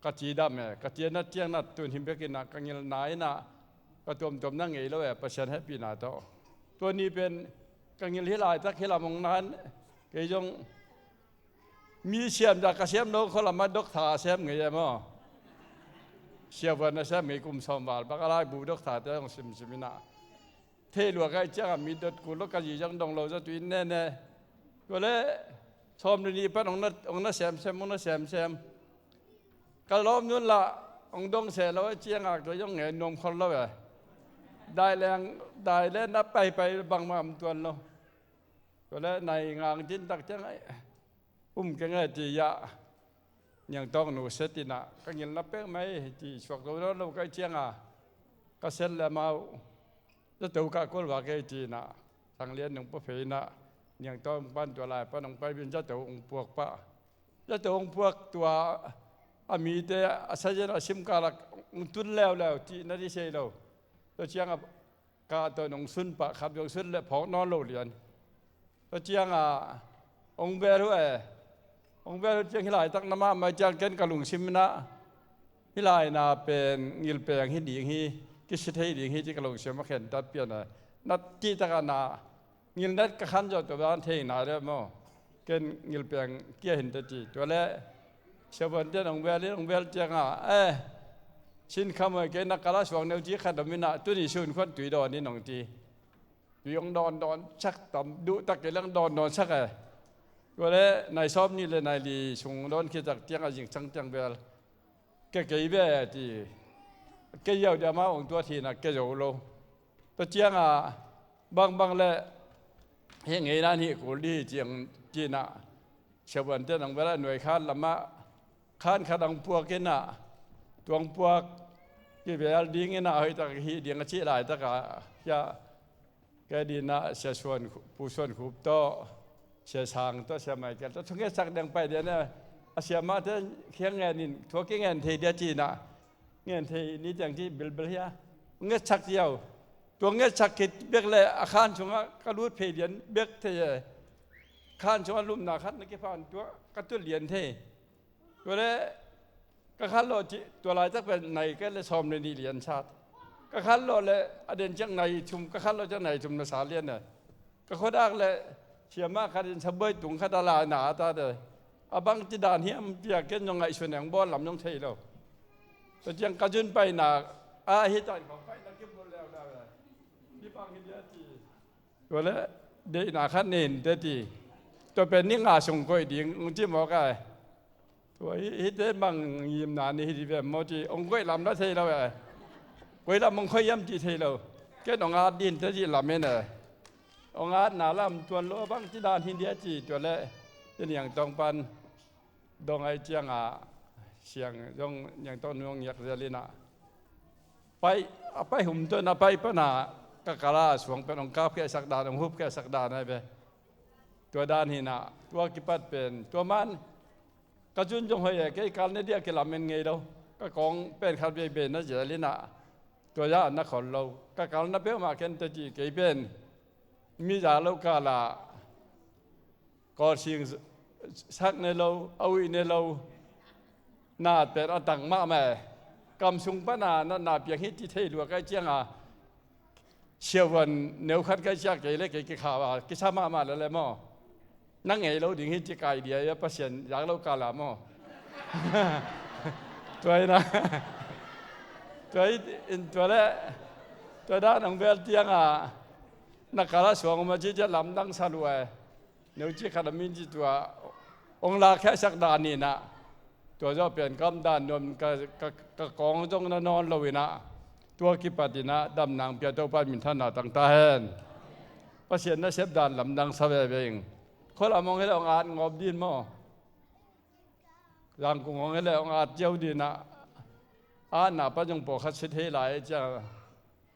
Ka cidam e, ka cia nat ciang nat tun him bek in ah, ka ngel na in ah, ka tuamtuam na ngei lo e, Pasian hehpihna tawh. Tua ni pen ka ngel hi laitak hi lam hong na in, kei zong mi siam dah ka siam lo, khua lamah doctor a siam ngei e maw. Siavuan a siam ngei kum sawm val bak a, laibu doctorte zong simsim in ah. Thei lua ka hih ciangah mi dot kul lo, ka zi zong dong lo, zato in nene. Tua le sawm le nih pan hong na, hong na semsem, hong na semsem. Ka lawm nun lah hong dong se lo, hih ciangah kei zong ngen nuam khol lo e. Dai leng, dai le na paipai bangmah om tuan lo. Tua le nai ngang din tak ciangah um keng e ci-a, Niangtawng nu set in ah, ka ngilna pek mai ci, suak zo nawn lo ka hih ciangah, ka set le amau, zato kah kul vak e ci in ah, Sang Lian nung pua phei in ah, Niangtawng pan tua lai pan hong pai bin zato hong puak pah. Zato hong puak tua a mite a sazian a simkal ah hong tun leuleu cih na di sei lo. Tua ciangah ka tawn hong sun pah, khat bek hong sun leh phawk nawn lo lian. Tua ciangah hong bel uh e, hong bel uh ciang hih laitak na mahmah ciang ken ka lungsim in ah, hih lai na pen ngilpeng hi ding hi, kisi thei ding hi ci ka lungsim a khentat pian e. Na cihtak ah na ngilnat ka khan zawh tua ban thei nai le maw. Ken ngilpeng kia hi in teh ci. Tua le siavuante in hong bel in, hong bel ciangah, eh, sin kha maw, kei na kal ah suang neu ci khat om in ah, tuni sun khuan tui dawn in hong ci. Tui hong dawndawn sak tam, duhtak kei leng dawndawn sak e. Tua le nai sawm nih le nai li sung dawn khit tak ciangah zingsang ciang bel kia kei ve ci. Kia ziau dia amau hong tuat hi in ah kia zo lo. Tua ciangah bangbang le hih ngei nan hih kul dih hi ciang ci in ah, siavuante in hong bel ah nuai khan lamah khan khat hong puak in ah, tua hong puak kibel ding in ah hoihtak hih ding a cih laitak ah, hia, kei din ah Sia Suan, Pu Suan Khup tawh, Sia Sang tawh, Sia Michael tawh thungetsak ding pai dia na, a siamahte kiang ngen in, tua kingen thei dia ci in ah, ngen thei ni ciang ci bilbil hia. Ngetsak ziau. Tua ngetsak khit bek le a khan sungah ka lut phei lian bek thei e. Khan sungah lumna khat na kiphan tua ka tut lian thei. Tua le ka khanlawh cih, tua laitak pen nai kei le sawm le nih lian sat. Ka khanlawh le a den ciang nai thum, ka khanlawh ciang nai thum na sa lian e. Ka khuadak le siamah khat in sabuai tung khat a la na a tate. A bangci dan hiam ci-a ken zong ngaihsun e, hong bawl lam zong thei lo. Tua ciang ka zun paina ah hih tan khawng paina kibulh leuleu e. Hih bang hi dia ci. Tua le deihna khat nei in teh ci. Tua pen ni nga sung koih ding hong ci mawk ai. Tua hi, hihte bang ngimna ni hi dih ve maw ci, hong koih lam na thei lo e. Koi lam hong koih hiam cih thei lo. Ken hong at dih in teh cih lam in e. Hong atna lam tuan lo, bangci dan hi dia ci, tua le, i Niangtawng pan dong ahih ciangah, Siang zong Niangtawng nu hong ngiak zel in ah, pai, a pai hum tawh na pai pan ah, ka kal ah suang pen hong kapkhiatsak dan, hong hupkhiatsak dan ahi ve. Tua dan hi in ah, tua kipat pen, tua man, ka zun zong hoih e, kei kal ne dia kilamen ngei lo. Ka kawng pen khat veivei na zel in ah, tua zah na khol lo. Ka kalna peuhmah ken teh ci, kei pen mi zak lo kal ah, kawlsing sak ne lo, a uih ne lo, na pen a tang mahmah e. Kam sung pan ah na, na piang hi ci thei lua ka hih ciangah, siavuan neu khat ka hih ciang kei le kei kikhau a, kisa mahmah lel e maw. Na ngei lo ding hi ci kai dia, Pasian zak lo kal ah maw. Tua hi in ah, tua hi in, tua le, tua dan hong bel ciangah, na kal ah suang om a ci ciang lamdang sa lua e. Neu ci khat a min ci tua hong lakkhiatsak dan hi in ah, tua zawh pen ka om dan nuam, ka, ka, ka kawng zong na nawn lo in ah, Tua kipat in ah damna hong pia Topa in minthanna tang ta hen. Pasian nasep dan lamdang sa veve ing. Khualam hong hi leh hong at ngawp ding maw? Zangkung hong hi leh hong at ziau ding ah, atna pan zong pawlkhat si thei lai ciang,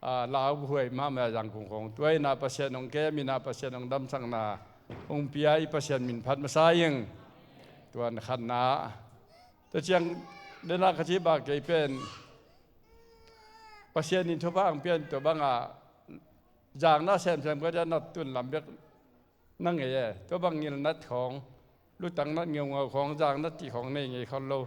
a, lauhuai mahmah Zangkung khawng. Tua in ah Pasian hong kem in ah, Pasian hong damsakna hong pia i Pasian min phat masa ing. Tua na khatna. Tua ciang, den ah ka cih bang kei pen Pasian in thupha hong pia in, tua bang ah zang na semsem ka ciang na tun lam bek na ngei e. Tua bang ngilnat khawng, lutang nat ngeungau khawng, zang nat cih khawng nei ngei khol lo.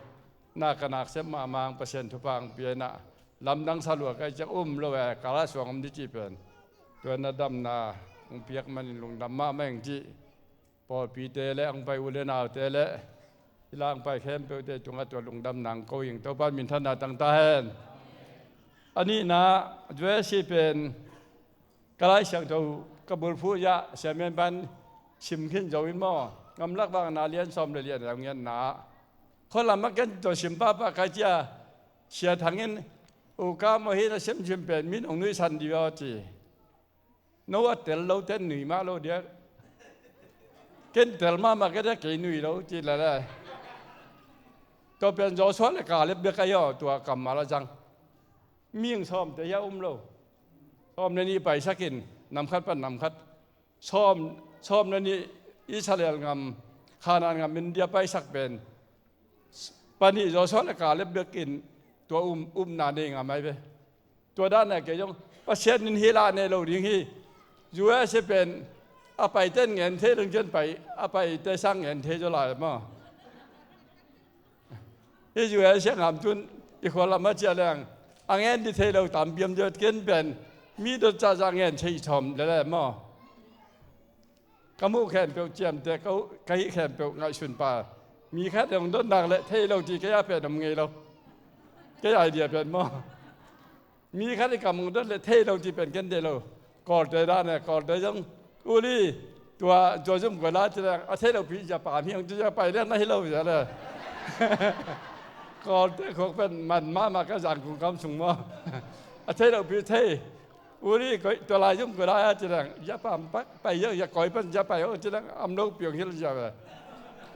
Na ka nak sem mahmah hong Pasian thupha hong pia in ah, lamdang sa lua ka hih ciang um lo e, ka la suang om ding cih pen. Tua na damna hong piak manin lungdam mahmah ing cih pawlpite le hong pai u le naute le i la hong pai khempeuhte tungah tua lungdamna hong ko ing. Topa in minthanna tang ta hen. A nihna, U S A pen ka Lai Siangtho ka bulphuh ah, Sia Mian Pan sim khin zo in maw, Gamlak Vakna lian sawm le lian a hong ngetna ah, khualam ah ken tua sim pahpah ka hih ciang, Sia Thang in, U Kam aw, hih na simsim pen mi'n hong nuihsan ding aw, ci. No a tel lote in nui mah lo diak. Ken tel mahmah ka hih ciang kei nui lo, ci lel e. Tua pen Joshua le Caleb bek ahi aw, tua kammal a zang. Mihing sawmte hiah um lo. Sawm le nih paisak in, nam khat pan nam khat. Sawm, sawm le nih Israel gam, Kanaan gam, India paisak pen panih Joshua le Caleb bek in tua um, upna nei ngam ahi ve. Tua dan a kei zong Pasian in hih lah nei lo ding hi. U S A pen a paite in ngen thei lo ding, ken pai, a paite sang ngen thei zaw lai maw? Hih U S A siangtho tun i khua lam ah ciah leng a ngen ding thei lo tampi om zaw, ken pen mi dot cahcah ngen thei sawm lel e maw? Ka muh khempeuh ciamteh, ka, ka hih khempeuh ngaihsun pah. Mi khat in hong dot nak leh thei lo cih kei a pen om ngei lo. Kei idea pen maw? Mi khat in kam hong dot leh thei lo cih pen ken deih lo. Kawlte dan e, Kawlte zong, uli, tua, tua zum kua la ci leng, a thei lo pi zia pa mi hong ci zia pai leng na hi lo zia le. Kawlte khawk pen man mahmah ka Zangkung kam sung maw? A thei lo pi thei. Uli, koi, tua lai zum kua la a ci leng, zia pa pai, pai zia, zia koi pen zia pai hong ci leng, am lo pi hong hi lo zia ve.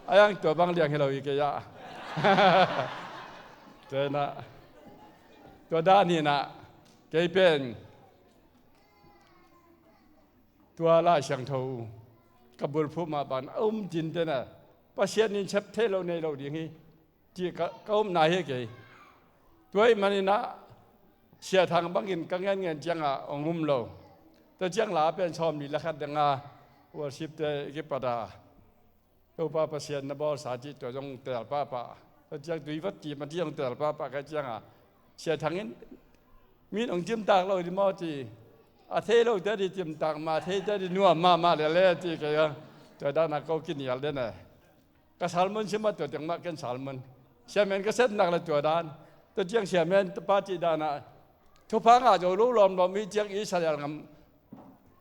A yang tua bang liang hi lo hi kei a. Tua na, tua dan hi na, kei pen tua Lai Siangtho ka bulphuh mah bang a um cinte na, Pasian in sep thei lo nei lo ding hi, cih ka, ka upna hi kei. Tua ahih manin ah Sia Thang bangin ka ngenngen ciangah hong um lo. Tua ciang la pen sawmli le khat dang a worship te i kipat a, Topa Pasian na bawlsa cih tua zong teel pahpah. Tua ciang tui vat kim a cih zong teel pahpah ka ciangah, Sia Thang in, mi'n hong cimtak lo ding maw ci. A thei lote ding cimtak mah, a theite ding nuam mahmah lele ci kei a. Tua dan a ko kinial den e. Ka sermon sim a tua teng mah ken sermon. Sia Mian ka sep nak le tua dan. Tua ciang Sia Mian pa cih dan a, thupha ngah zo lo lawmlawm hi ciang Israel gam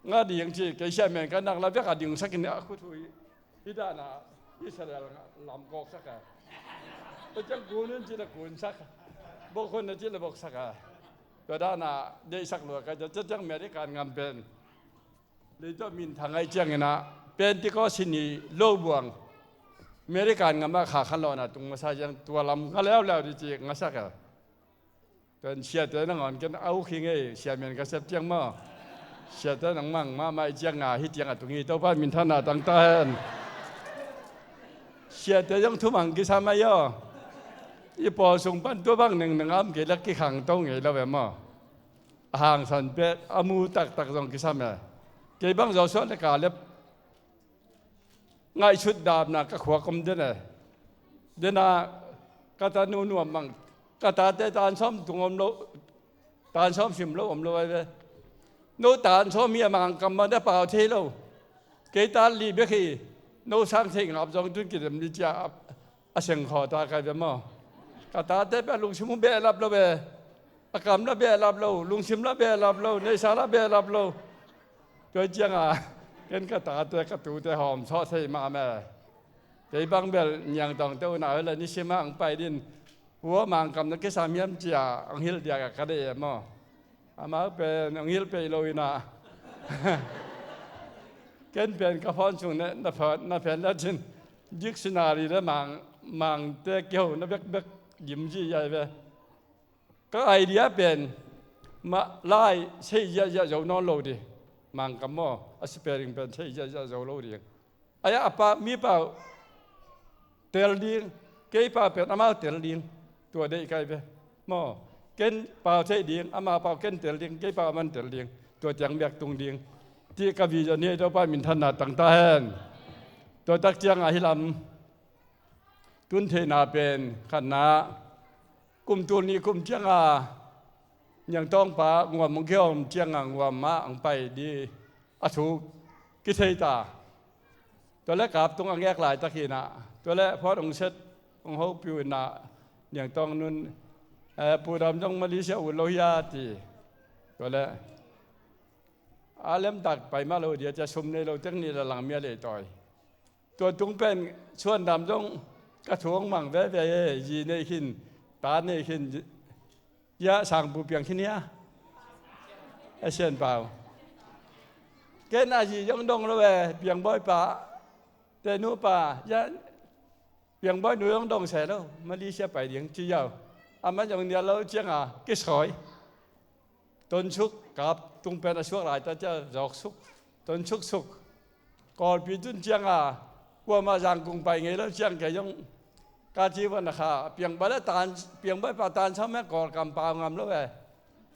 ngah ding ci, kei Sia Mian ka nak la bek a dingsak in a khut hui. Hih dan a Israel lam kawksak a. Tua ciang kun un ci le kunsak. Bok hun na ci le boksak a. Tua dan a deihsak lua ka, tua ciang American gam pen, leitung minthang ahih ciangin ah, Pentecost ni lo buang American gam ah kha khanlawhna tung masa ciang tua lam nga leuleu ding ci ngasak a. Tua in siate nangawn ken a uk hi ngei, Sia Mian ka sep ciang maw? Siate nang mang mahmah ahih ciang a, hih ciang a tung hi, Topa in minthanna tang ta hen. Siate zong thumang kisam ahi aw. I pawl sung pan tua bang nengneng a om kei leh kikhangto ngei lo ve maw? A hangsan pek, a mu taktak zong kisam e. Kei bang Joshua le Caleb ngaihsut dapna ka khuak om den e. Den a ka tanu nuam mang, ka tate tan sawm tung om lo, tan sawm sim lo om lo ahi ve. No tan sawm hi a, Mangkam mah na pau thei lo. Kei tan li bek hi, no sang thei ngap zong tun kidem ni cia a, a seng khaw ta kai ve maw? Ka tate pia lungsim uh behlap lo ve. A kam la behlap lo, lungsim la behlap lo, neihsa la behlap lo. Tua ciang a, ken ka tate ka tute hawm sawh thei mahmah e. Kei bang bel niangtawngte unau hi le nisim ah ang pai din, hua Mangkam na kisam hiam cia ang hilh diak a ka deih e maw? Amau pen hong hilh pei lo inah. Ken pen ka phone sung na, na phen, na phen le cin dictionary le mang, mangte kiho na bekbek gim zihziah ve. Ka idea pen mah lai sei ziahziah zo nawn lo ding. Mangkam maw, a spelling pen sei ziahziah zo lo ding. Aia a pau, mi pau tel ding, kei pau pen amau tel ding. Tua deih kai ve maw. Ken pau theih ding, amau pau ken tel ding, kei pau aman tel ding. Tua ciang biak tung ding. Cih ka vision hi. Topa minthanna tang ta hen. Tua tak ciangah hih lam tun theihna pen khatna, kum tul nih kum ciangah Niangtawng pa Nguam hong kihawm ciangah Nguam ah hong pai ding a thu kithei ta. Tua le kap tung a ngek laitak inah, tua le phone hong set, hong hopih uh inah, Niangtawng nun, eh, Pu Dam zong Malaysia ut lo hia, ci. Tua le a lemtak pai mah lo dia, cia sum nei lo teng nih la lang mia lei tawi. Tua tung pen Suan Dam zong ka thu hong mang veve e, zi nei khin, ta nei khin, zi-, ya Sangpu piang khin hia? A Sian Pau. Ken a zi zong dong lo e, Piangbawi pa, te nu pa, ya Piangbawi nu zong dong se lo, Malaysia pai ding ci ziau. Amah zong nial lo ciangah kisawi. Tonsuk kap tung pen a suak laitak cia zawksuk, tonsuk suk. Kawlpi tun ciangah kuamah Zangkung pai ngei lo ciang kei zong ka ci van a kha, Piangbawi le tan, Piangbawi pa tan sam e, Kawlkam pau ngam lo e.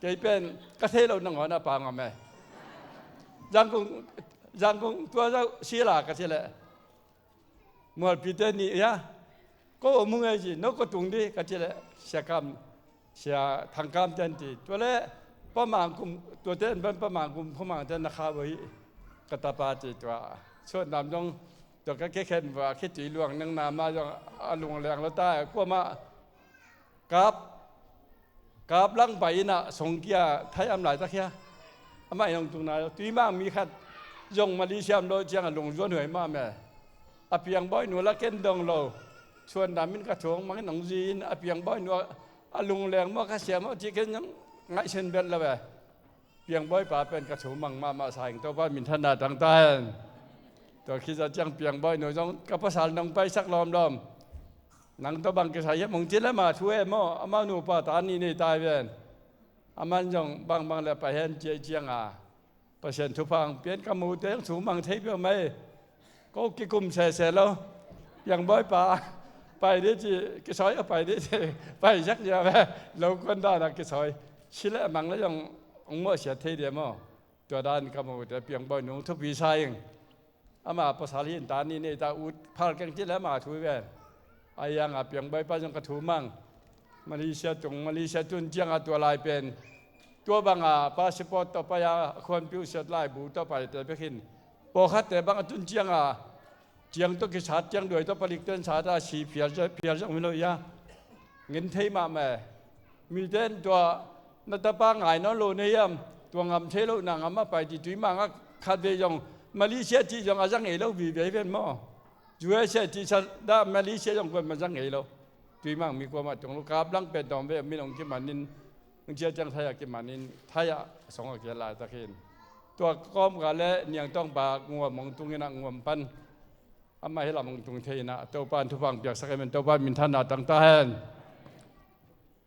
Kei pen ka thei lo nangawn a pau ngam e. Zangkung, Zangkung tua zau sila ka ci leh. Mualpite nih hia, ko om hung ei ci, no ko tung dih ka ci leh, Sia Kam, Sia Thang Kam ten ci. Tua leh Pa Mang Kum, tua ten pen Pa Mang Kum, Pa Mang ten na kha bo hi, ka tapa ci tua. Suan Dam zong tua ka kikhen vua khitui luang nang na ma zong a lungleng lo ta, kuamah Kap, kap lang pai inah song kia thai am laitak hia. Amah in hong tung nai lo. Tuimang mi khat zong Malaysia am lo ciangah lungzuan huai mah meh. A Piangbawi nu la ken dong lo. Suan Dam in ka thu hong mang in hong zi in a Piangbawi nu a lungleng maw ka sia maw ci ken zong ngaihsen bet lo eh. Piangbawi pa pen ka thu mang mahmah sa ing, Topa minthanna tang ta hen. Tua khit ciang Piangbawi nu zong ka pasal nong paisak lawmlawm. Nang tawh bang kisai hiam hong ci leh mah thu e maw, amau nupa ta nih nei tai ven. Aman zong bangbang le pai hen ciai ciangah Pasian thupha hong pian ka mute hong thu mang thei peuh mai. Ko kikum sese lo. Piangbawi pa pai dih ci, kisawi a pai dih ci, pai sak cia ve. Lo kuan danah kisawi. Si le mang le zong hong muahsiat thei dia maw. Tua dan ka mute Piangbawi nu thupi sa ing. Ama pasal hi in ta nih nei ta, ut phal keng ci le ama thu ve. A iangah Piangbawi pa zong ka thu mang. Malaysia tung, Malaysia tun ciangah tua lai pen tua bangah passport tawh pai a, khuanpiuh siat laibu tawh paite bek hin. Pawlkhatte bang a tun ciangah ciang tawh kisat ciang duai tawh palik ten sat a si phial, phial zong mi lo ia. Ngin thei mahmah e. Mite in tua na tapa ngai nawn lo na hiam, tua ngam thei lo na ngam a pai ci, Tuimang ah khat vei zong Malaysia cih zong a za ngei lo vive hi ven maw. U S A cih sa dah Malaysia zong kuamah za ngei lo. Tuimang mi kuamah tung lo, kap lang pen tawm ve, min hong kimanin, hong cia ciang thai ah kimanin, thai ah song a kia laitak hin. Tua kawmkal le Niangtawng pa Nguam hong tung inah Nguam pan amah hih lam hong tung thei inah Topa in thupha hong piaksak amen, Topa in minthanna tang ta hen.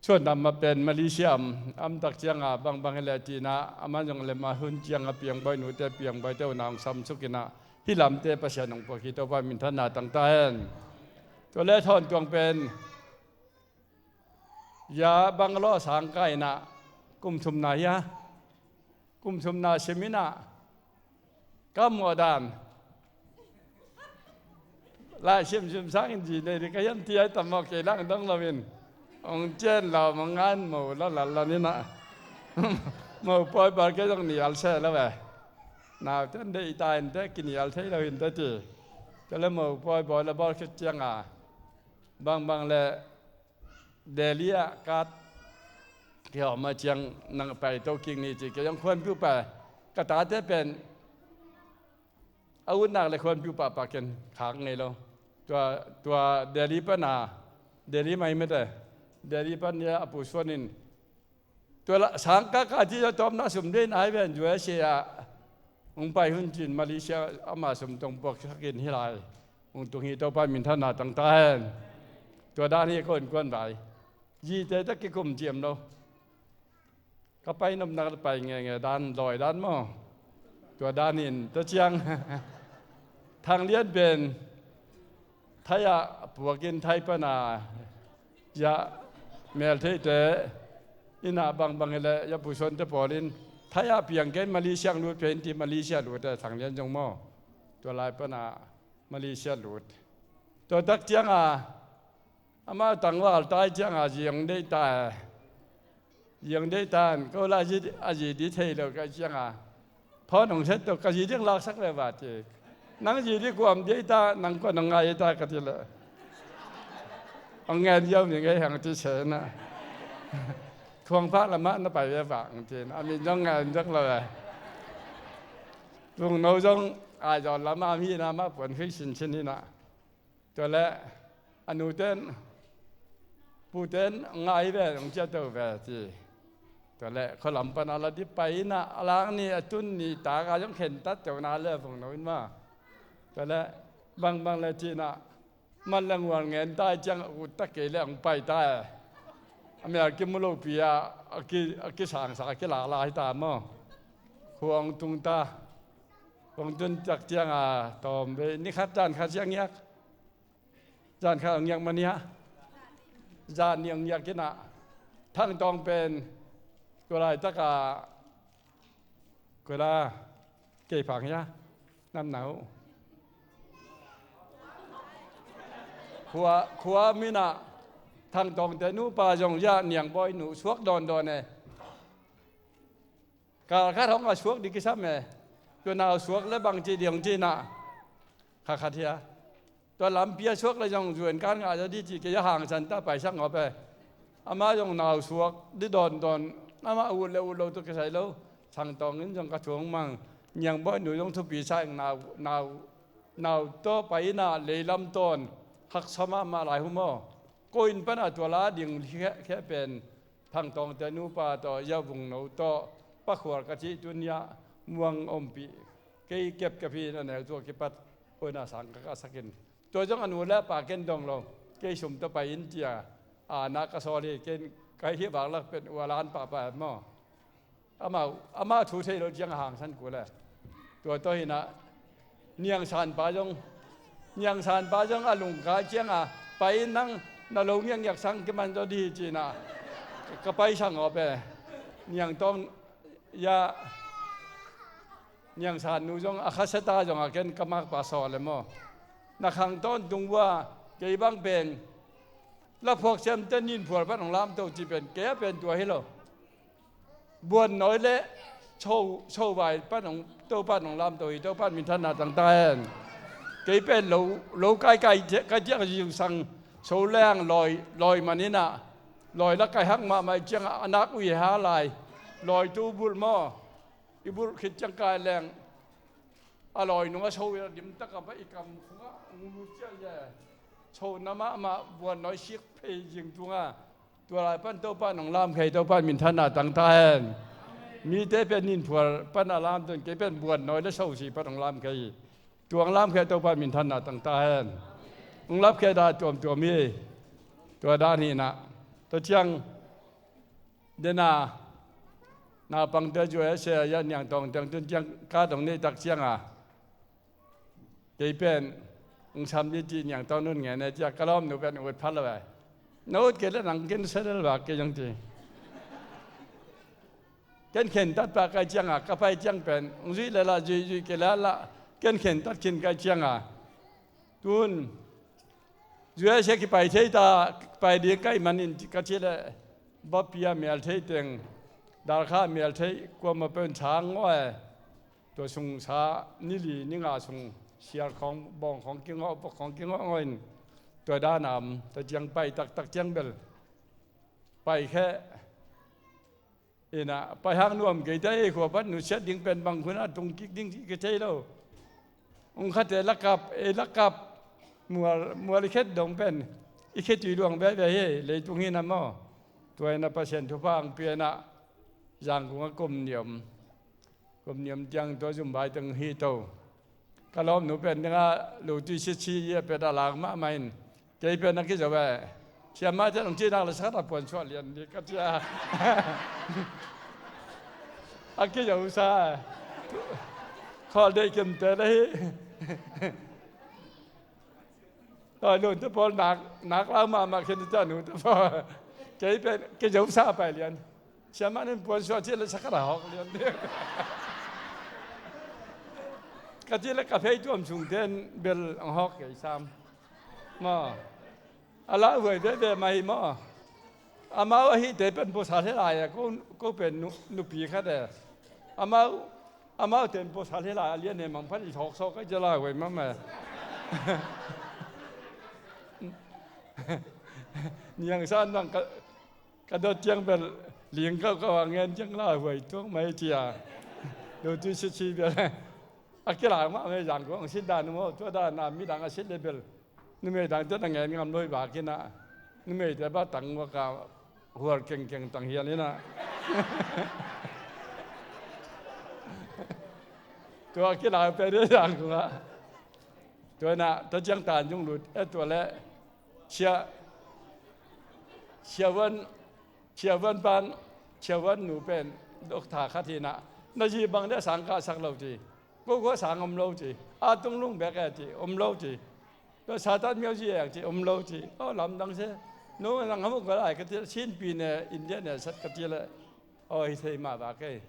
Suan Dam mah pen Malaysia am, am tak ciangah bangbang hi leh ci inah, aman zong lem a hun ciangah Piangbawi nute, Piangbawi te uh na hong samsuk inah, hih lamte Pasian hong puak hi, Topa minthanna tang ta hen. Tua le Thawn Tuang pen ya banglaw sang ka inah kum thumna hia, kum thumna sim inah ka muah dan lai simsim sangin zi nei dih ka hiam ti ai tam maw, kei lang dong lo in hong cian lo mah ngan mo la lal lan inah mo pawi bawl kei zong nial se lo ve. Naute an deih ta in te kinial thei lo in te ci. Tua le mo pawi bawl le bawl khit ciangah bangbang le Delhi ah ka kihawm a ciang nang pai to kik ni ci, kei zong khuanpiuh pai. Ka tate pen a utnak le khuanpiuh pahpah ken khak ngei lo. Tua, tua Delhi pan a, Delhi mai mete, Delhi pan nia a Pu Suan in Tua la sang kaka ci a tawpna sum deihna hi ven, U S A ah hong pai hun cin Malaysia ama sum tawh puaksakin hih lai hong tung hi. Topa minthanna tang ta hen. Tua dan hi ka hun kuan vai. Zite tawh kikum ciam lo. Ka pai nopna ka pai ngenge dan, lawi dan maw? Tua dan in tua ciang Thang Lian pen Thai ah puakin Thai pana ya meltheite inn ah bangbang hileh ya pusuante pawl in Thai ah piang kei, Malaysia lut pia in ci, Malaysia lut e Thang Lian zong maw? Tua lai pana Malaysia lut. Tua tak cianga amau tangval tai cianga zi hong deih ta e. Zi hong deih ta in ko la a zi, a zi di thei lo ka cianga phone hong set to, ka zi ding laksak le va ci. Nang zi di kuam deih ta, nang kua nang ngai ta ka ci le hong ngen ziau ni ngei hang ci sena. Khuang phak lamah na pai ve vang ci na, a min zong ngen zak lo e. Vungno zong Aizawl lamah mi na mah puan khui sinsin hi na. Tua leh a nuten puten ngai ve, hong ciah to ve ci. Tua leh khualam pana la di pai ina a lang ni a tun ni taka zong khentat tona le Vungno in ma. Tua leh bangbang le cina man le ngual ngen ta ciang a ut ta kei le hong pai ta e. A mel kimu lopi a, a ki, a kisangsa a kilakla hi ta maw? Khua hong tung ta. Hong tun tak cianga tawm ve, ni khat zan khat ciang ngiak. Zan khat hong ngiak mania. Zan ni hong ngiak ina Thang Tawng pen kua laitaka kua la kei phang hia? Namna uh khua, khua mina Thang Tawngte nupa zong ya Niangbawi nu suak dawndawn e. Kal khat hong a suak di kisam e. Tua nau suak le bangci di hong cina kha khat hia? Tua lampi a suak le zong zuen kan ngah zaw di ci kei a hangsan ta paisak ngawp e. Amah zong nau suak di dawndawn, amah ut le ut lo tua kisai lo. Thang Tawng in zong ka thu hong mang, Niangbawi nu zong thupi sa ing, nau, nau, nau tawh pai ina leilam tawn haksa mahmah lai hu maw? Ko inn pana tua la ding khia, khia pen Thang Tawngte nupa tawh, ya Vungno tawh, pakhual ka cih tun ya muang ompih. Kei kepkep hi na neu tua kipat, ko ina sang ka ka sakin. Tua zong a nu le a pa ken dong lo. Kei sum tawh pai in cia, a na ka sawl hi, ken ka hi vak lak pen ua lan pahpah maw? Amau, amau thu thei lo ciang a hangsan kul e. Tua tawh hina Niang San pa zong, Niang San pa zong a lungkai cianga pai in nang na lo ngiakngiak sang kiman zaw di hi cina ka paisa ngawp e. Niang Tawng ya Niang San nu zong a khaseta zong a ken ka makpa sawl e maw? Na khang tawntung vua kei bang pen laphuak siamte ninphual pan hong lamto ci pen kei a pen tua hi lo. Buannawi le so, sovai pan hong, Topan hong lamto hi, Topan minthanna tang ta hen. Kei pen lo, lo kaikai, kai tiang zingsang so leng lawi, lawi man ina lawi la kai hak mahmah ciang a nak ui ha lai. Lawi tu bulh maw? I bulh khit ciang kai leng a lawi nunga so i dim taka pa i kam khunga ngu ciang ye. So na mahmah buannawi sik phei zing tunga. Tua lai pan Topa nong lam khei, Topa minthanna tang ta hen. Mite pen ninphual pan a lam tun kei pen buannawi le sosi pan nong lam khei. Tua nong lam khei Topa minthanna tang ta hen. Nong lap khei da tuamtuam hi. Tua dan hi na. Tua ciang dena naupangte zua a sia ya Niangtawng tiang tun ciang ka dong nei tak cianga. Kei pen ung sam ni ci Niangtawng nun ngen e cia ka lawmnu pen ut phat lo e. Na ut kei le nang ken selel vak kei zong ci. Ken khentat pah kai cianga ka pai ciang pen ung zui le la zui, zui kei le la ken khentat khin kai cianga. Tun zui a sia kipai thei ta, kipai ding kai manin ka ci le bapia mel thei teng, dalkha mel thei kuama pen chang ngaw e. Tua sung sa ni li ni nga sung sial khawng, bawng khawng kingawh, bawk khawng kingawh ngawh in tua dan a om. Tua ciang pai taktak ciang bel pai kheh. Ina pai hang nuam kei ta ei khua pan nusiat ding pen bang khuna tung kik ding kithei lo. Ung khate lakap, ei lakap mual, mual i khet dong pen i khetui luang veve hi, leitung hi na maw? Tua ina Pasian thupha ang piana Zangkung a kum ni om, kum ni om tiang tua zum bai teng hi to. Ka lawmnu pen ding a lu tui sit si i a pet a lak mahmah in kei pen a kizo ve. Siamah te nong cinak le sakhat a puan suah lian ding ka cia. A kizo sa. Khawl deih kimte le hi. Tawi lun te pawl nak, nak lau mahmah khin ta nu te pawl. Kei pen kizo sa pai lian. Siamah nin puan suah ci le sakhat a hawk lian ding. Ka ci le ka phei tuam sung ten bel ang hawk kei sam. Maw. A lauhuai veve mah hi maw. Amau ahite pen puasal he lai a, ko, ko pen nu, nupi khat e. Amau, amau ten puasal he lai a lian he mangphan i thawk sawk a i lauhuai mahmah. Niang san bang ka, ka dot ciang bel ling kau kau a ngen ciang lauhuai tuak mai cia. Lo tui sit si bel. A kilau mahmah zang kong sit dan maw, tua dan a midang a sit le bel. Numei dangte na ngen ngam lo hi bak inah. Numeite ba tang waka hual kengkeng tang hial inah. Tua kilau pe de zang kungah. Tua inah tua ciang tan zung lut e tua le. Sia, sia wan, sia wan pan, sia wan nu pen dok tha khat hinah. Na zi bang de sang kah sak lo ci. Ko ko sang om lo ci. A tung lung bek e ci, om lo ci. Tua Satan myo zi e ci, om lo ci. Aw lamdang se. No nang hamu ka lai ka ti, Sinpi ne, India ne sat ka ti le. Aw hi thei mah ba kei.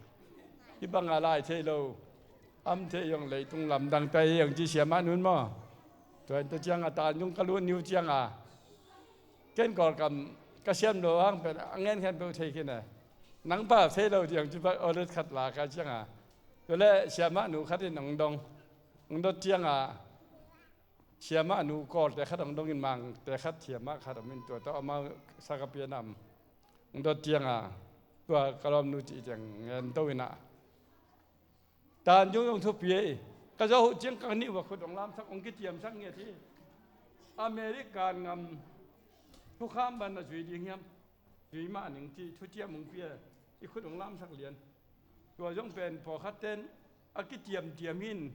Hi bang a lai thei lo. Am thei yong leitung lamdang tai yong ci siamah nun maw. Tua in tua ciang a tan yung ka lut niu ciang a. Ken Kawlkam ka siam lo hang pen a ngen khen peuh thei khin e. Nang pa thei lo diang ci bak aw let khat la ka ciang a. Tua le siamah nu khat in ong dong. Ong dot ciang a. Siamah nu Kawlte khat ong dongin Mangte khat siamah khat om in tua tawh amau sa ka pian am. Ong dot ciang a tua ka lawmnu cih ciang ngen to inah. Tan zungzung thupi ei. Ka zawh huh ciang ka nih uh a khut ong lamsak ong kiciamsak ngiat hi. American ngam thukham ban a zui ding hiam? Zui mah ning ci thuciam ong pia i khut ong lamsak lian. Tua zong pen pawlkhat ten a kiciamciam hin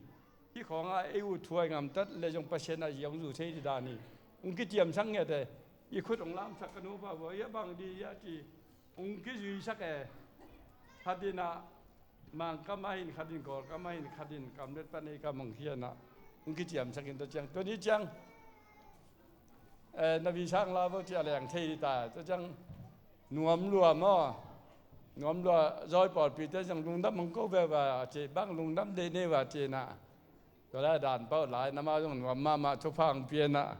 hih khawngah ei uh thuai ngamtat le zong Pasian a ziang zu thei dan hi. Ong kiciamsak ngiat e i khut ong lamsak ka nupa vua ia bang di ia ci ong kizuisak e. Khat in ah Mangkam ah hin khat in Kawlkam ah hin khat in kamlet pan ei kam ong khian ah ong kiciamsak in tua ciang tua ni ciang. Eh, na visa ang la vo ci a leng thei ta. Tua ciang nuam lua maw? Nuam lua zawi pawlpi te ciang lungdam ang ko ve va ci bang lungdam dei nei va ci na. Tua lai dan pau lai na ma zong nuam mahmah thupha ang pia na.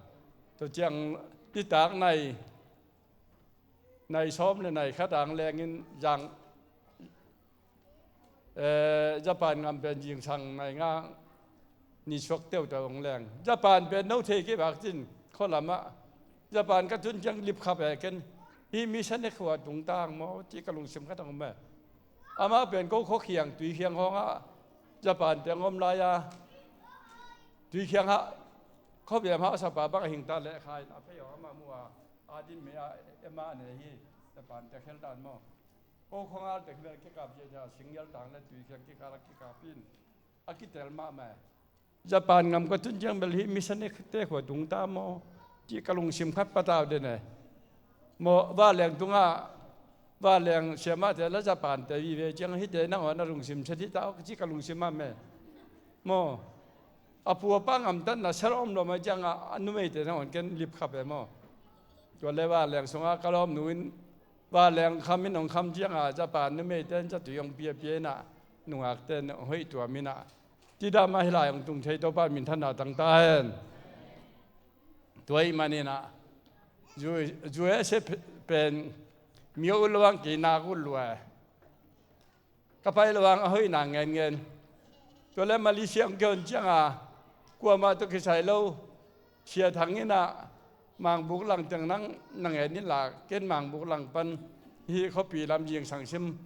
Tua ciang nitak nai nai sawm le nai khat ang lengin zang Eh, Japan ngam pen zingsang nai nga ni suak teuteu ong leng. Japan pen no thei kei bak cin khualamah Japan ka tun ciang lipkhap e ken. Hih mission e khua tungtang maw ci ka lungsim khat ang om e. Amah pen ko khuakhiang tuikhiang hawngah Japan te ang om lai-a tuikhiang hah khuabiam hah sapa bang a hingta lehkha in a phei hawng amah mu a a din me a ema ne hi Japan te kheltan maw. Ko khuangal tek bel kikap ciacia singial tang le tuikhiang kikal a kikap in a kitel mahmah e. Japan ngam ka tun ciang bel hih mission te khua tungta maw ci ka lungsim khat patau den e. Maw vanleng tungah vanleng siamahte la Japan te vive ciang hihte nangawn a lungsim set hita aw ci ka lungsim mahmah e. Maw a pu a pa ngamtatna sel om lo mai ciangah a numeite nangawn ken lipkhap e maw. Tua le vanleng sungah ka lawmnu in vanleng kham in hong kham ciangah Japan numeite in catui hong piapia inah nungakte in hong hoih tuam inah tidam ah hih lai hong tung thei Topa minthanna tangta hen. Tua ih man inah U S A pen mi a ut lo ang kei nak ut lua e. Ka pai lo ang a hoihna ngenngen. Tua le Malaysia ang kion cianga kuamah tawh kisai lo Sia Thang inah Mangbuk lang teng nang na ngen inla ken Mangbuk lang pan hih khuapi lam zingsang sim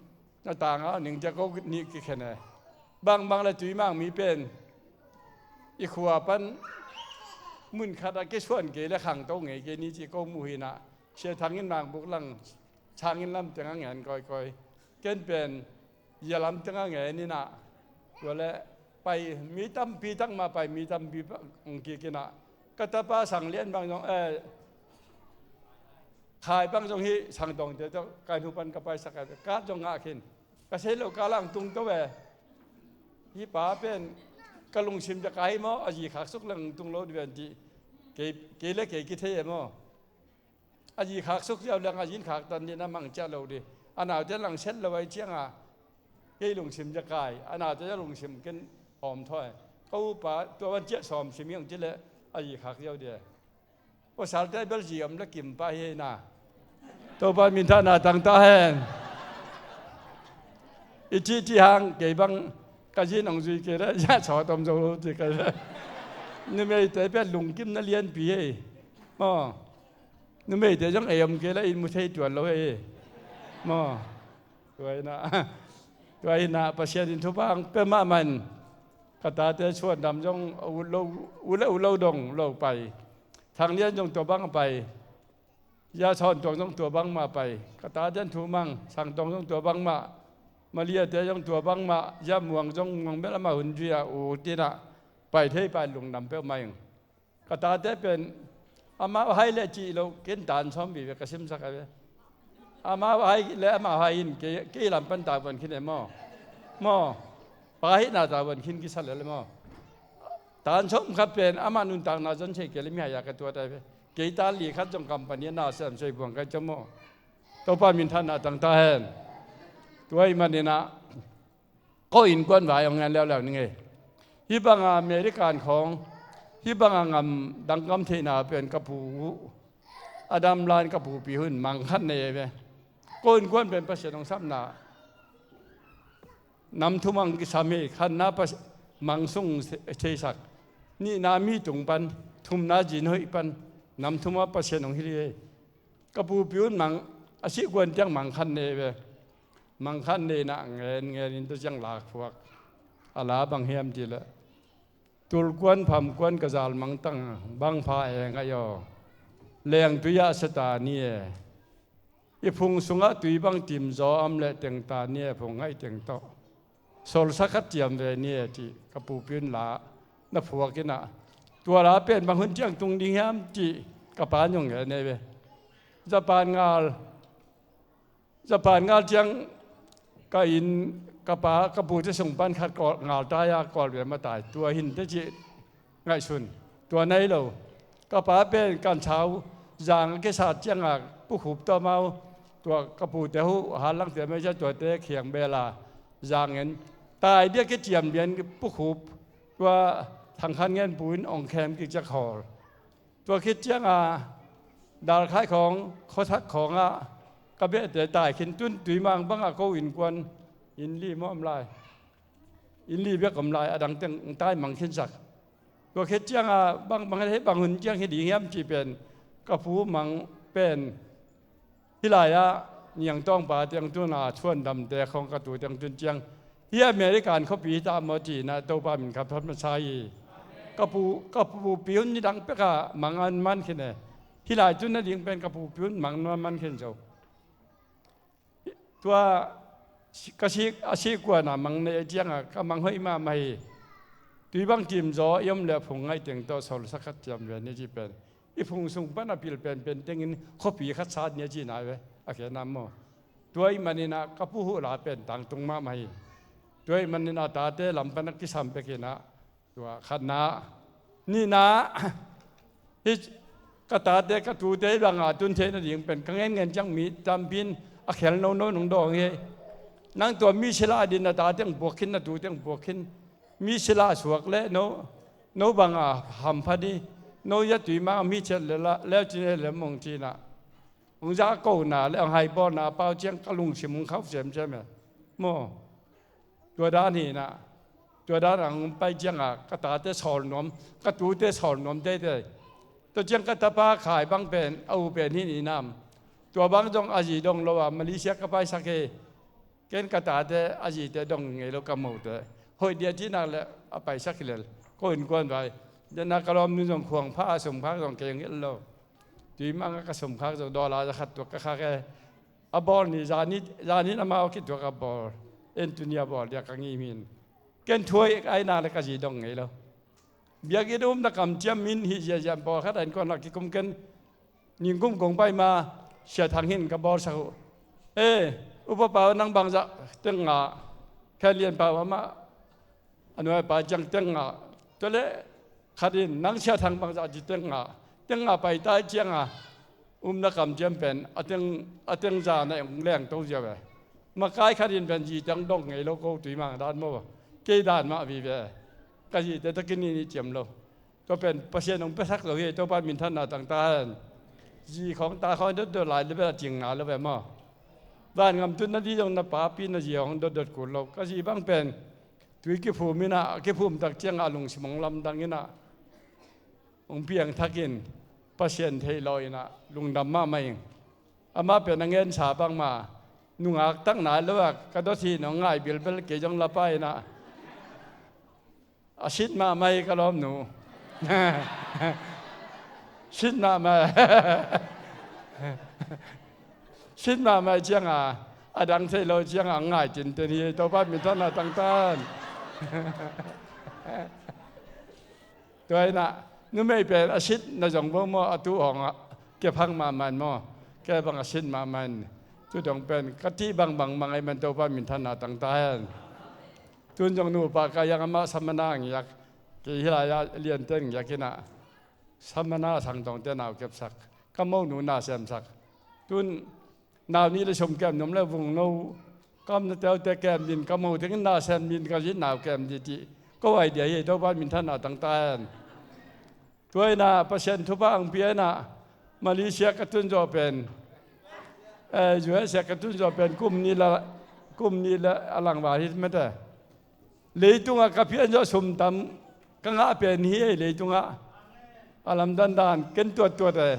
na tanga ning cia ko nih kikhen e. Bangbang le Tuimang mi pen i khua pan mun khat a kisuan kei le khangto ngei kei ni ci ko muh hinah Sia Thang in Mangbuk lang Sangin lam teng a ngen kawikawi. Ken pen, ya lam tengah ngen inah, tua le pai mi tampi tak mah pai mi tampi hong kik inah, ka tapa sang lian bang zong, eh, khai bang zong hih sang dongte tawh kai hnu pan ka paisak a, ka zong ngah khin. Ka sei lo ka lang tung to ve. Hih pa pen ka lungsim ja kai maw, a zi khak suk leng tung lo di ven ti. Kei, kei le kei kithei e maw. A zi khak suk ziau leng a zin khak tan dih na mang ciah lo di. A naute lang set lo ai cianga kei lungsim ja kai. A naute ja lungsim ken hawm thawi. Ka upa tua van ciah sawm sim hiang ci le a zi khak ziau di. Pasalte bel zi om le kim pah hi na. Topa minthanna tang ta hen. I cih cih hang kei bang ka zin hong zui kei le ya chaw tom zo lo ti ka le. Numeite pia lungkim na lianpi hei. Maw. Numeite zong ei om kei le in mu thei tuan lo hei. Maw. Tua hi na. Tua hi na Pasian in thupha hong pia mahmah in. Ka tate suan dam zong a ut lo, ut le ut lo dong lo pai. Thang lian zong tua bang a pai. Ya sawn tuang zong tua bangmah pai. Ka tate an thu mang, sang tuang zong tua bangmah. Malia te zong tua bangmah. Ya muang zong muang bel amah hun zui a u tinah pai thei pai lungdam peuh mah ing. Ka tate pen amau hai le cih lo ken tan sawm vive ka simsak a ve. Amau hai le amau hai in kei, kei lam pan tavuan khin e maw. Maw. Pa hihna tavuan khin kisa le le maw. Tan sawm khat pen amah nuntakna zon sei kei le mihai a ka tuat ai ve. Kei tan li khat zong company a na sem sei buang kai cam maw. Topa minthanna tang ta hen. Tua ih maninah ko innkuan vai hong ngen leuleu ning ei. Hih banga American khawng, hih banga ngam dang gam theihna pen ka pu uh a dam lain ka pupi hun mang khat nei ei ve. Ko innkuan pen Pasian hong sapna nam thum ang kisam hi. Khatna mang sung theisak, nihna mi tung pan, thumna zin hoih pan, nam thuma Pasian hong hilh hi. Ka pupi un mang a sih kuan tiang mang khat nei ve. Mang khat nei na ngen ngen in tua ciang lak phuak. A la bang hiam ti le tulkuan phamkuan ka zal mangtang bang pha e ngaih aw. Leng tui ah seta ni e. I phung sungah tui bang tim zaw am leh tengta ni e phung ngaih teng tawh. Solsa khat ciam ve ni e cih ka pupi un la na phuak inah. Tua la pen bang hun ciang tung ding hiam cih ka pa nyong ngen e ve. Japan ngal Japan ngal ciang ka inn ka pa ka pute sung pan khat ngal tai a kawl ve matai. Tua hin te cih ngaihsun. Tua nei lo. Ka pa pen kan sau zang a kisat cianga pukhup tawh mau. Tua ka pute hu halangte mai cia tuate khiang bela zang en tai dia kiciam lian pukhup. Tua thangkhan ngen pu in ong khem kik ciak hawl. Tua khit cianga dalkhai khawng khuathak khawngah ka behte tai khin tun tuimang bangah ko innkuan inn li mawm lai. Inn li bek om lai a dangteng tai mang khinsak. Tua khit cianga bang bang hei bang hun ciang hi ding hiam cih pen ka pu mang pen. Hih lai-ah niangtawngpa tiang tuna thuandamte khawng ka tu tiang tun ciang hih American khuapi hi ta maw ci-inah Topa min ka phat masa hi. Ka pu ka pupi hun nidang pekah mang an man khin e. Hih lai tun nading pen ka pupi hun mang nuam man khin zo. Tua ka sik a sik kuana mang nei cianga ka mang hoih mahmah hi. Tui bang timzaw i om le phung ngaih teng tawh solsa khat ciam ve ni ci pen. I phung sung pan a pil penpen tengin khuapi khat sat ni a ci nai ve a khenam maw. Tua ih maninah ka pu huh la pen tangtung mahmah hi. Tua ih maninah tate lam pan a kisam pekinah tua khatna nihna hih ka tate ka tute banga tun theih nading pen ka ngen ngen ciang mi tampi in a khel nono nong dawng hi. Nang tua mi sila a din na tate ang puak khin na tute ang puak khin. Mi sila suak le no no banga hampha di no ya tui mang mi chet le la leu cin he le mong cina. Hong za kona le hong haibawlna pau ciang ka lungsim hong khauh semsem e. Maw. Tua dan hinah tua dan hong pai cianga ka tate sawl nuam ka tute sawl nuam teitei. Tua ciang ka tapa khai bang pen a u pen hin inam. Tua bang zong a zi dong lo a Malaysia ka paisak hi. Ken ka tate a zite dong ngei lo ka mote hoih dia cinak le a paisak hi lel. Ko innkuan vai dena ka lawm nun zong khuang pha a sumkhak zong kei ngel lo. Tui manga ka sumkhak zong dawla za khat tuak ka khak e. a bawl ni, zani, zanin amau a kituak a bawl. En tuni a bawl dia ka ngim hi. Ken thuai ai nak le ka zi dong ngei lo. Biakinn umna kamciam min hih ziahziah pawlkhat a innkuan ah kikum ken ningkum kong pai ma Sia Thang hin ka bawlsak uh. E, Upa Pau nang bangzah teng ngah, Khen Lian Pau amah a nuai pa ciang teng ngah. Tua le khat in nang Sia Thang bangzah ci teng ngah. Teng ngah pai tai ciang a umna kamciam pen a teng, a teng zan a ong leng to zia ve. Makai khat in pen zi teng dong ngei lo ko tui mang dan maw. Kei dan mah vive. Ka zite takin i ni ciam lo. Tua pen Pasian hong piasak lo hi, Topa minthanna tang ta hen. Zi khawng ta khawng dotdot lai le bel a cing ngai lo ve maw. Van ngam tun na di zong na papi na zi hong dotdot kul lo. Ka zi bang pen tui kiphum in ah, a kiphum tak ciang a lungsim hong lamdang in ah, hong piangthak in, Pasian theih law in ah lungdam mahmah ing. Amah pen a ngensa bangmah nungak tak nai lo ah, ka dot hi nong ngai bilbel kei zong lapa in ah. A sit mahmah hi ka lawmnu. Sit mahmah. Sit mahmah ciang a, a dang thei lo ciang a ngai tinten hi, Topa minthanna tang ta hen. Tua in ah numei pen a sit na zong bo maw, a tu hong a kephang mahmah in maw, ke bang a sit mahmah in. Tu dong pen ka ti bangbang mang ai man, Topa minthanna tang ta hen. Tun zong nupa ka yang amah samana ngiak, kei hi lai-ah liante ngiak in ah samana sangtawngte nau kepsak, ka monu na semsak. Tun nau nih le sum kem nuam le vungno, ka omna teute kem din, ka mo tengin na sem din, ka zi nau kem di cih ko ai dia hi, Topa minthanna tang ta hen. Tua in ah Pasian thupha ang pia in ah Malaysia ka tun zawh pen, eh, U S A ka tun zawh pen kum nih la, kum nih la a langval hi mete. Leitungah ka pian zawh sum tam ka ngah pen hi ei, leitungah a lamdan dan ken tuattuat e.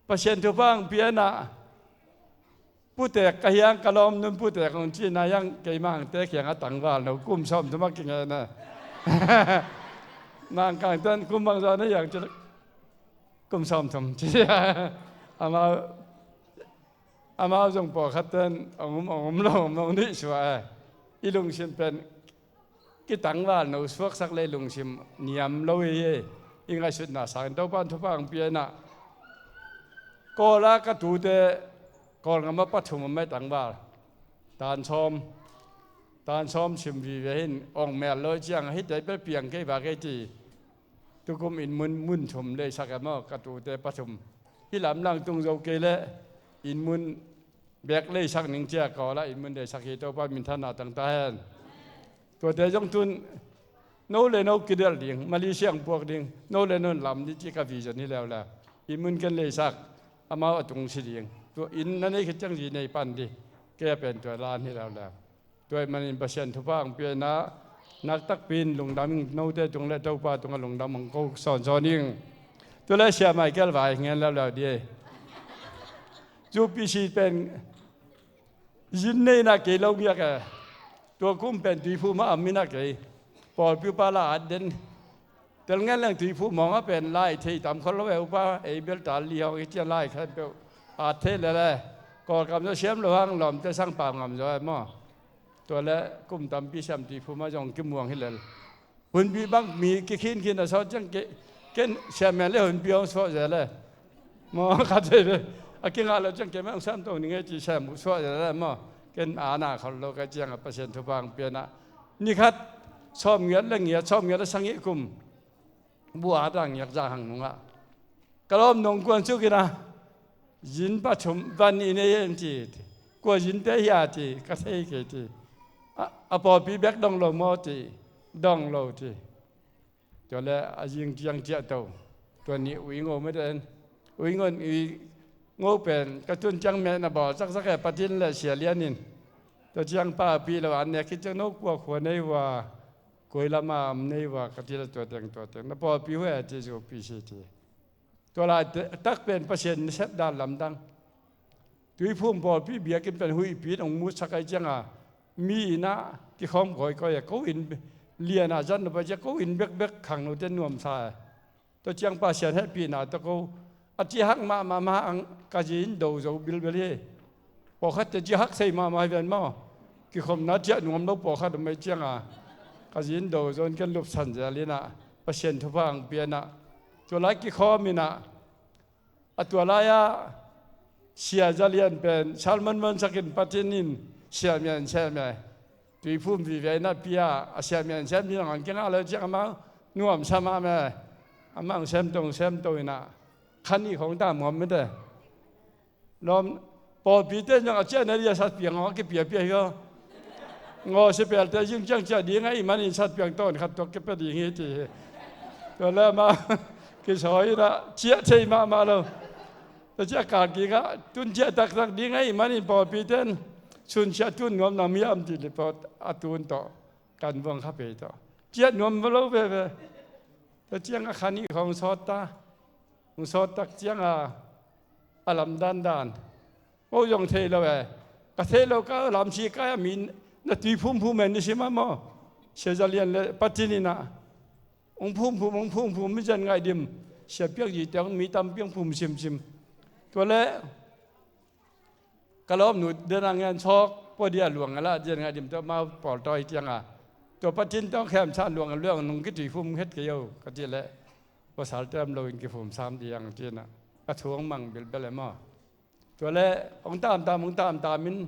Pasian thupha ang pia in ah putek ka hiang, ka lawmnu'n putek hong ci na hiang, keimah hangte kiangah tangval no kum sawmthum a kingen e. Mangkang ten kum bangzah na hiang ci, kum sawmthum ci. Amau, amau zong pawlkhat ten hong um, hong um lo, hong um lo, hong nuihsuah e. I lungsim pen kitangval no suaksak le lungsim niam lo hi hi. I ngaihsutna sangin Topa'n thupha hong pia in ah, Kawl ah ka tute, Kawlgam ah pathum om e tangval. Tan sawm, tan sawm sim vive hi in, ong mel lo ciang a, hihte bel piang kei va kei ci. Tukum inn mun, mun thum leisak e maw, ka tute pathum. Hih lamlang tung zo kei leh inn mun bek leisak ning ci a, Kawl ah inn mun leisak hi, Topa minthanna tang ta hen. Tuate zong tun no le no kidelh ding, Malaysia hong puak ding, no le no lam ding ci ka vision hi leuleu. Inn mun ken leisak, amau a tung si ding. Tua inn na nei khit ciang zi nei pan ding, kei a pen tua lan hi leuleu. Tua ahih manin Pasian thupha hong pia in ah, nak takpi in lungdam ing, note tung le Topa tungah lungdam hong ko sawnsawn ing. Tua le Sia Michael vai ngen leuleu ding. U P C pen zin nei in ah kei lo ngiak e. Tua kum pen Tuiphum ah a om in ah kei pawlpi upa la at den. Tel ngen leng Tuiphum hong a pen lai thei tam khol lo e, upa ei bel tal li hong i cian lai khempeuh at thei lel e. Kawlgam zaw siam lo hang lawmte sang pau ngam zaw e maw. Tua le kum tampi siam Tuiphum ah zong kimuang hi lel. Hunpi bang mi kikhinkhin a sawt ciang ke, ken siam men le hunpi hong suah zel e. Maw ka thei ve. A kingah lo ciang keimah hong siam to ning e ci siam suah zel e maw. Ken a na khol lo ka ciang a Pasian thupha hong pia in ah, ni khat sawmngiat le ngiat, sawmngiat le sagih kum, bu a ta ngiak za hang nungah ka lawm nong kuan suk in ah, zin pathum van i nei en ci. Kua zinte hi a ci, ka thei kei ci. A, a pawlpi bek dong lo maw ci. Dong lo ci. Tua le a zing ciang ciah to. Tua nih Ui Ngo mete en. Ui Ngo, Ui Ngo pen ka tun ciang meh na bawl zakzak e, Patin le Sia Lian in. Tua ciang papi lo an nek khit ciang no kua khua nei ua, koi lam a om nei ua, ka ti le tua teng, tua teng. Na pawlpi hua e ci, U P C ci. Tua lai te, tak pen Pasian nasep dan lamdang. Tuiphum pawlpi biakinn pen huihpi in hong mutsak ai ciang a, mi inn ah kikhawm kawikawi a, ko inn lian a zan lo pai ciang ko inn bekbek khangnote nuamsa e. Tua ciang Pasian hehpihna tawh ko a cihak mahmah mah ang ka zi in do zo bilbel hi. Pawlkhatte ciah hak thei mahmah hi ven maw. Kikhopna ciah nuam lo pawlkhat om ei cianga, ka zi in do zaw in ken lupsan zel inah, Pasian thupha ang pianah, tua lai kikhawm inah, a tua lai-ah Sia Za Lian pen sermon muansakin Pathian in Sia Mian, Sia Mian Tuiphum vive inah pia, a Sia Mian sem ding ang kingah lo ciang amau nuamsa mahmah. Amau ang semto, ang semto inah, kha nih khawng ta muam mite. Lawm, pawlpite in zong a ciahna dia satpiang hong a kipiapia hi aw. Ngaw sipelte zing ciang ciah ding ahih manin satpiang tawn khat tuak kipia ding hi ci hi. Tua le amau kisawi inah ciah thei mahmah lo. Tua ciah kal kikah tun ciah taktak ding ahih manin pawlpite in sun ciah tun nuam nam hiam ci lipawt a tun tawh kan vuang kha pei tawh ciah nuam lo veve. Tua ciangah kha nih khawng sawt ta. Hong sawt tak cianga a lamdan dan ko zong thei lo e. Ka thei lo ka lamsi kai a mi na tui phumphum en ni si mah maw. Sia Za Lian le Pathian inah hong phumphum, hong phumphum, mi zan ngaih dim, sia piak zi teng mi tampi hong phum simsim. Tua le ka lawmnu dena ngen sawk pua dia luang a lah zan ngaih dim tawh mau pawltawi cianga, tua Pathian tawh khemsa luang a luang nung kitui phum het kei o ka cih leh, pasal tem loin kiphum sam ding ang ci inah ka thu hong mang bilbel e maw. Tua le hong tamtam, hong tamtam in,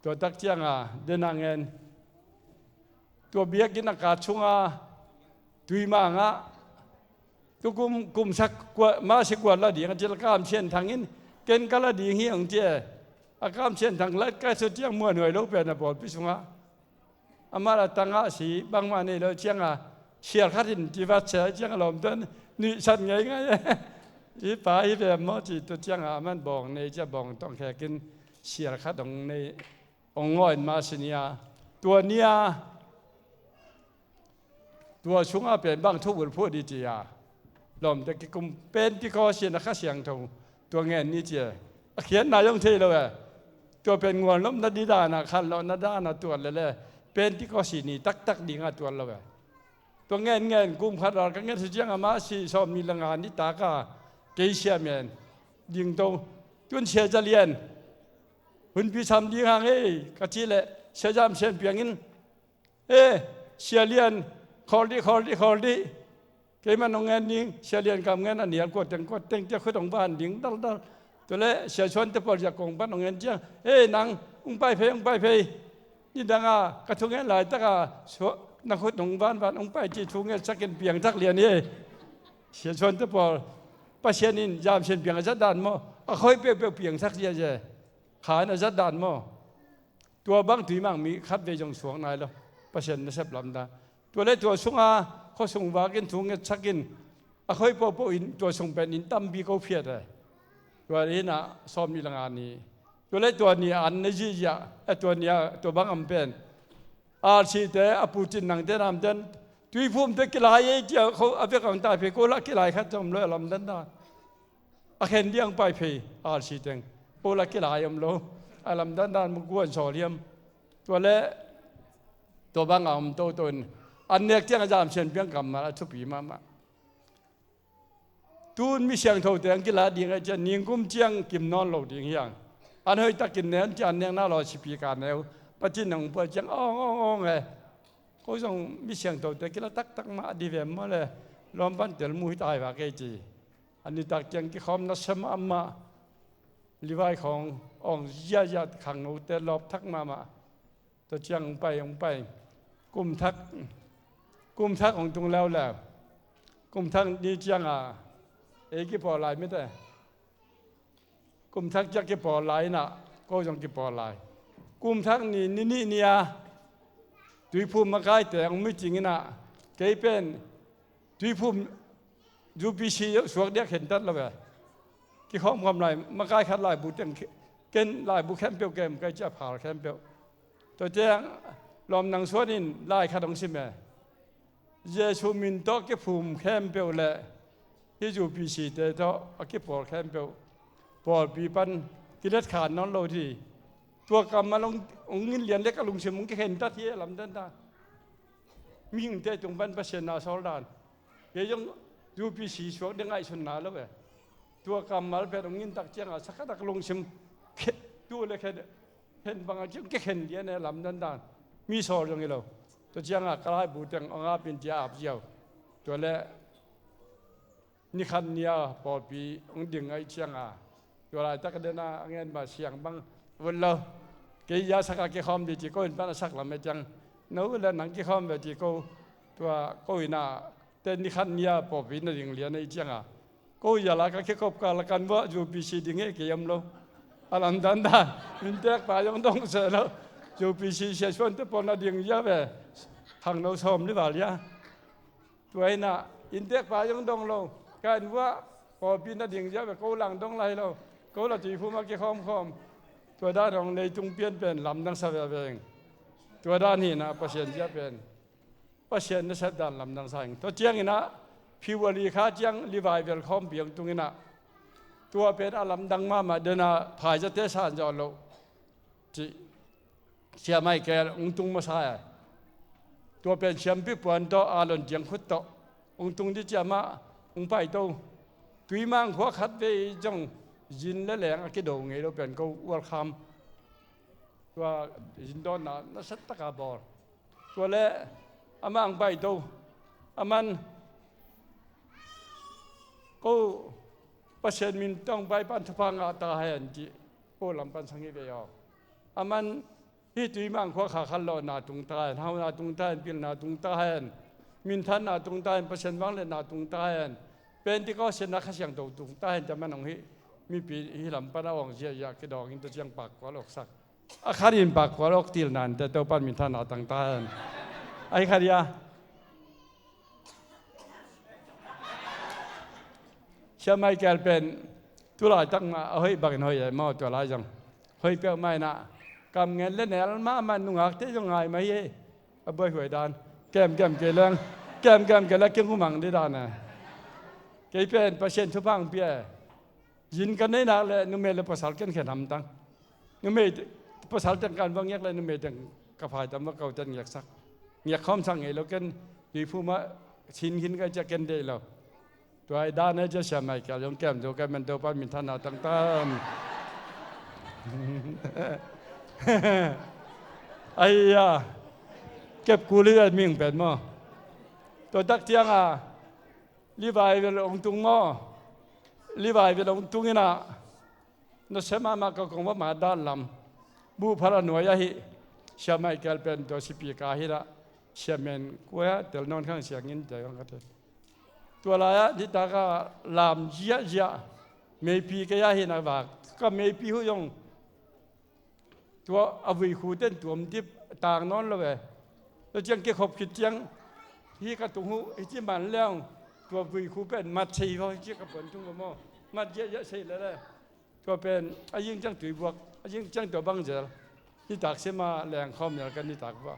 tua tak cianga dena ngen, tua biakinn a kat sunga tuimangah, tukum kumsak masi kuat la ding a cil, Kam Sian Thang in ken ka la ding hi hong ci e. A Kam Sian Thang la ka su ciang muanhuai lo pen a pawlpi sungah amah la tangah si bangmah nei lo cianga, sial khat in ci vat sia cianga lawmte in nuihsat ngeingai e. Hi pa hi ve maw ci, tua cianga aman bawng nei cia bawng tawng khekin sial khat hong nei, hong ngawin mah si nia. Tua nia tua sungah pen bang thu bulphuh di ci a, lawmte kikum Pentecost in a Kha Siangtho tua ngen ni ci e. A khiatna zong thei lo e. Tua pen ngualnopna di danah khanlawhna danah tuat lele Pentecost ni taktak dingah tuat lo e. Tua ngen ngen kum khat ral ka ngen si ciang amah si sawm ni le nga ni taka kei Sia Mian dingto, tun Sia Za Lian hunpi sam ding hang ei ka cih leh Sia Zam Sian Piang in, e, Sia Lian, khawl dih, khawl dih, khawl dih. Keimah nong ngen ding, Sia Lian kam ngen a nial kuat teng kuat teng cia khut hong van ding daldal. Tua le Sia Suante pawl zia kong pan hong ngen ciang, e, nang hong pai phei, hong pai phei. Nidanga ka thu ngen laitaka na khut hong vanvan hong pai ci thu ngetsakin piangthak lian hi. Sia Suante pawl, Pasian in Zam Sian Piang a zat dan maw, a khoi peuhpeuh piangthak ziazia, kha in a zat dan maw. Tua bang tuimang mi khatvei zong suak nai lo. Pasian nasep lamdang. Tua le tua sunga khuasung vakin thu ngetsakin a khoi pohpoh in tua sung pen inn tampi ko phiat e. Tua inah sawm ni le nga ni. Tua le tua ni an na zihziah a, tua ni a tua bang am pen, R C te a pucin nangte namten tuiphumte kilai ei tia kho a vek ang tai phei ko lah kilai khat zong om lo a lamdan dan. A khen diang pai phei, R C teng. Pawl a kilai om lo. A lamdan dan mu guan saw liam. Tua le tua banga om toto in an nek ciang a Zam Sian Piang kammal a thupi mahmah. Tun mi siangthote ang kila ding a cian ningkum ciang kim nawn lo ding hiang. An hoihtakin ne an cian nekna law sipi ka neu Patin nang pua ciang awng awng awng e. Ko zong mi siangthote kila taktak mah a di vem maw le lawm pan tel mu hi tai va kei ci. A nitak ciang kikhawm nasia mahmah, Levi khawng awng ziahziah khangnote lawp thak mahmah. Tua ciang hong pai, hong pai. Kum thak, kum thak hong tung leuleu. Kum thak ni cianga ei kipawl lai mite. Kum thak ciang kipawl lai inah ko zong kipawl lai. Kum thak ni, ni nih ni-a tuiphum makaite hong meeting inah kei pen tuiphum U P C suak diak khentat lo ve. Kikhawmkhawm lai, makai khat laibu teng khe-, ken laibu khempeuh kem kai cia phal khempeuh. Tua ciang lawm nang suan in lai khat hong sim e. Jesu min tawh kiphum khempeuh le hih U P C te tawh a kipawl khempeuh pawlpi pan kilet khan nawn lo dih. Tua kammal hong, hong ngin lian le ka lungsim hong kikhentat hi a lamdan ta. Mihingte tung pan Pasian na sawl dan. Kei zong U P C suak ding ngaihsun na lo ve. Tua kammal pen hong ngin tak cianga sakhatak lungsim khe-, Thu le khen, khen bang a kikhen lian e, lamdang dan. Mi sawl zong hi lo. Tua ciangah ka laibu teng hong ap in ci-a ap ziau. Tua le ni khat ni-a pawlpi hong ding ahih ciangah, tua laitak den a a ngen mah siang bang vun lo. Kei a sak a kikhawm ding ci ko in pan a sak lam e ciang, no le nang kikhawm ve ci ko. Tua ko in a, te ni khat ni-a pawlpi na ding lian ahih ciangah, ko a la ka kikop ka la kan vua U P C ding e kei om lo. A lamdang dan, inntekpa zong dong seh lo. U P C sia suan te pawl na ding ia ve. Khangno sawm li val ia. Tua hi-in ah inntekpa zong dong lo. Ka inn vuah pawlpi na ding ziau ve, ko lang dong lai lo. Ko la tuiphum a kikhawmkhawm. Tua dan hong leitung pian pen lamdang sa veve ing. Tua dan hi-in ah Pasian zia pen, Pasian nasep dan lamdang sa ing. Tua ciangin ah February kha ciang revival khawmpi hong tung in ah, tua pen a lamdang mahmah den ah phaizate san zawh loh cih Sia Michael hong tung masa e. Tua pen siampi puan tawh, Aaron Thiangkhut tawh hong tung ding ciang mah hong paito. Tuimang khua khatvei zong zin le leng a kido ngei lo pen ko welcome. Tua zin dawnna nasa taka bawl. Tua le amah hong paito. Aman ko Pasian min tawh hong pai pan thupha ngah ta hen cih ko lam pan sang hi ve aw. Aman hih Tuimang khua kha khanlawhna tung ta hen, hauna tung ta hen, pilna tung ta hen, minthanna tung ta hen, Pasian vangliatna tung ta hen, Pentecost siatna Kha Siangtho tung ta hen, ci-a man hong hih mipi hih lam pan a awng ziahziah kidawng in tua ciang pakkual awksak. A khat in pakkual awk til nante Topan minthanna tang ta hen. Ahi khat ia. Sia Michael pen tu laitak mah a hoih bangin hoih e maw, tua lai zong hoih peuhmah in ah, kam ngen le nel mahmah, nungakte zong ngai mah hi e. A buaihuai dan, kemkem kei leng, kemkem kei leng kingumang dih dan e. Kei pen Pasian thupha hong pia e. Zin ka neih nak le numei le pasal ken khen hamtang. Numei, pasal teng kan va ngiak le numei teng ka phaitam va ko ten ngiaksak. Ngiak khawmsak ngei lo ken, tuiphum ah sin khin ka hih ciang ken deih lo. Tua hi dan e, cia Sia Michael zong kem zo ka hi man, Topan minthanna tangtan. Ahi a, kep kul hi ve mihing pen maw. Tua tak ciang a revival hong tung maw. Revival hong tung in ah, na sia mahmah ka kong va mat dan lam. Buhphala nuai ahi Sia Michael pen tua sipi ka hi lah, sia men kua tel nawn khang siangin tel khang ka tel. Tua lai-ah nitak a lam ziahziah, meipi kei a hi na vak, ka meipi huh zong tua a vuikhu ten tuam dip tang nawn lo ve. Tua ciang kikhop khit ciang, hih ka tung huh hih ci man leng, tua vuikhu pen mat sei vaw, hih ci ka puan tung vaw maw. Mat ziahziah sei lele. Tua pen a zing ciang tuibuak, a zing ciang tua bang zel. Nitak sim a lengkhawm zel ka nitak vua.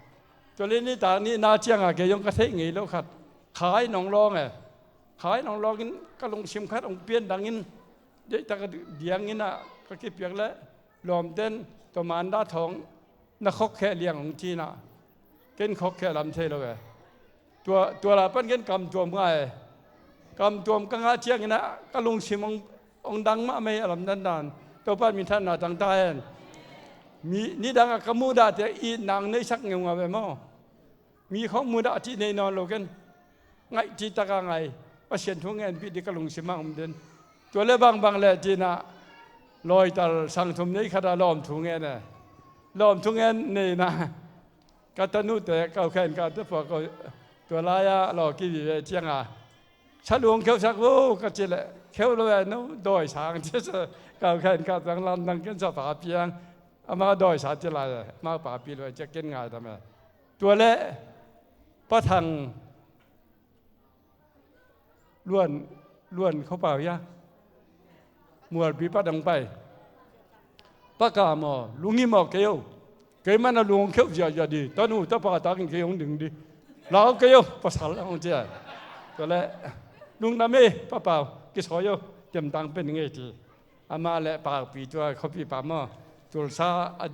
Tua le nitak nihna ciang a kei zong ka theih ngei lo khat, khai nong lawng e. Khai nong lawngin ka lungsim khat hong pian dangin, deihtak a diangin ah ka kipiak le lawmten tua manda thawng na khokkheh liang hong ci in ah, ken khokkheh lam thei lo e. Tua, tua lai pan ken kamtuam ngah e. Kamtuam ka ngah ciangin ah ka lungsim hong, hong dang mahmah hi a lamdang dan. Topan minthanna tangta hen. Mi, nidang a ka muhdahte itna hong neisak ngeungau ve maw. Mi khawng mudah cih nei nawn lo ken. Ngaih cihtak a ngai. Pasian thu ngenpih ding ka lungsim ah om den. Tua le bangbang le ci in ah, lawital sang thum nei khat a lawmthu ngen e. Lawmthu ngen nei in ah, ka tanute, ka ukhen, ka tapua, ka, tua lai-ah law kivive ciang a, sa luang kheuhsak vo ka ci leh, kheuh lo e, no dawi sang ci sa, ka ukhen, ka tang lamdang ken sa papi ang, amau dawi sa ci lai e, amau papi lo e, ci a ken ngaidam e. Tua leh Pa Thang, Luan, Luan khua pau hia, Mualpi pat hong pai. Pa Kam aw, lunghimawh kei o. Keimah na lung hong kheuh ziahziah ding, tanu tapa takin kei hong ding ding. Lau kei o, pasal hong ci a. Tua leh, lungdam ei, Pa Pau, kisawi o, temtang pen ngei ci. Amah le Paupi, tua khuapi pa maw, Tulsa a,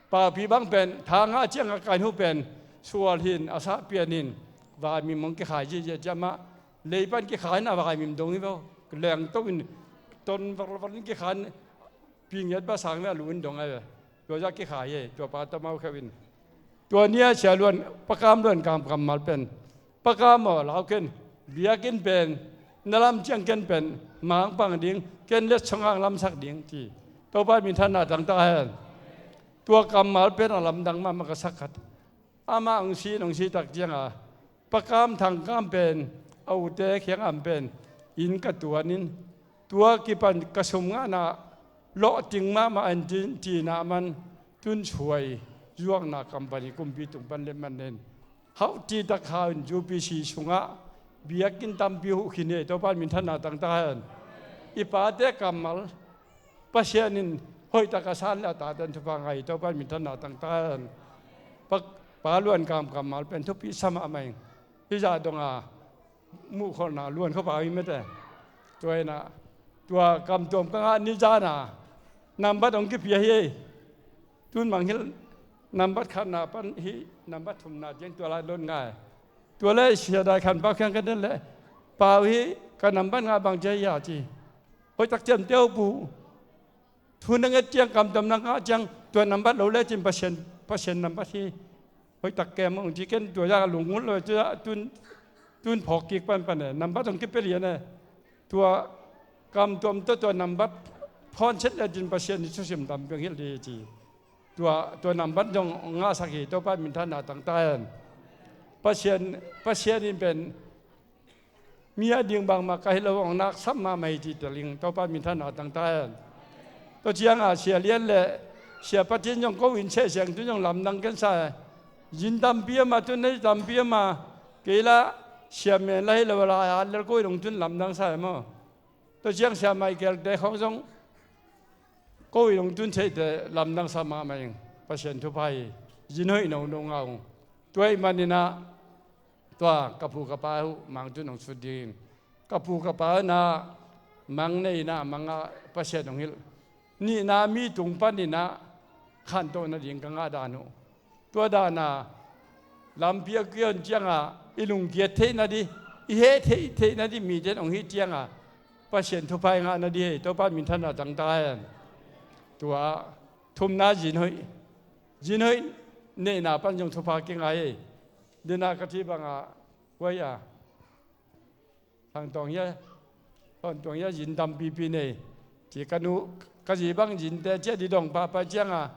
Paupi bang pen tha ngah ciang a ka inn huh pen sual hi-in, a sah pian hi-in, vaimim hong kikhai ziahziah ciang mah, lei pan kikhai in a vaimim dong hi vo. Lengto in, ton valval in kikhai in, Pi ngiat pa sang le a lu in dong a ve. Tua zah kikhai e, tua pa tamau kheuh in. Tua ni a sia luan, Pa Kam luan kam kammal pen, Pa Kam aw, lau ken, biakinn pen na lam ciang ken pen mangpang ding, ken let song ang lamsak ding ci. Topa minthanna tangtak hen. Tua kammal pen a lamdang mahmah ka sak khat. Amah hong si, hong si tak cianga Pa Kam Thang Kam pen a ute khiang am pen inn ka tuanin, tua kipan ka sum ngahna lawhting mahmah an cin cina man tun suai zuakna company kumpi tung pan le man nen hauh titak hau in U P C sungah biakinn tampi huh khin hi. Topa minthanna tangtak hen. I pate kammal Pasian in hoihtak a san le a tate in thupha ngai. Topa minthanna tangtak hen. Pa, pa luan kam kammal pen thupi sa mahmah ing. Hih zah donga muhkholhna luan khawpa hi mete. Tua inah tua kamtuam ka ngah ni zana nambat hong kipia hi. Tun mangngilh nambat khatna pan hih nambat thumna ciang tua lai lon ngai. Tua le sia dai khan pau khiang ka den le pau hih ka nambat ngah bang cia hi a ci. Hoihtak ciamteh uh pu. Thu na nget ciang kamtuam na ngah ciang tua nambat lo le cin Pasian, Pasian nambat hi. Hoihtak kem hong ci ken tua zah lungngulh lo tua zah tun, tun phawk kik panpan e nambat hong kipia lian e. Tua kamtuam tawh tua nambat phawng set le cin Pasian i thusim tampi hong hilh ding hi ci. Tua, tua nambat zong ngahsak hi. Topa minthanna tangtak hen. Pasian, Pasian in pen mi a ding bangmah ka hi lo hong naksam mahmah hi ci tel ing. Topa minthanna tangtak hen. Tua cianga sia lian le sia patin zong ko in sehsiang tun zong lamdang kensa e. Zin tampi ama tun hei tampi ama kei la sia men la hi lo a lai a lel ko in hong tun lamdang sa e maw? Tua ciang sia Michael te khawng zong ko in hong tun theihte lamdang sa mahmah ing. Pasian thupha hi. Zin hoih nono ngah ung. Tua ih maninah tua ka pu ka pa uh mang tun hong sut ding. Ka pu ka pa na mang nei inah mangah Pasian hong hilh. Nihna mi tung paninah khantoh nading ka ngah dan uh. Tua dana lampi a kion cianga i lungkiat theih nadih, i heh theih theih nadih mite in hong hih cianga Pasian thupha i ngah nadih hei. Topa minthanna tangtak hen. Tua thumna zin hoih. Zin hoih neihna pan zong thupha kingai hei. Dena ka thi banga huai a Thang tuang hia, thang tuang hia zin tampipi nei. Ci ka nu, ka zi bang zinte ciah di dong pahpah cianga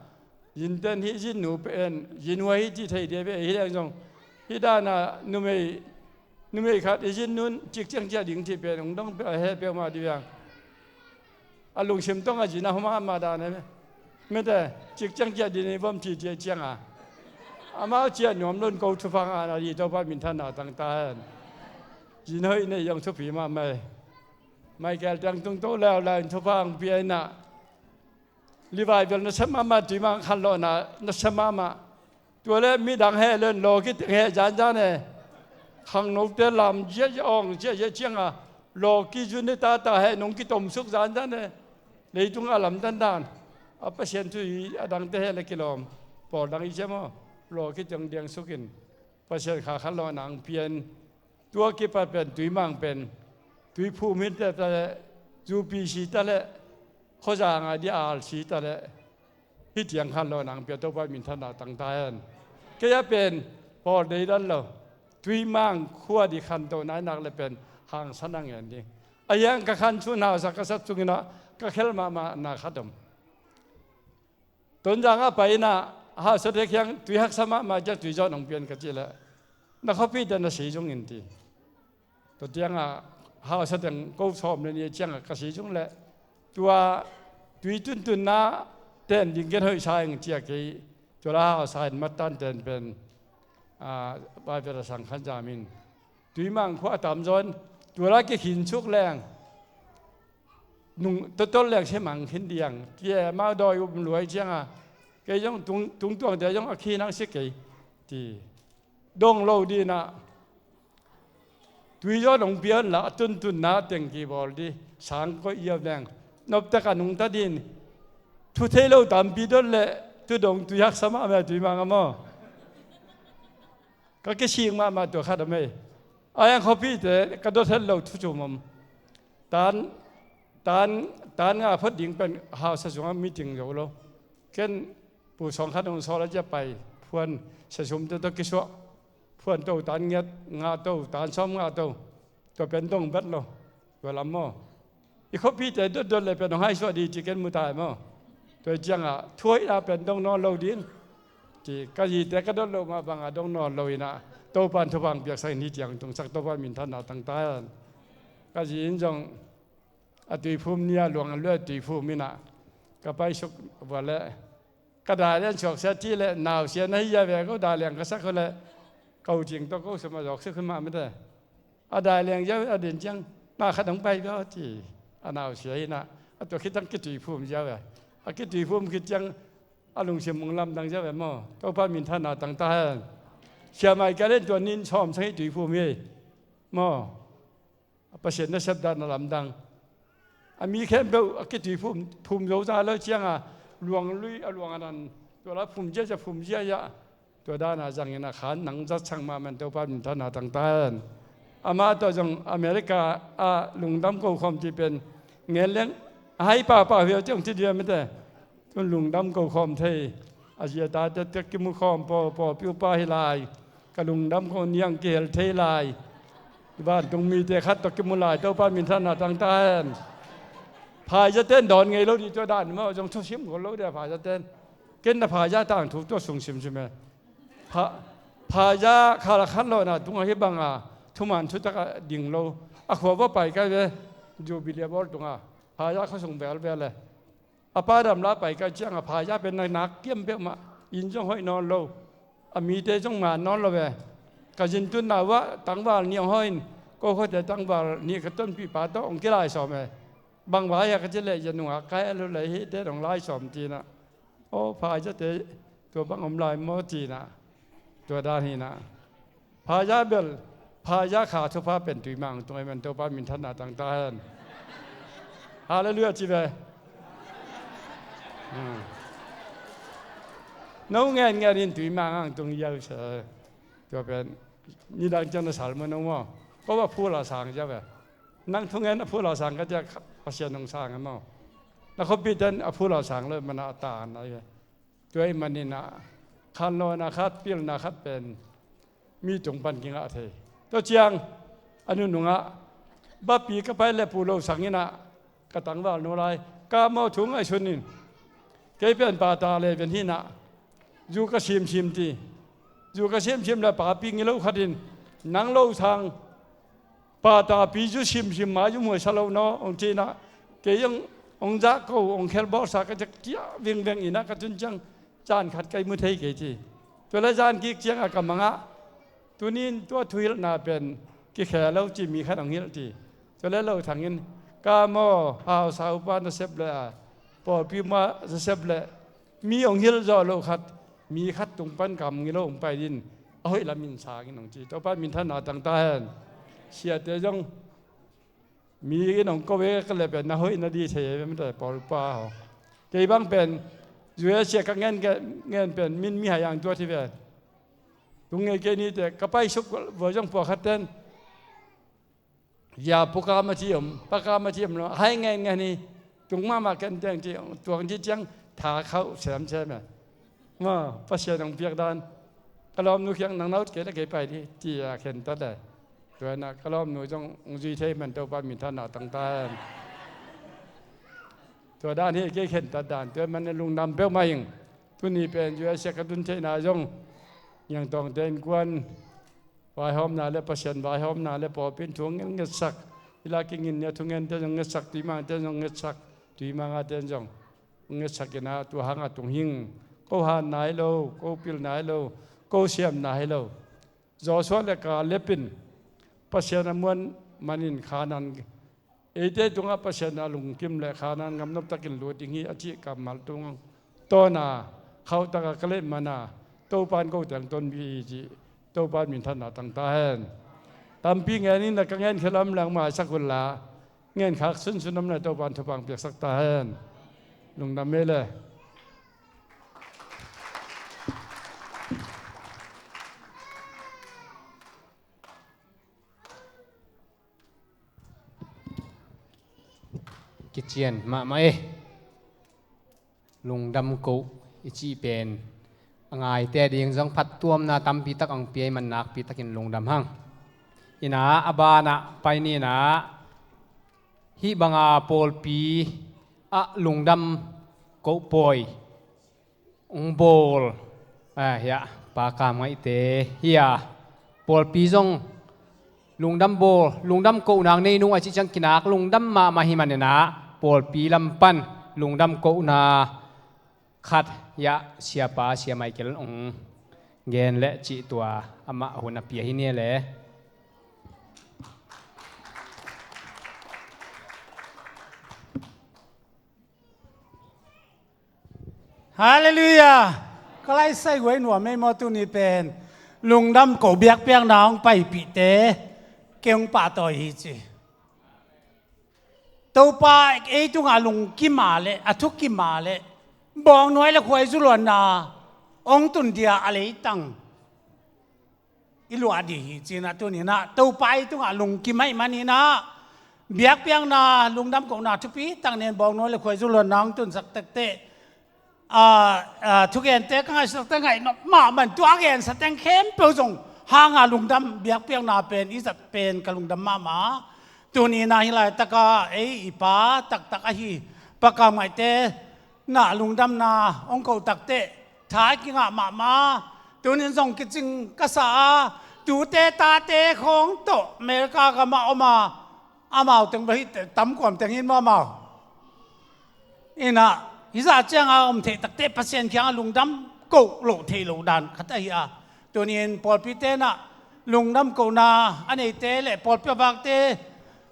zinte in hih zin nu pen zin hua hi ci thei dia ve hi leng zong. Hih dana numei, numei khat i zin nun cik ciang ciah ding ci pen hong dong peuh a he peuhmah di viang. A lungsim tong a zin a hua mahmah dan e. Mete cik ciang ciah din i vom ci ciah cianga amau ciah nuam lon ko thupha ngahna di Topa minthanna tangta hen. Zin hoih nei zong thupi mahmah e. Michael tiang tungto leuleu in thupha ang pia inah livai bel nasia mahmah, tuimang khanlawhna nasia mahmah. Tua le midang heh len lawki teng heh zanzan e. Khangnote lam ziahziah awng ziahziah cianga lawki zun i tata heh nong kitomsuk zanzan e. Leitung a lamdandan a Pasian thu i a dangte heh le kilawm. Pawl dang i cia maw? Lawki teng diangsukin Pasian kha khanlawhna ang pian. Tua kipat pen tuimang pen tuiphum hinte ta le, U P C ta le, khuazanga di R C ta le, hih tiang khanlawhna ang pia Topa minthanna tangta hen. Kei a pen pawl deidan lo, tuimang khua di khantohna i nak le pen hangsan a ngen ding. A hiang ka khan sun hausa ka sap sunginah ka khel mahmahna khat om. Tonzang a pai inah hausate khiang tui haksa mahmah ciang tui zawh nong pian ka cih leh na khuapite na sei zongin ti. Tua tiangah hausa teng ko sawm le nih ciangah ka sei zong leh tua tui tuntunna ten ding gen hoihsa ing cia kei. Tua la hausa in matan ten pen Bible a sang khan zamin tuimang khua a tamzawn tua la kikhinsuk leng nung totol leng semang khin diang tia mau dawi um luai cianga kei zong tung, tungtuangte zong a khinang si kei ti. Dong lo dinah tuizaw nong pian la a tuntunna teng kibawl di sang koih iau leng noptaka nungta din thu thei lo tampi don le tudong tui haksa mahmah tuimang a maw? Ka kisik mahmah tua khat a mei. A hiang khuapite ka dot het lo thu cum om. Tan Tan, tan nga phot ding pen hausa sungah meeting zo lo. Ken pu sawng khat hong sawl a, cia pai phuan, sia sumte tawh kisuah, phuan to tan ngiat ngah to, tan sawm ngah to. Tua pen dong vet lo. Tua lam maw, i khuapite dotdot le pen hong haisuah ding ci ken mu tai maw. Tua ciangah thu hoihna pen dong nawn lo ding ci, ka zite ka dot loh mah bangah dong nawn lo inah, Topan thupha piaksak in hih ciang tungsak, Topan minthanna tang ta hen. Ka zi in zong a tuiphum ni-a luang a luai tuiphum inah ka paisuk vua leh, ka dai lian suaksia ti leh nausia na hi a ve, ko dai liang ka sak ko leh, ko cing tawh ko sum a zawk suk hi mah mite. A dai liang ziau a din ciang, na khat hong pai bia ti, a nausia inah, a tua khit ciang kituiphum ziau ve. A kituiphum khit ciang a lungsim hong lamdang ziau ve maw. Topa minthanna tang ta hen. Siamai ka len tua nin sawm sang hi tuiphum hi maw. A Pasian nasep dan a lamdang. A mi khempeuh a kituiphum, phum zo ta lo cianga, luang lui a luang a nan, tua la phum ziazia, phum ziazia. Tua dana zangin a khan nang zat sang mahmah in Topa minthanna tang ta hen. Amah tawh zong America ah lungdam ko khawm ci pen ngen leng a hai pahpah hiau ciang ci dia mite. Tun lungdam ko khawm thei. A zi a tate tawh kimu khawm paw, pawlpi upa hi lai. Ka lungdam ko niang kihel thei lai. Vantung mite khat tawh kimu lai, Topa minthanna tang ta hen. Phaizia ten dawn ngei lo ding tua dan maw, zong thusim ko lo dia phaizia ten. Ken na phaizia tangthu tua sung simsim e. Pha, phaizia khala khan lawhna tungah hih banga thuman thutakah ding lo. A khua va pai kai ve, Jubilee a bawl tungah phaizia khuasung velvel e. A pa dam la pai kai ciangah phaizia pen na nak kiam peuhmah, inn zong hoih nawn lo, a mite zong man nawn lo ve. Ka zin tunna uah tangval nih hong hawh in, ko khuate tangval nih ka tonpih pa tawh hong kilai sawm e. Bang vai a ka ci leh, zia nungak kai a lo lei hihte dong lai sawm tinah. Aw phaiziate tua bang om lai maw tinah. Tua dan hinah. Phaizia bel, phaizia kha thupha pen tuimang tung amen, Topa minthanna tang ta hen. Halleluiah ci ve. Hmm. No ngen ngen in tuimang ang tung yau se. Tua pen nidang ciang na sal maw no maw. Ko va phula sang zia ve. Nang thungen a phula sang ka tia Pasian nong sang a maw. Na khuapi ten a phula sang lo mana a ta an ai ve. Tua ih maninah khanlawhna khat, pilna khat pen mi tung pan kingah thei. Tua ciang a nunungah bapi ka pai le pu lo sanginah ka tangval nu lai ka maw thu ngaihsun in kei pen pata le ven hinah zu ka simsim ti. Zu ka simsim le papi ngi lo khatin nang lo sang patapi zu simsim mai zu muaisa lo naw hong cinah kei hong, hong zah ko hong khelbawlsa ka ciak ciah vingveng inah ka tun ciang zan khat kai mu thei kei ci. Tua le zan kik ciangah ka mangah tunin tua thuhilhna pen kikhe lo ci mi khat hong hilh ci. Tua le lo thangin ka maw hausa upa nasep le a pawlpi ma nasep le mi hong hilh zawh loh khat mi khat tung pan kam ngi lo hong pai din a hoih lamin sangin hong ci. Topa minthanna tang ta hen. Siate zong mi in hong ko ve ka le pen na hoih na di thei ve mate pawlpa ho. Kei bang pen U S A ka ngen, ngen pen min mi hai ang tua thi ve. Tung ngei kei nite ka paisuk vua zong pua khat ten. Ya pukam a ci om, pakam a ci om lo hai ngen ngen hi. Tung mahmah ken teng ci tuang ci ciang tha khauh semsem e. Ma Pasian hong piak dan ka lawmnu khiang nang naut kei le kei pai di ci a khen tat le. Tuanah ka lawmnu zong hong zui thei man Topa minthanna tang ta hen. Tua dan hi kei khen tat dan tua man lungdam peuhmah ing. Tuni pen U S A ka tun theihna zong niangtawngte innkuan vaihawmna le Pasian vaihawmna le pawlpin thu ngen ngetsak. Ila kingin nia thungente zong ngetsak, tuimangte zong ngetsak, tuimangate zong ngetsak inah tua hangah tung hing. Ko han nai lo, ko pil nai lo, ko siam nai lo. Joshua le Kaleb in Pasian a muan manin Khanan eite tungah Pasian a lungkim le Khanan gam noptakin lut ding hi a cih kammal tung tawna khauhtaka ka let mana Topan ko teng tonbi hi cih Topan minthanna tang ta hen. Tampi ngenin na ka ngen khilam leng maisak unla ngen khak sunsun om le Topan thupha piaksak ta hen. Lungdam mele. kician mahmah e. Lungdam koh i cih pen a ngaite ading zong phattuamna tampi tak hong pia ahih man nakpi takin lungdam hang. Inah a banah pai ni inah hih banga pawlpi ah lungdam koh pawi hong bawl, ah, hiah Pa Kam Ngaihte hi a, pawlpi zong lungdam bawl, lungdam kohna nei nung a cih ciang kinak lungdam mahmah hi maninah pawlpi lam pan lungdam kohna khat hiah Siapa Sia Michael hong gen leh cih tua amah hun a pia hi ni le. Halleluiah. Ka laisai guai nuam ei maw tuni pen lungdam ko biakpiakna hong paipihte kei hong pahtawi hi ci. Topa ei tungah lungkim a le a thukim a le bawngnuai le khuaizu luanna hong tun dia a leitang i luah dih hi cinah tuninah Topa i tungah lungkim ahih maninah biakpiakna lungdam kohna thupi tak nen bawngnawi le khuaizu luanna hong tunsak takteh, a, a, thugente ka ngaihsakte ngaih nop mahmah in tua a gensa teng khempeuh zong hanga lungdam biakpiakna pen i zat pen ka lungdam mahmah. Tuninah hih laitaka ei i pa taktak ahi Pa Kam Ngaihte nah lungdamna hong koh takteh tha i kingah mahmah. Tunin zong kicing ka sa a tute tate khawng tawh America gamah om a amau teng bel hih tamkuam teng hin maw amau. Inah hih zah cianga om theih takteh Pasian kiangah lungdam koh loh theih loh dan khat ahi a. Tunin pawlpite nah lungdam kohna a neite le pawlpi a vakte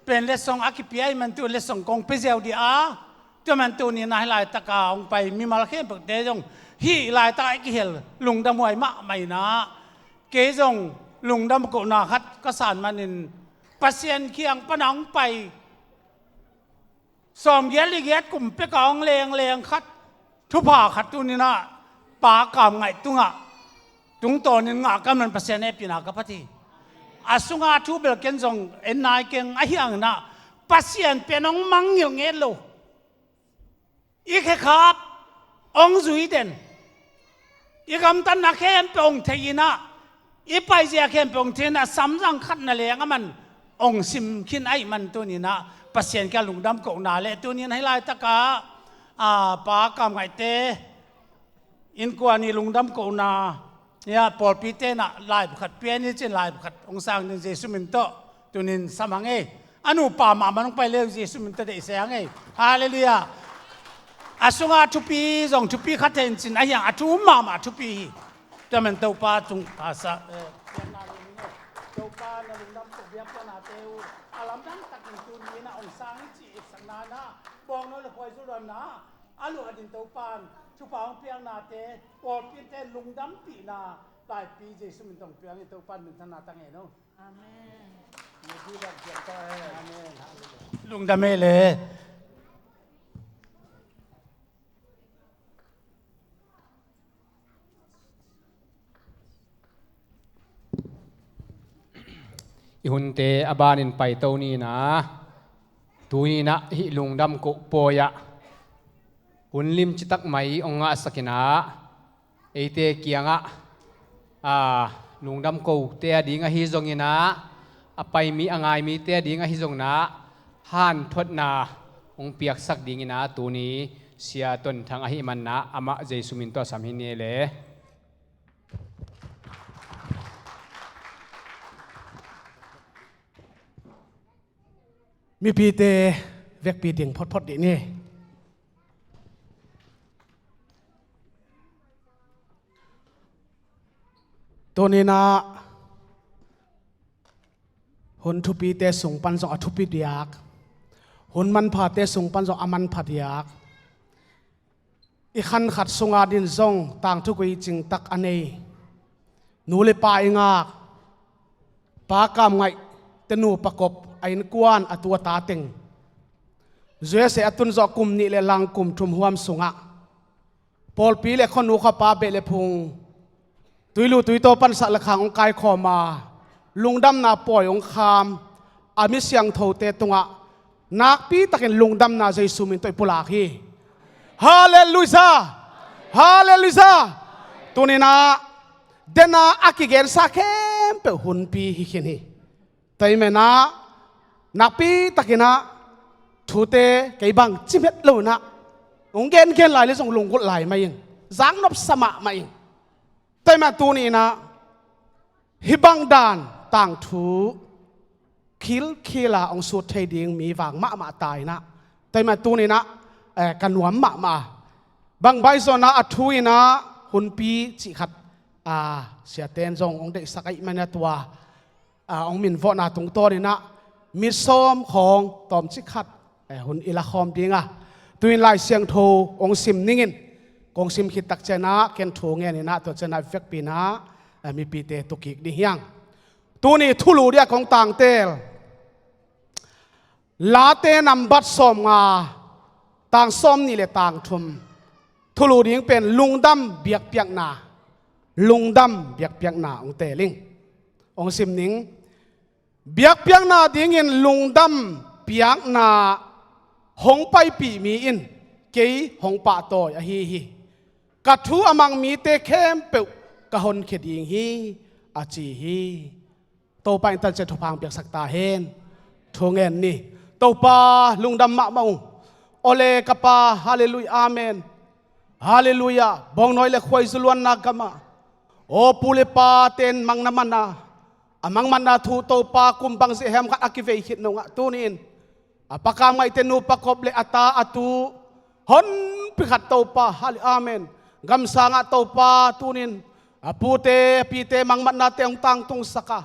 pen letsong a kipia ahih man tu letsong kong pia ziau dih a. Tua man tuninah hih laitaka hong pai mimal khempeuhte zong hih laitaka i kihel lungdam huai mahmah inah kei zong lungdam kohna khat ka san manin Pasian kiang pana hong pai sawmgiat ligiat kum peka hong lengleng khat thupha khat tuninah Pa Kam Ngaih tungah tungtawnin ngah ka man Pasian hehpihna ka phat hi. A sunga thu bel ken zong en nai keng ahi hanginah Pasian pen hong mangngilh nget lo. I khekhap hong zui den. I gamtatna khempeuh hong thei inah i paizia khempeuh hong thei inah samzang khat na leng a man hong sim khin ahih man tuninah Pasian kia lungdam kohna le tunin hih laitaka, a, Pa Kam Ngaihte innkuan i lungdam kohna hiah pawlpite nah laibu khat pia ni cin laibu khat hong sang ding Jesu min tawh tunin sam hang ei. A nupa mahmah hong pai leu Jesu min tawh deihsia hang ei. Halleluiah. A sunga thupi zong thupi khat hen cin ahi hang a thu mahmah thupi hi. Tua man Topa cung, a, sa, eh, Topa na lungdam ko biakpiaknate uh a lamdang takin tuni inah hong sang hi ci itsakna inah bawngnawi le khuaizu luanna a luah ding Topan thupha hong piaknate pawlpite lungdampihna laipi Jesu min tawh hong piang hi. Topan minthanna tang hen o. Amen. Lungdam e le. I hunte a banin paito nina, tuninah hih lungdam koh pawi-ah hun limci tak mai hong ngahsak inah eite kiangah, a, lungdam kote ading ahi zonginah a pai mi a ngai mite ading ahi zonginah hanthotna hong piaksak dinginah tuni Sia Ton Thang ahih manah amah Jesu min tawh sam hi ni le. Mipite vekpi ding photphot dih ni. Tuninah hun thupite sung pan zong a thupi diak, hun manphate sung pan zong a manpha diak, i khan khat sunga din zong tangthu gui cingtak a nei, nu le pa i ngak Pa Kam Ngaih te nupa kop a innkuan a tu a ta teng, U S A a tun zawh kum nih le lang kum thum huam sungah pawlpi le khuanu khuapa beh le phung, tuilu tuitaw pansak le khang hong kaikhawm a, lungdamna pawi hong kham a mi siangthote tungah Nakpi takin lungdamna Jesu min tawh i pulak hi. Halleluiah! Halleluiah! Tuninah dena a kigensa khempeuh hunpi hi khin hi. Taimenah nakpi takinah thute kei bang cimhet loinah hong gengen lai le zong lunggulh lai mah ing. Zaknopsa mahmah ing. Taimah tuninah hih bang dan tangthu khilkhila hong sut thei ding mi vang mahmah ta inah taimah tuninah eh, ka nuam mahmah a. Bang baizonah a thu inah hunpi cih khat a siaten zong hong deihsak ahih manah tua a hong minvawhna tungtawninah mitsawm khawng tawmcik khat eh, hun i lakhawm dinga tuin Lai Siangtho hong sim ningin kong sim khit tak cianah ken thu ngeninah tua cianah vekpinah eh, mipite tukik ding hiang. Tuni thulu dia kong tangtel Late nambat sawmnga tang sawmnih le tang thum thulu ding pen lungdam biakpiakna, lungdam biakpiakna hong teling hong sim ning. Biakpiakna dingin lungdam piakna hong paipih mi in kei hong pahtawi ahi hi. Ka thu a mang mite khempeuh ka honkhia ding hi a ci hi. Topa in tancian thupha hong piaksak ta hen. Thu ngen ni. Topa lungdam mahmah ung. Ole ka Pa, halleluiah, amen. Halleluiah. Bawngnawi le khuaizu luanna gamah aw pu le paten mang na mana a mangmatna thu Topa kum bang zia hiam khat a kivei khit nungah tunin a pakam ngaihte nupa kop le a ta a tu honpi khat Topa, halleluiah, amen. Gamsangah Topa tunin a pute a pite mangmatnate hong tangtungsak a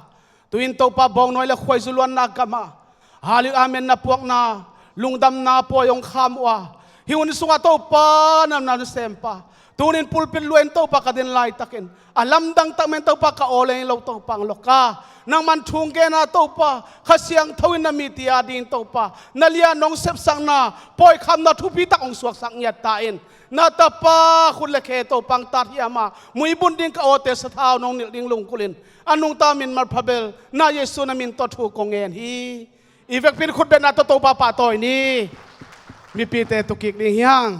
tuin Topa bawngnawi le khuaizu luanna gamah halleluiah, amen na puakna lungdamna pawi hong kham uh a hih hun sungah Topa na na sempa tunin pulpit luain Topa ka din laitakin a lamdang tak men Topa ka aw leng lo Topa ang lo ka nangman thung gena Topa Kha Siangtho in na mite a dingin Topa na lian hong sepsakna pawikhamna thupi tak hong suaksak ngiat ta in na tapa khut le khe Topa ang tat hiama muibun ding ka awte sathau nong nilh ding lungkulin a nungta min malpha bel na Jesu na min tawh thu kong ngen hi. I vekpin khutbetna tawh Topa pahtawi ni. Mipite tukik ding hiang.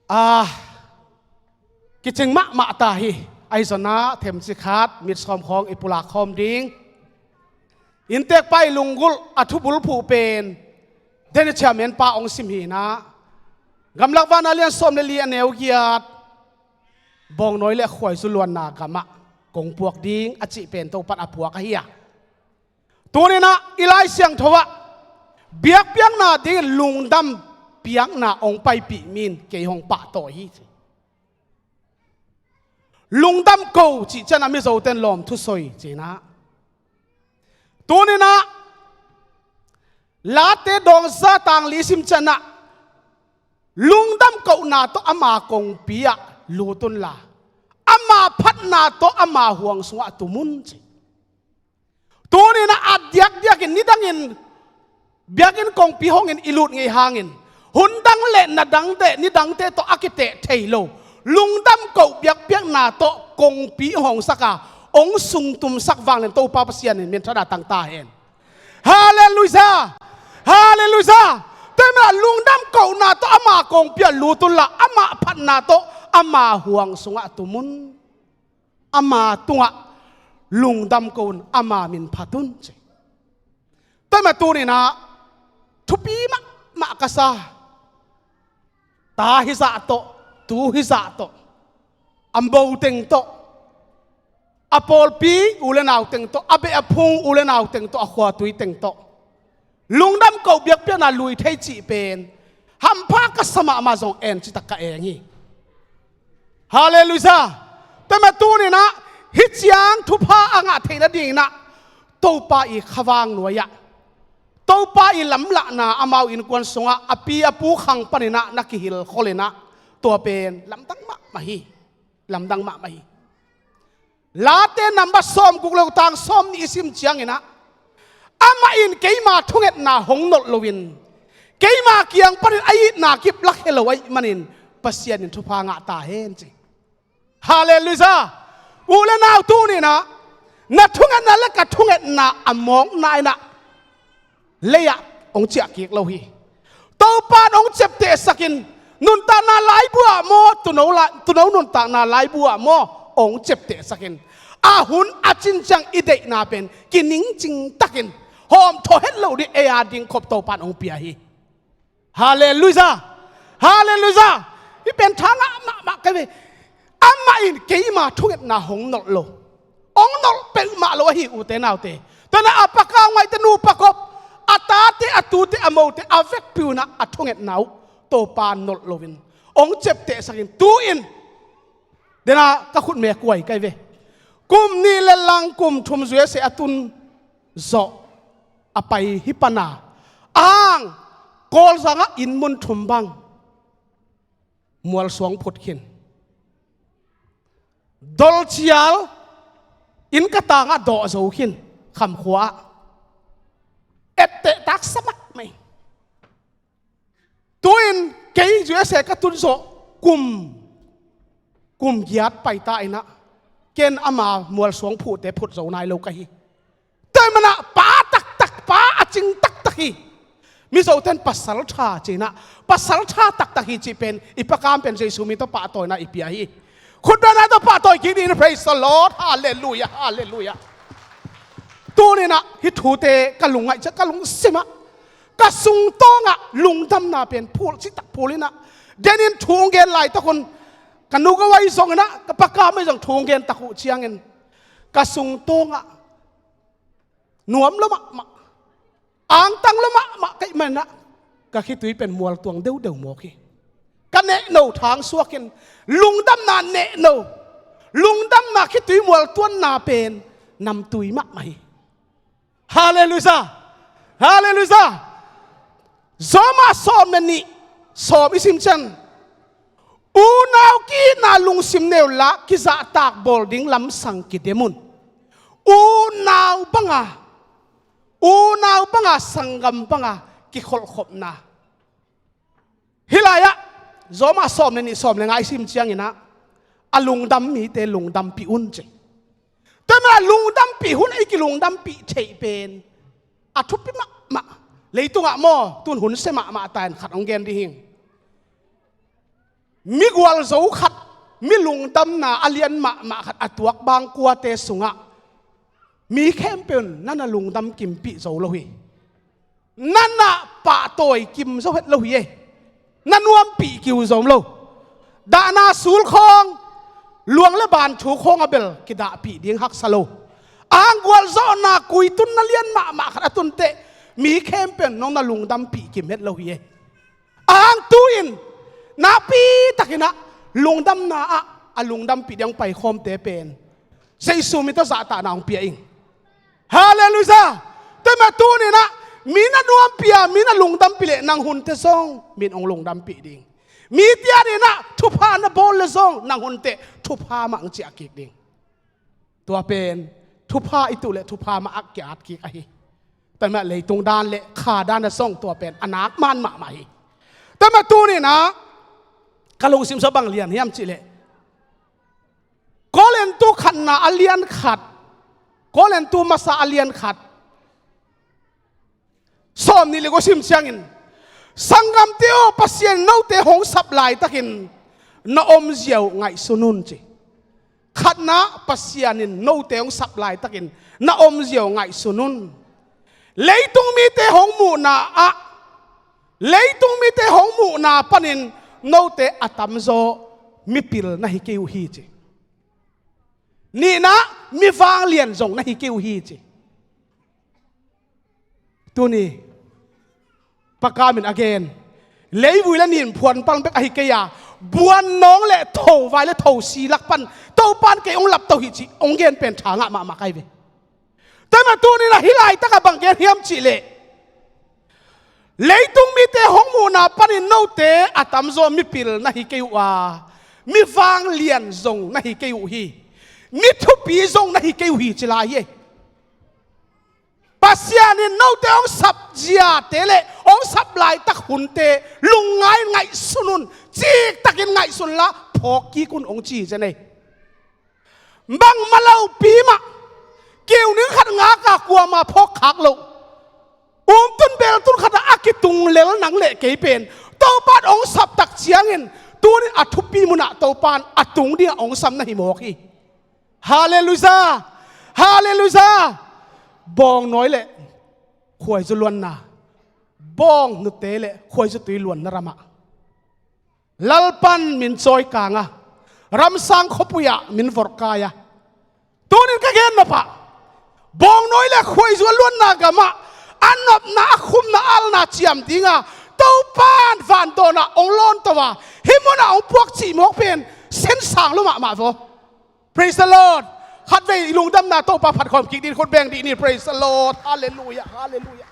Ah, kicing mahmah ta hi. Aizonah themci khat mitsawm khawng i pulak khawm ding. Inntekpa i lunggulh a thubulphuh pen deni chairman pa hong sim hinah gamlak vana lian sawm le li a neu giat bawngnawi le khuaizu luanna gamah kong puak ding a cih pen Topan a puak ahi a. Tuninah i Lai Siangtho ah biakpiakna dingin lungdam piakna hong paipih min kei hong pahtawi hi. Lungdam ko cih cianah Mizoten lawm thusoi cinah tuninah Late dawngza tang li sim cianah lungdam kohna tawh ama kongpi ah lut unla ama phatna tawh ama huang sungah tum un ci. Tuninah a diakdiakin nidangin biakinn kongpi hongin i lut ngei hangin hun dang le na dangte nidangte tawh a kiteh thei lo lungdam koh biakpiakna tawh kongpi hong saka hong sungtumsak vanglian Topa Pasian in minthanna tang ta hen. Halleluiah! Halleluiah! Tua hi manah lungdam kohna tawh ama kongpi ah lut unla ama phatna tawh ama huang sungah tum un. Ama tungah lungdam ko un ama min phat un ci. Tua hi mah tuninah thupi mahmah ka sa. Ta hizah tawh tu hizah tawh a boteng tawh a pawlpi u le nauteng tawh a beh a phung u le nauteng tawh a khuatuiteng tawh lungdam koh biakpiakna lui thei cih pen hampha ka sa mahmah zong en citak ka eng hi. Halleluiah. Tua hi mah tuninah hih ciang thupha a ngah theih nadinginah Topa i khavang nuai-ah Topa i lamlahna amau innkuan sungah a pi a pu khang paninah na kihilkholinah tua pen lamdang mahmah hi. Lamdang mahmah hi. Late nambat sawmguk le tang sawmnih i sim cianginah amah in keima thungetna hong nolh loin keima kiang panin a itna kip lakhia lo ahih manin Pasian in thupha ngah ta hen ci. Halleluiah. U le nau tuninah Na thungetna le ka thungetna a mawkna in ah lei-ah hong ciah kik lo hi. Topa in hong ciaptehsak in, nuntakna laibu ah maw, tuuno la-, tuuno nuntakna laibu ah maw, hong ciaptehsak in, a hun a cin ciang i deihna pen kiningcing takin hawmthawh het loh ding ei a ding khop Topa in hong pia hi. Halleluiah! Halleluiah! Hih pen tha ngah mahmah ka hi ve. Amah in keima thungetna hong nolh lo. Hong nolh peuhmah lo ahi, ute naute. Tua in ah a pa kau ngaihte, nupa kop, a tate, a tute, a mote, a vekpi un ah a thungetna uh Topa nolh loin hong ciaptehsak in, tu-in, tua in ah ka khutme kuai ka hi ve. Kum nih le lang kum thum U S A a tun zawh a pai hi pan a, ang Kawlzang ah inn mun thum bang mualsuang phut khin. Dolcial inn ka tang ah dawh zo khin, Khamkhua ah. Etteh taksa mahmah hi. Tu-in kei U S A ka tun zawh kum, kum giat pai ta in ah, ken ama mualsuang phuhte phut zo nai lo ka hi. Tua ahih manin ah pa taktak, pa a cing taktak hi. Mizote in pasalṭha ci-in ah, pasalṭha taktak hi cih pen, i Pa Kam pen Jesu min tawh pahtawina i pia hi. Khutbetna tawh pahtawi kik ding, praise the Lord, halleluiah, halleluiah. Tuni-in ah hih thute ka lungngaih ciang, ka lungsim ah, ka sungtawng ah lungdamna pen phul, citak phul in ah, den in thu hong gen laitak un, ka nu ka vai zong in ah, ka Pa Kam vai zong thu hong gen tak uh ciangin, ka sungtawng ah nuam lua mahmah, angtang lua mahmah ka hih manin ah, ka khitui pen mualtuang deudeu mawk hi. Ka nehno thang suak in, lungdamna nehno, lungdamna khitui mualtuanna pen namtui mahmah hi. Halleluiah! Halleluiah! Rom ah sawm le nih, sawm i sim ciang, unau ki-itna lungsim nei unla, kizahtak bawl ding lamsang kidem un. Unau banga, unau banga, sanggam banga kikholhkhopna. Hih lai-ah Rom ah sawm le nih, sawm le nga i sim ciangin ah, a lungdam mite lungdampih un ci. Tua ahih manin ah lungdampih hun, ei kilungdampih theih pen a thupi mahmah. Leitungah maw, tun hun sia mahmah ta in khat hong gen ding hi ing. Mi gualzo khat, mi lungdamna a lian mahmah khat a tuak bang kuate sungah mi khempeuh in na na lungdam kimpih zo lo hi. Na na pahtawi kim zo het lo hi e. Na nuampih kiu zom lo. Dahna sul khawng, luang le ban thu khawng a bel kidahpih ding haksa lo. Ang gualzawhna kuitun na lian mahmah khat a tun teh, mi khempeuh in nong na lungdampih kim het lo hi e. Ang tu-in nakpi takin ah lungdamna ah a lungdampih ding hong paikhawmte pen Jesu min tawh zahtakna hong pia ing. Halleluiah! Tua ahih manin tuni-in ah mi na nuampih a, mi na lungdampih leh nang hun teh zong min hong lungdampih ding. Mite adingin ah thupha na bawl leh zong nang hun teh thupha mah hong ciah kik ding. Tua pen thupha i tuh leh thupha mah a ki-at kik ahi. Tua ahih manin leitung dan le kha dan ah zong tua pen a nakman mahmah hi. Tua ahih manin tuni-in ah ka lungsim sung bang lian hiam cih leh, Korintu khatna a lian khat, Korintu masa a lian khat, sawm nih le guk sim ciangin, sanggamte aw, Pasian in note hong sap laitakin na omzia uh ngaihsun un ci. Khatna, Pasian in note hong sap laitakin na omzia uh ngaihsun un. Leitung mite hong muhna ah, leitung mite hong muhna panin note a tamzaw mipil na hi kei uh hi ci. Nihna, mi vanglian zong na hi kei uh hi ci. Tuni Pa Kam in a gen, leivui le nin phuanpang bek ahi kei a, buannawng le thovai le thosi lak pan Topa in kei hong lapto hi cih hong gen pen tha ngah mahmah ka hi ve. Tua ahih manin tuni-in ah hih laitak ah bang gen hiam cih leh, leitung mite hong muhna panin note a tamzaw mipil na hi kei uh a, mi vanglian zong na hi kei uh hi, mi thupi zong na hi kei uh hi ci lai hi. Pasian in note hong sap ziate le hong sap laitak hunte lungngai in ngaihsun un, ciktakin ngaihsun la, phawk kik un hong ci hi zen ei. Bangmah lopi mah, Kiu ning khat ngak a kuama phawk khak loh, umtun beltun khat ah a kitung lel nang le kei pen Topa in hong sap tak ciangin tunin a thupi munah Topa in a tung dingah hong sam na hi mawk hi. Halleluiah! Halleluiah! Bawngnawi le khuaizu luanna, bawngnute le khuaizu tui luanna ramah Lalpan min cawikang a, ramsang khuapui ah min vorhkai a, tunin ka gen nop ah, bawngnawi le khuaizu a luanna gamah a nopna, a khumna, a alna ciam dinga Topa in vandawnah hong lawnto a, hih munah hong puak cih mawk pen sinsang lua mahmah vaw. Praise the Lord. Khatvei i lungdamna Topa phatkhawm kik dih, khut beng dih ni. Praise the Lord. Halleluiah, halleluiah.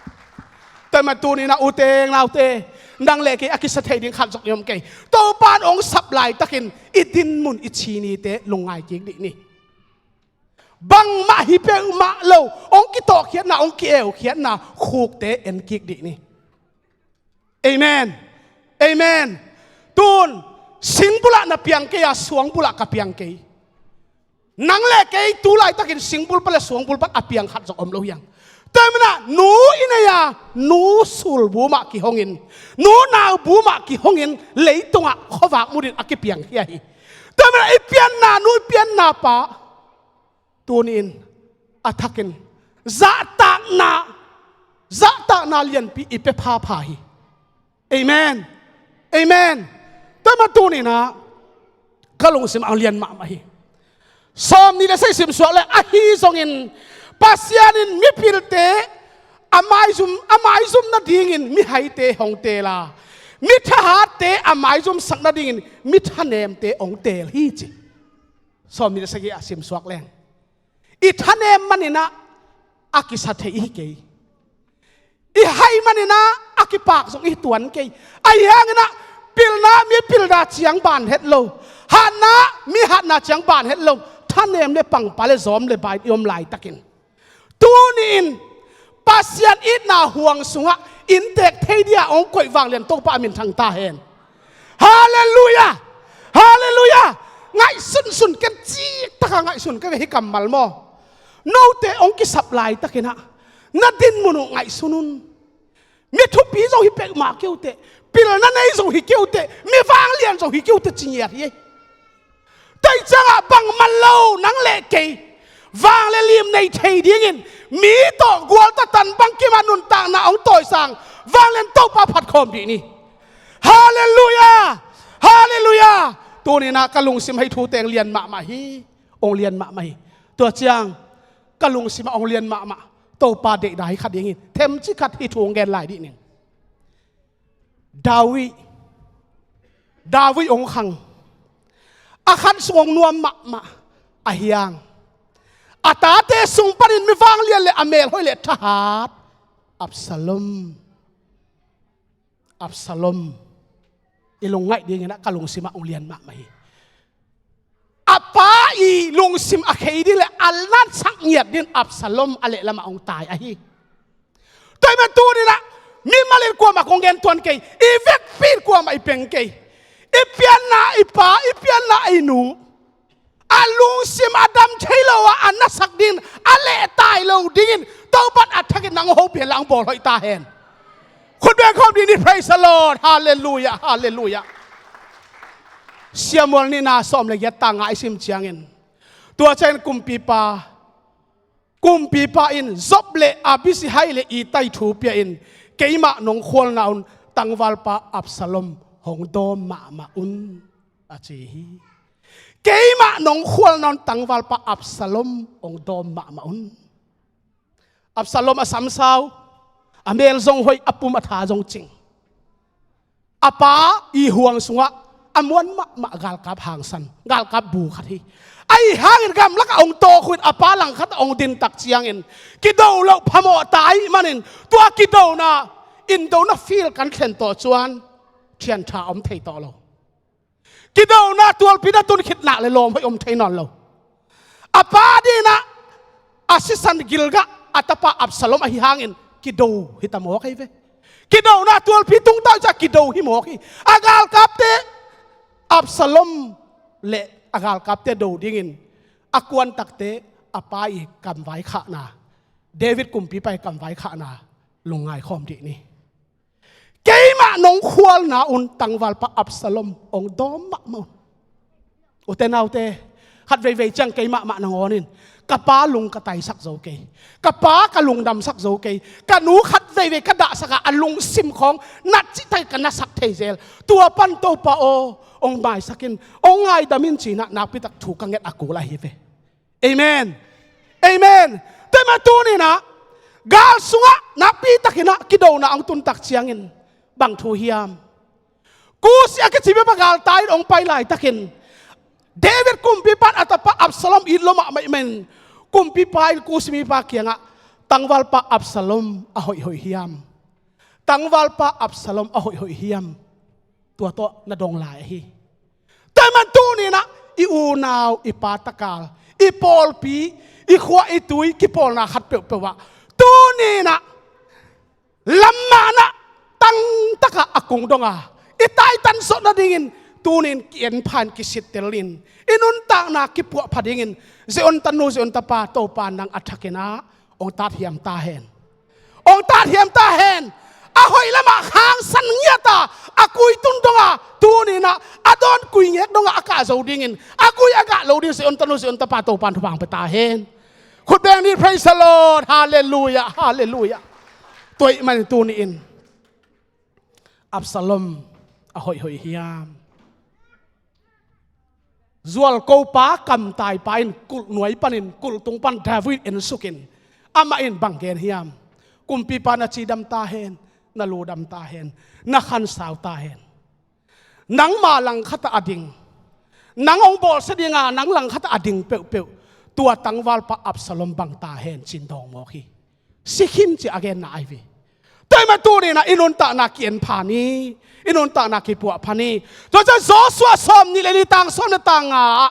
Tua ahih manin tuni-in ah, ute naute, nang le kei a kisa thei ding khat zong i om kei. Topa in hong sap laitakin i dinmun, i ci nite lungngai kik dih ni. Bangmah hi peuhmah lo, hong kitawhkhiatna, hong ki-eukhiatna khukte en kik dih ni. Amen. Amen. Tun, singbulh ah na piang kei a, suangbulh ah ka piang kei. Nang le kei tu laitakin singbulh pan le suangbulh pan a piang khat zong om lo hi hang. Tua ahih manin ah, nu i nei a, nu sulbu mah kihongin, nu naubu mah kihongin, leitungah khuavak mutin a kipiang hi ahi. Tua ahih manin ah, i pianna nu, i pianna pa, tuni-in a thakin zahtakna, zahtakna lianpi i pia phapha hi. Amen. Amen. Tua ahih manin tuni-in ah ka lungsim ah hong lian mahmah hi. Sawmnih le sagih simsuak leng, ahi zongin Pasian in mipilte a maizum, a maizum nadingin mihaite hong teel a, mithahatte a maizumsak nadingin mithanemte hong teel hi, ci. Sawmnih le sagih ah simsuak leng, i thanem manin ah a kisa thei i hi kei. I hai manin ah a kipak zong i hi tuan kei. Ahi hangin ah pilna, mi pilna ciang ban het lo, hatna, mi hatna ciang ban het lo, thanem le pangpa le zawm le bai i om laitakin, tuni-in Pasian itna huang sungah inntek thei dia hong koih vanglian Topa a min thang ta hen. Halleluiah! Halleluiah! Ngaihsunsun, ken ciktak a ngaihsun ka ve hih kammal maw. Note hong kisap laitakin ah na dinmun uh ngaihsun un. Mi thupi zong hi peuhmah kei uh teh, pilna nei zong hi kei uh teh, mi vanglian zong hi kei uh teh, ci ngiat hi. Tua ciangah bangmah lo nang le kei vanglian lim nei thei dingin, mi tawh gualta tan bangkim a nuntakna hong tawisang vanglian Topa phatkhawm dih ni. Halleluiah! Halleluiah! Tuni-in ah ka lungsim ah hih thute hong lian mahmah hi. Hong lian mahmah hi. Tua ciang ka lungsim ah hong lian mahmah Topa deihna hi kha ding hi. Themcik khat hih thu hong gen lai dih ning. David, David hong khang. A khan sung hong nuam mahmah ahi hang, a tate sung panin mi vanglian le a melhoih le thahat Absalom. Absalom i lungngaih dingin ah ka lungsim ah hong lian mahmah hi. A pa i lungsim a khei ding le a lansak ngiat dingin Absalom a lehlam ah hong tai ahi. Tua ahih manin tuni-in ah mimal in kuamah kong gen tuan kei, i vekpi in kuamah i peng kei. I pianna i pa, i pianna i nu, a lungsim a dam thei lo a, a nasak dingin, a lehtai lo dingin Topa in a thakin nang hong hopih hen la hong bawl hoih ta hen. Khut beng khawm dih ni. Praise the Lord. Halleluiah, halleluiah. Samuel nihna sawm le giat, tang nga i sim ciangin, tua ciangin kumpipa, kumpipa in Joab le Abishai le Itai thu pia-in, keimah nong khualna un tangvalpa Absalom hong dawm mahmah un, a ci hi. Keimah nong khualna un tangvalpa Absalom hong dawm mahmah un. Absalom a samsau, a mel zong hoih, a pum a tha zong cing. A pa i huang sungah a muan mahmah galkap hangsan, galkap bu khat hi. Ahi hangin gamlakah hong tawk uh in, a pa langkhat ah hong din tak ciangin, kido loh phamawh ta ahih manin, tua kidona, indona field kan thlen tawh cuan thiantha om thei tawh lo. Kidona tualpi na tun khit nak le lawm hoih om thei nawn lo. A pa dingin ah a sisan gilgah a tapa Absalom ahi hangin kido hi ta mawk hi ve. Kidona tualpi tung ta uh ciang kido hi mawk hi. A galkapte, Absalom le a galkapte do dingin a kuantakte a pa i kamvai khahna, David kumpipa i kamvai khahna lungngai khawm dih ni. Keimah nong khualna un tangvalpa Absalom hong dawm mahmah un. Ute naute, khat veivei ciang keimah mah nangawn in ka pa lung ka taisak zo kei, ka pa ka lungdamsak zo kei, ka nu khat veivei ka dahsak a, a lungsim khawng nat cihtak ka nasak thei zel. Tua pan Topa aw, hong maisak in, hong ngaidam in ci-in ah nakpitak thu ka nget a kul ahi ve. Amen. Amen. Tua ahih manin tuni-in ah gal sungah nakpitakin ah kidona hong tun tak ciangin bang thu hiam? Kusi a kici mipa galtai in hong pai laitakin David kumpipa in a tapa Absalom it lua mahmah ahih manin kumpipa in Kusi mipa kiangah tangvalpa Absalom a hoihhoih hiam? Tangvalpa Absalom a hoihhoih hiam? Tua tawh na dong lai ahi. Tua ahih manin tuni-in ah i unau, i pa takal, i pawlpi, i khua i tui kipawlna khat peuhpeuh ah tuni-in ah lamah na tangtaka a kung donga i taitan zawh nadingin tuni-in ki-en pha in kisittel in i nuntakna kipuah pha dingin Zion tanu, Zion tapa, Topa nang a thakin ah hong tathiam ta hen. Hong tathiam ta hen. A hoih lamah khangsan ngiat a, a kui tun donga tuni-in ah a dawn kui ngek donga a kah zo dingin, a gui a gah lo dingin Zion tanu, Zion tapa, Topa in thupha hong pia ta hen. Khut beng ni, praise the Lord. Halleluiah, halleluiah. Tua ahih manin tuni-in Absalom a hoihhoih hiam? Zualkopa, kamtaipa in kulh nuai panin kulh tung pan David ensukin amah in bang gen hiam? Kumpipa na cidam ta hen, na ludam ta hen, na khansau ta hen. Nangma langkhat ah a ding, nang hong bawlsia dinga nang langkhat ah a ding peuhpeuh tua tangvalpa Absalom bang ta hen ci-in dawng mawk hi. Si khin ci a genna ahi ve. Tua ahih manin tuni-in ah i nuntakna ki-en pha ni, i nuntakna kipuah pha ni. Tua ciang Joshua sawmnih le li, tang sawm le tang nga ah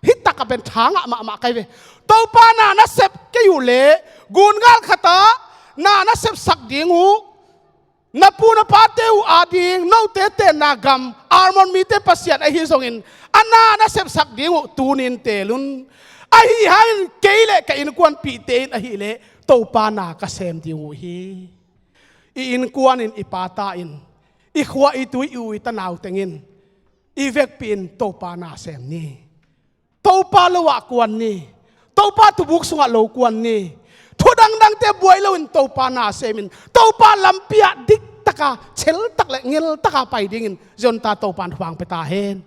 hih takah pen tha ngah mahmah ka hi ve. Topa na na sep kei uh leh gungal khat ah na na sepsak ding uh, na pu na pate uh ading note tenna gam, Amor mite Pasian ahi zongin a na na sepsak ding uh tuni-in teel un. Ahi hangin kei le ka innkuanpihte in ahih leh Topa na ka sem ding uh hi. I innkuan in, i pata in, i khua i tui, i u i tanau teng in i vekpi in Topa na sem ni. Topa lo-ah kuan ni. Topa thubuk sungah lo kuan ni. Thu dangdangte buai loin Topa na semin, Topa lampi-ah diktaka, cheltak le ngeltaka pai dingin Zion tanu, Topa in thupha hong pia ta hen.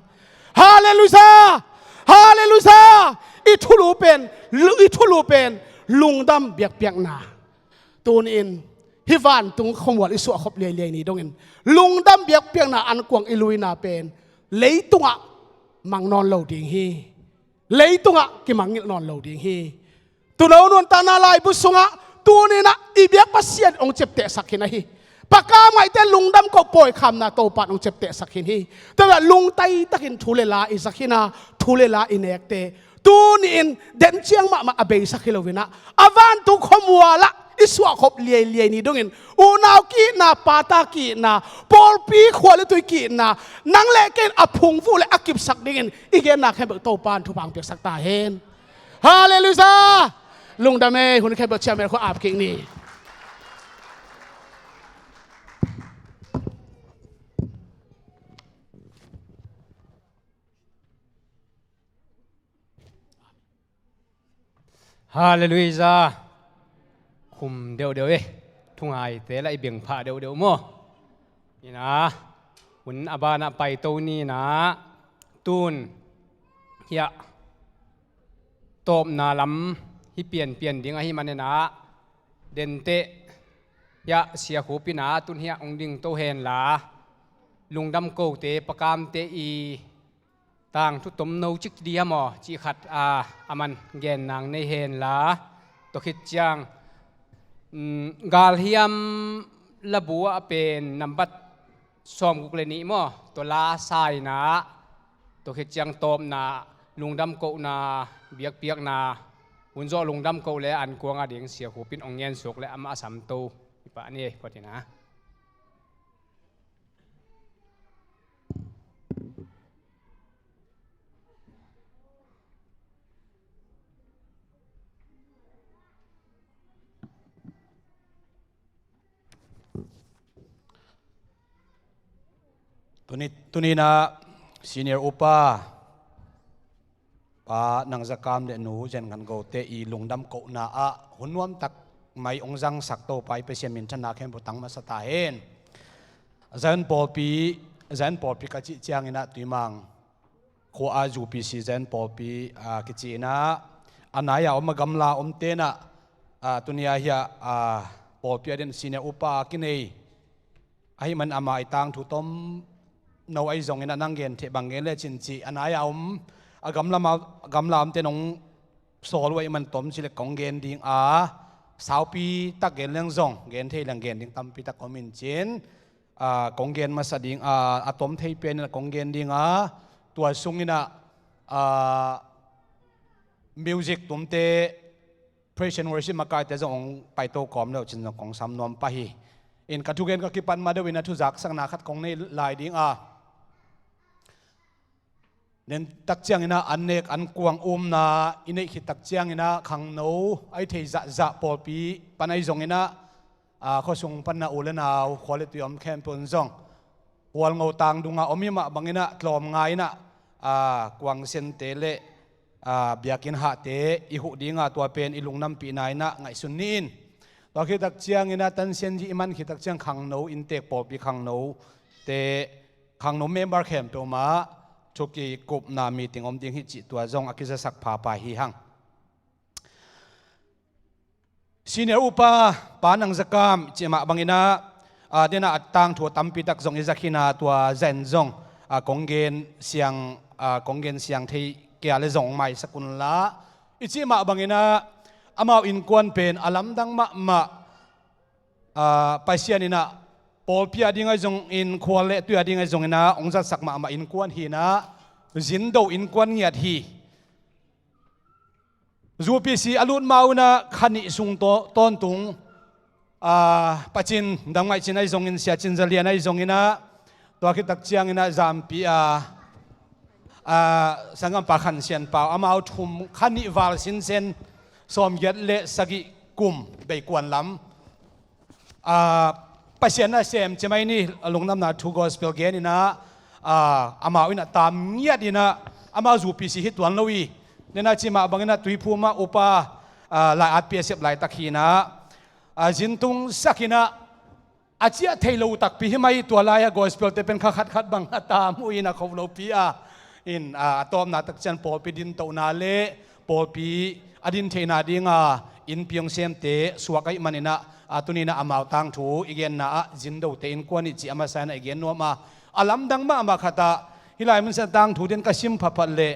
Halleluiah! Halleluiah! I thulu pen, lu-, i thulu pen lungdam biakpiakna. Tuni-in hih vantung khuamual i suahkhop liailiai ni dongin lungdam biakpiakna ankuang i luina pen leitungah mang nawn lo ding hi. Leitungah kimangngilh nawn lo ding hi. Tuuno nuntakna laibu sungah tuni-in ah i biak Pasian hong ciaptehsak khin ahi. Pakam ngaihte lungdam koh, pawikhamna Topa in hong ciaptehsak khin hi. Tua lungtaitakin thu le la i za khin a, thu le la i nekte tuni-in den ciang mahmah a beisak hi loin ah, a vantung khuamual ah i suahkhop liailiai ni dongin unau ki-itna, pata ki-itna, pawlpi, khua le tui ki-itna, nang le kei in a phungvuh le a kipsak dingin i genna khempeuh Topa in thupha hong piaksak ta hen. Halleluiah! Lungdam ei. Hun khempeuh ciah mel khua ap kik ni. Halleluiah. Khum deuhdeuh e. Thungaite lah i bengphah deuhdeuh maw? Ina, hun a banah paito ni ina, tun hiah tawpna lam hi pianpian ding ahih manin ah, denteh hiah Sia Khup in ah tun hiah hong dingto henla, lungdam kote, pakamte i tangthu tomno cik diam aw cih khat, a, a man gen nang nei henla, tua khit ciang, mm, Galhiam labu ah pen nambat sawmguk le nih maw, tua la sa-in ah, tua khit ciang tawpna, lungdam kohna, biakpiakna, hun zawh lungdam koh le ankuang a ding Sia Khup in hong ngen suak le amah a samto i pah ni, khuatina. Tuni, tuni-in ah senior upa Pa Nang Za Kam le Nu Zen Khan Go te i lungdam kohna ah hun nuamtak mai hong zangsak Topa i Pasian minthanna khempeuh tang masa ta hen. Zion pawlpi, Zion pawlpi ka cih ciangin ah Tuimang khua ah U P C Zion pawlpi a kici in ah, a nai-a om a gamla om te'n ah, a, tuni-a hiah, a, pawlpi a ding senior upa a kinei ahih man ama i tangthu tomno ahi zongin ah nang gen thei bang gen lecin ci, a nai-a om, a gamla, a gamla om te'n hong sawl uh ahih man tomcik le kong gen ding a, saupi tak gen leng zong gen thei leng gen ding tampi tak om in cin, a, kong gen masa ding a, a tom thei penin ah kong gen ding a, tua sungin ah, a, music tumte, praise and worship makaite zong hong paito kawm le uh cin zong kong sam nuam pah hi. In ka thugen ka kipan ma deuh in ah thuzaksakna khat kong nei lai ding a, nen tak ciangin ah an nek an kuang umna i neih khit tak ciangin ah khangno a i thei zahzah pawlpi pan ahi zongin ah, a, khuasung pan na u le nau khua le tui om khempeuh in zong Hualngo tang dungah om hi mah bangin ah tlawm ngai in ah, a, kuang sente le, a, biakinn hahte i huh ding a, tua pen i lungdampihna in ah ngaihsun ni in. Tua khit tak ciangin ah tansian i man khit tak ciang khangno inntek pawlpi khangnote, khangno member khempeuh mah thukikupna meeting om ding hi cih tua zong a kizasak phapha hi hang. Senior upa Pa Nang Za Kam cih mah bangin ah, a, den ah a tangthu a tampi tak zong i za khin a, tua zen zong, a, kong gen siang, a, kong gen siang thei kei a le zong maisak un la. I cih mah bangin ah amau innkuan pen a lamdang mahmah, a, Pasian in ah pawlpi a ding ahi zongin, khua le tui a ding ahi zongin ah hong zatsak mahmah innkuan hi in ah, zindo innkuan ngiat hi. U P C a lut ma un ah kha nih sung taw-, tawntung, a, Pa Cin Dam Ngaih Cin ahi zongin, Sia Cin Za Lian ahi zongin ah, tua khit tak ciangin ah Zampi a, a, sanggampa Khan Sian Pau, amau thum, kha nih val sinsen, sawmgiat le sagih kum bei kuan lam, a, Pasian nasem ci mai ni, a, lungdamna thu gospel gen in ah, a, amau in ah tam ngiat in ah, amau U P C hi tuan lo hi. Den ah cih mah bangin ah Tuiphum ah upa, a, lai-at P S F laitak hi in ah, a, zin tungsak in ah, a ciah thei lo takpi hi mai, tua lai-ah gospel te pen kha khat khat bang a tam uh in a kho lopi a. In, a, a tawpna tak ciang pawlpi dintohna le pawlpi a din theihna ding a innpi hong semte suak ahih manin ah, a, tuni in ah amau tangthu i genna ah zindote innkuan hi cih a masa in ah i gen nuam a, a lamdang mahmah khat ah hih lai mun sung tangthu den ka sim phaphat leh,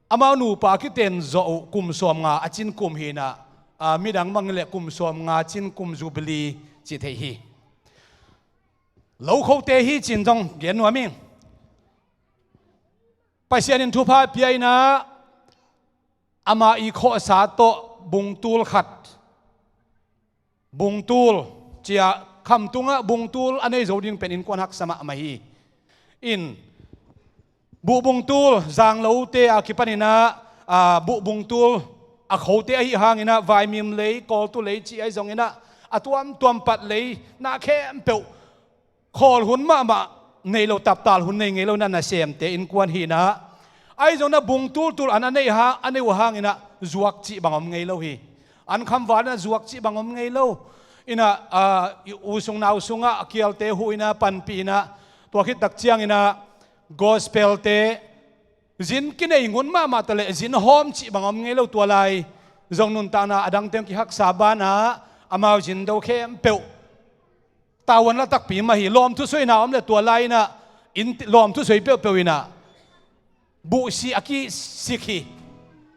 amau nupa a kiten zawh uh kum sawmnga a cin kum hi in ah, a, midang bang leh kum sawmnga cin kum Jubilee cih theih hi. Lokhote hi cin zong gen nuam ing. Pasian in thupha pia in ah, ama i khawhsa tawh bungtul khat, bungtul, cia khamtungah bungtul a nei zo ding pen innkuan haksa mahmah hi. In, buh bungtul, zang lote a kipan in ah, a, buh bungtul a khote ahih hangin ah, vaimim lei, kawltu lei cih ahi zongin ah, a tuamtuam pat lei, na khempeuh khawl hun mahmah nei lo, taptal hun nei ngei lo in ah nasemte innkuan hi in ah, ahi zongin ah bungtul tul an a nei ha, a nei uh hangin ah zuak cih bang om ngei lo hi. An khamval in ah zuak cih bang om ngei lo. In ah, a, i u sung nau sungah a kialte huh in ah panpih in ah, tua khit tak ciangin ah gospel te zin kinei ngun mahmah ta leh zin hawm cih bang om ngei lo, tua lai zong nuntakna a dangte hong kihaksa banah amau zindo khempeuh tavuan la takpi mah hi. Lawmthu suaina om le tua lai in ah, in lawmthu suai peuhpeuh in ah buhsih a kisik hi.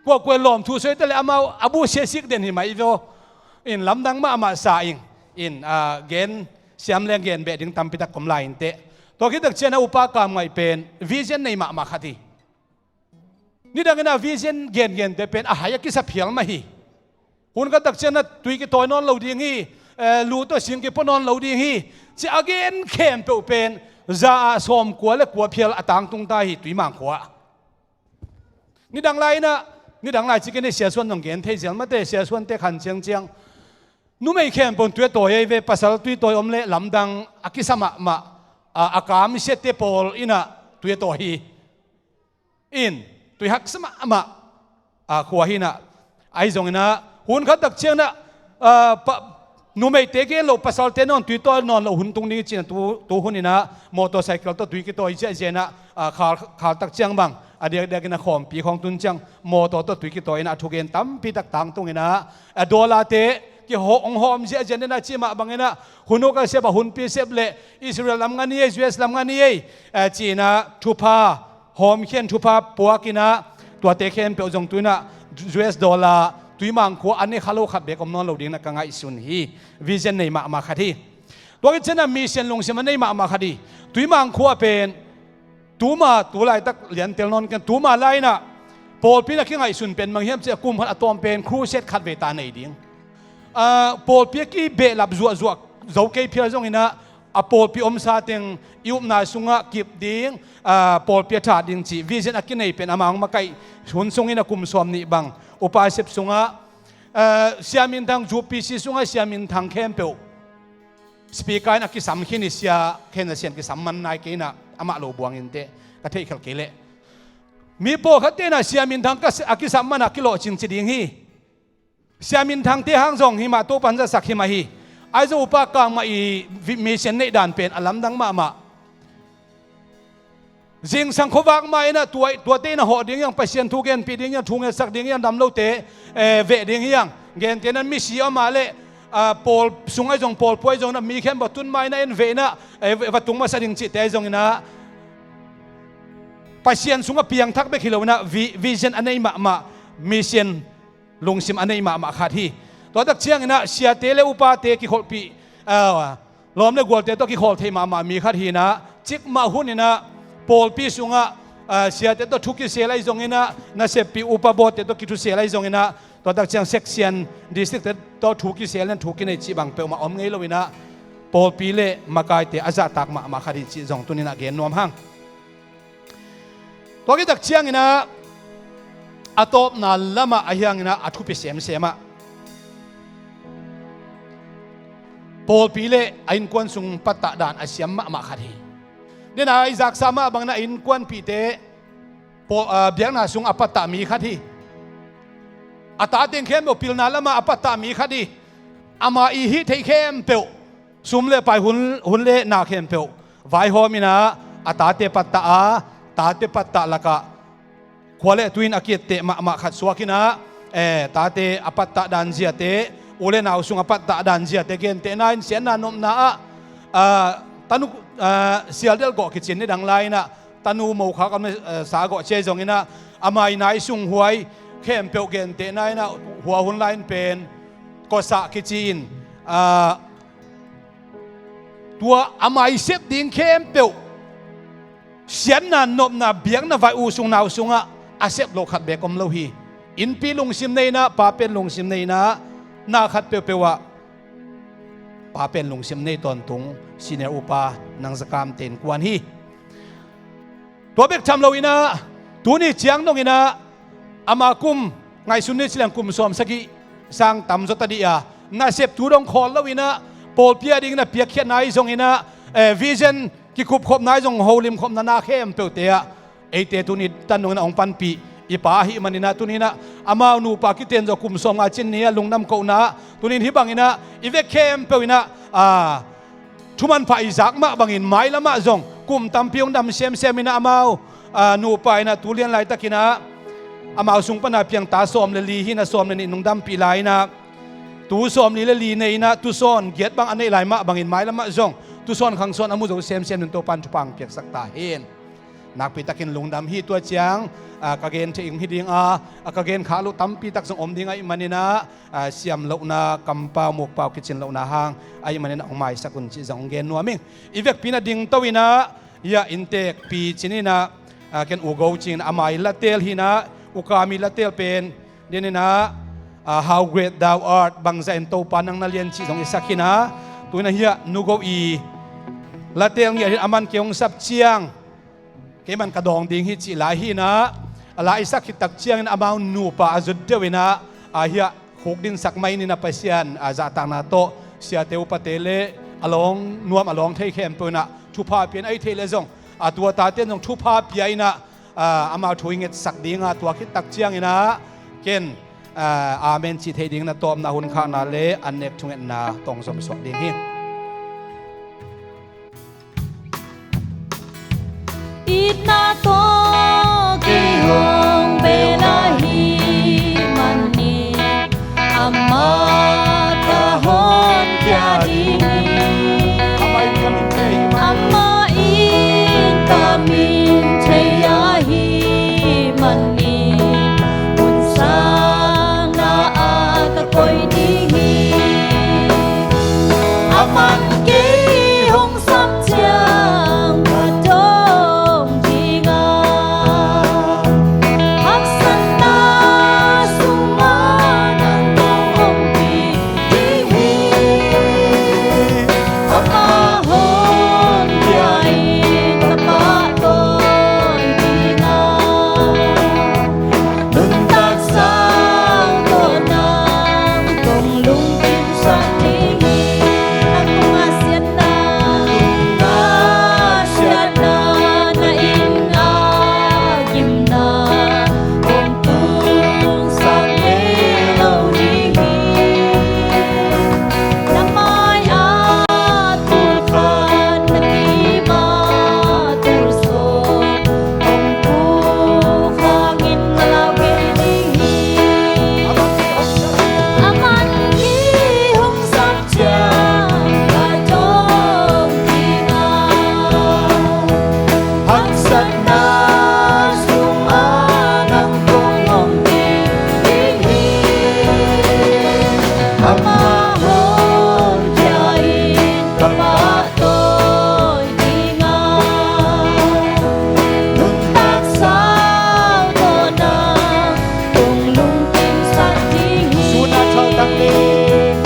Kuakua lawmthu suai ta leh amau a buhsih a sik den hi mai veu. In lamdang mahmah sa ing. In, a, gen siam leng gen beh ding tampi tak om lai inteh. Tua khit tak ciang a upa Kam Ngaih pen vision nei mahmah khat hi. Nidang in ah vision gengente pen a hai a kisa phial mah hi. Hun khat tak ciang ah tui kitawi nawn lo ding hi, eh, lu tawh sing kipua nawn lo ding hi, ci a gen khempeuh pen za ah sawmkua le kua phial a tangtung ta hi, Tuimang khua ah. Nidang lai in ah, nidang lai ci kei ni, Sia Suan zong gen thei zel mate, Sia Suante khan ciangciang. Numei khempeuh in tui a tawi ahi ve, pasal tui tawi om leh lamdang a kisa mahmah. a, a kamsiate pawl in ah tui a tawi hi. In, tui haksa mahmah, a, khua hi in ah, ahi zongin ah, hun khat tak ciangin ah, a, pa, numeite gen loh, pasalte nawn tui tawi nawn loh hun tung ding hi ci-in ah tu, tu hun in ah, motorcycle tawh tui kitawi ziahziah in ah, a, khal, khal tak ciang bang a diakdiak in ah khawmpi khawng tun ciang motor tawh tui kitawi in ah, a thugen tampi tak tangtung in ah, a, dollar-te kihaw, hong hawm ziahziah in ah, cih mah bangin ah, hun uk a sep a, hunpi sep leh Israel lam ngan hi ei, U S lam ngan hi ei, a, ci-in ah thupha, hawmkhia in thupha puak in ah, tuate khempeuh zong tu in ah U S dollar tuimangkhu a ne kha lo khat beek om nawn lo dingin ah ka ngaihsun hi. Vision nei mahmah khat hi. Tua khit ciangin ah mission lungsim a nei mahmah khat hi. Tuimangkhu ah pen, tuma, tu laitak liantel nawn ken, tuma lai in ah pawlpi in ah kingaihsun pen bang hiam cih leh kum khat a tawm pen crusade khat vei ta nei ding. A, pawlpi a kibehlap zuahzuah zo kei phial zongin ah, a pawlpi omsa teng i upna sungah kip ding, a, pawlpi a that ding cih vision a kinei pen, amah hong makaih hun sungin ah kum sawmnih bang upa sep sungah, a, Sia Min Thang, U P C sungah Sia Min Thang khempeuh speaker in a kisam khin hi. Sia khen a, Sia in kisam man nai kei in ah, amah lo buang inteh, ka theihkhial kei leh. Mi pawlkhatte in ah Sia Min Thang ka, a kisam man a kilawhcing ci ding hi. Sia Min Thangte hang zong himah Topa'n zasak himah hi. Ahi zong upa Kang Mah i vi-, mission neih dan pen a lamdang mahmah. Zingsang khuavak mah in ah tua, tuate in ah hawh ding hi hang, Pasian thu genpih ding hi hang, thu ngetsak ding hi hang, dam lote, eh, veh ding hi hang. Gentehna in misi amah leh, a, pawl sung ahi zong, pawl pua ahi zong in ah mi khempeuh tun ma in ah en veh in ah, eh, va tung masa ding cihte ahi zongin ah, Pasian sungah piangthak bek hi lo in ah, vi-, vision a nei mahmah, mission lungsim a nei mahmah khat hi. Tua tak ciangin ah siate leh upate kikholhpih, a, lawm leh gualte tawh kikhawl thei mahmah mi khat hi in ah, cikmah hun in ah pawlpi sungah, a, siate tawh thu kisel ahi zongin ah, naseppi upa bawlte tawh kithusel ahi zongin ah, tua tak ciang section, district-te tawh thu kisel in ah thu kinei cih bang peuhmah om ngei lo in ah, pawlpi leh makaite a zahtak mahmah khat hi cih zong tuni in ah gen nuam hang. Tua khit tak ciangin ah, a tawpna lamah ahi hangin ah, a thupi semsem ah, pawlpi leh a innkuan sung pattah dan a siam mahmah khat hi. Dena i zaksa mah bangin ah a innkuanpihte paw-, a, biakna sung a pattah mi khat hi. A ta teng khempeuh pilna lamah a pattah mi khat hi. Ama i hih theih khempeuh, sum leh pai, hun, hun leh na khempeuh vaihawm in ah, a tate pattah a, tate pattah lakah khua leh tui in a ki-etteh mahmah khat suak in ah, eh, tate a pattah dan ziate, u leh nau sung a pattah dan ziate, gentehna in siatna nopna ah, a, tanu, a, sialdelh gawh kici in, nidang lai in ah tanu mokhak a om leh, eh, sa gawh ci ahi zongin ah, ama i nai sung huai khempeuh, gentehna in ah hua hun lai in pen kawsah kici in, a, tua ama i sep ding khempeuh siatna nopna, biakna vai, u sung nau sungah a sep loh khat beek om lo hi. Innpi lungsim nei in ah, pa pen lungsim nei in ah, na khat peuhpeuh ah pa pen lungsim nei tawntung senior upa Nang Za Kamte innkuan hi. Tua bek tham lo in ah, tuni ciang dong in ah, ama kum, ngaihsun ni ci leng kum sawmsagih sang tam zaw ta dih a, nasep tu dong khawl lo in ah, pawlpi a dingin a piakkhiatna ahi zongin ah, eh, vision kikupkhopna ahi zong, holimkhopna na khempeuhte ah, eite tuni tan dong in ah hong panpih i Pa ahih manin ah, tuni in ah amau nupa kiten zaw kum sawmnga cin ni a lungdam kohna ah, tuni in hih bangin ah i vek khempeuh in ah, a, thumanpha i zak mah bangin mailam ah zong kum tampi hong dam semsem in ah, amau, a, nupa in ah tu lian laitakin ah amau sung pan a piang ta sawm leh li hi in ah, sawm leh nih in hong dampih lai in ah, tu sawmli leh li nei in ah, tusawn giat bang a neih lai mah bangin mailam ah zong tusawn khangsawn a mu zo semsem dingin Topa'n thupha hong piaksak ta hen. Nakpi takin lungdam hi. Tua ciang, a, ka gen thei ing hi ding a, a, ka gen khak loh tampi tak zong om ding ahih manin ah, a, siam lohna, kampau mukpau kicin lohna hang ahih manin ah hong maisak un cih zong hong gen nuam ing. I vekpi in ah dingto in ah, hiah innteekpi ci-in ah, a, ken U Go ci-in ah, ama i latel hi in ah, U Kam i latel pen, ding in ah, a, How Great Thou Art, bangzah in Topa nang na lian cih zong i sak hi in ah, tu in ah hiah Nu Go i latel ngiat hi in ah, aman kei hong sap ciang keiman ka dawng ding hi cih la hi in ah, a la i sak khit tak ciangin amau nupa a zut deuh in ah, a, hiah khukdinsak mai in ah, Pasian, a, zahtakna tawh siate upate leh a lawng nuam a lawng thei khempeuh in ah thupha pia in, ahih theih leh zong a tua tate in zong thupha pia in ah, aa, amah thu i ngetsak ding a, tua khit tak ciangin ah ken, aa, amen cih theih dingin a tawpna hun khahna le an nek thungetna tawng zom suak ding hi. Itna tawh kei hong bel ahih manin amah ka honkhia ding hi. Amah in ka min thei ahih manin hun sanna ah ka koih ding hi. Amah in kei hong sap ciang ka dawng ding a, haksatna sungah nang kong ompih ding hi. Amah honkhia in ka pahtawi ding a, nuntak sau tawh nang kong lungkimsak ding hi. Na tungah siatna, na tungah siatna, na inn ah gimna hong tungsak ngei lo ding hi. Na mai-ah tul khat, na kim-ah tul sawm hong puk hangin na lau kei ding hi. Amah in kei hong sap ciang ka dawng ding a, haksatna sungah nang kong ompih ding hi. Amah honkhia in ka pahtawi ding a, nuntak sau tawh nang kong lungkimsak ding hi. Sun a thaltang leng,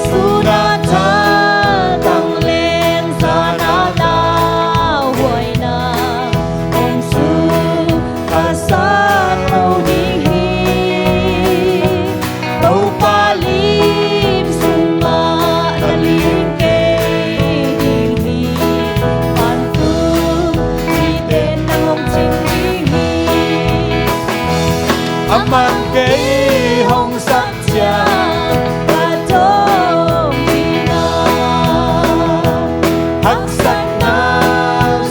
sun a thaltang leng, zan a lauhuaina hong sung ka sa lo ding hi. Topa lim sungah na lim kei ding hi. Vantung mite nang hong cing ding hi. Amah in kei hong sap ciang ka dawng ding a, haksatna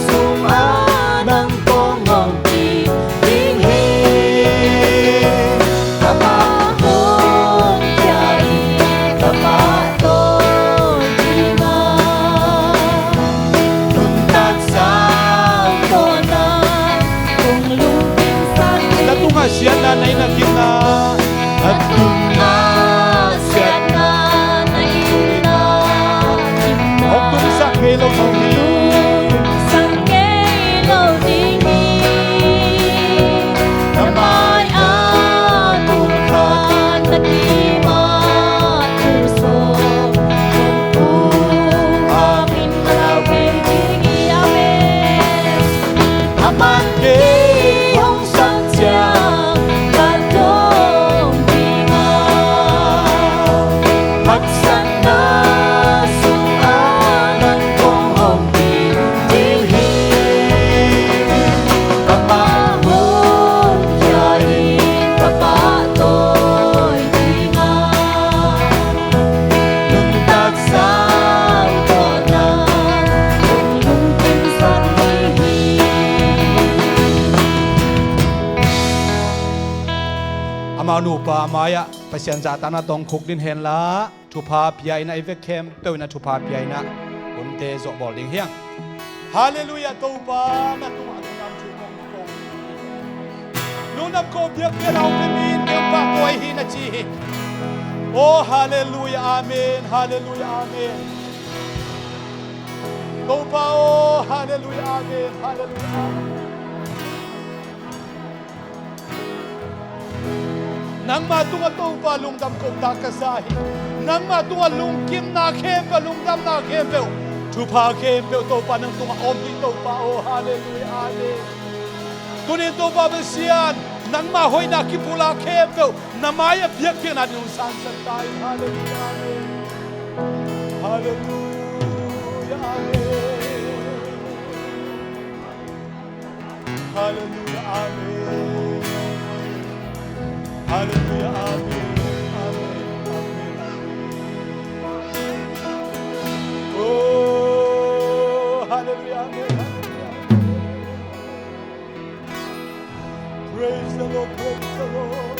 sungah nang kong ompih ding hi. Amah honkhia in ka pahtawi ding a, nuntak sau tawh nang kong lungkimsak ding. Na tungah siatna, na inn ah gimna, na tungah siatna, na inn ah gimna hong tungsak ngei lo ding hi. Tungsak ngei lo ding hi. Na mai-ah tul khat, na kim-ah tul sawm hong puk hangin na lau kei ding hi. Amen. Amah in kei hong sap ciang ka dawng ding a, haksatna sungah nang kong ompih ding hi. Amah honkhia in ka pahtawi ding a, nuntak sau tawh nang kong lungkimsak ding hi. Amau nupa a mai-ah Pasian zahtakna tawh khukdin henla, thupha pia in a, i vek khempeuh in a thupha pia in a, hunte zawh bawl ding hi hang. Halleluiah. Topa, na tungah lungdam thu kong ko. Lungdam ko biakpiakna hong pia mi in neu pahtawi hi na ci hi. Oh, halleluiah, amen, halleluiah, amen. Topa aw, halleluiah, amen, halleluiah, amen. Nangmah tungah Topa lungdam kohna ka za hi. Nangmah tungah lungkimna khempeuh, lungdamna khempeuh, thupha khempeuh Topa nang tungah om hi Topa aw, halleluiah, amen. Tunin Topa Pasian, nangmah hoihna kipulak khempeuh na mai-ah biakpiakna ding hong sansan ta in, halleluiah, amen. Halleluiah, amen. Halleluia, amen. Halleluia, amen. Amen, amen, amen. Oh, halleluia, amen, halleluia. Praise the Lord, praise the Lord.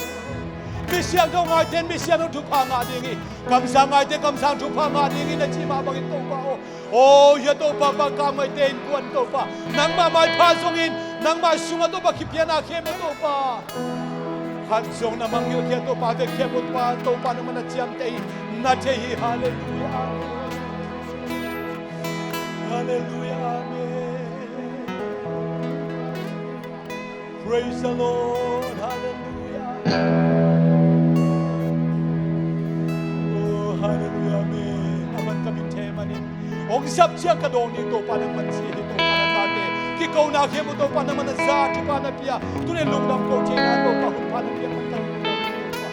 Misiangtho ngaite in misiangtho thupha ngah ding hi. Kamsang ngaite in kamsang thupha ngah ding hi, na cih mah bangin Topa aw. Oh, hia Topa, pangkam ngaite innkuan Topa, nangmah maipha zongin, nangmah sungah Topa kipiakna khem uh Topa. Khat zong na mangngilh khia Topa, vekkhia uh Topa, Topa nangmah na ciamteh hi, na thei hi. Halleluia, amen. Halleluia, amen. Praise the Lord. Halleluia. Oh, halleluia, amen. A man ka min thei manin hong zap ciang ka dawng ding Topa nangman ci hi. Topa na tate kikona khem uh Topa nangman na za thupha na pia. Tuni lungdam ko ciangin Topa hun pha na pia man ka min thei manin Topa.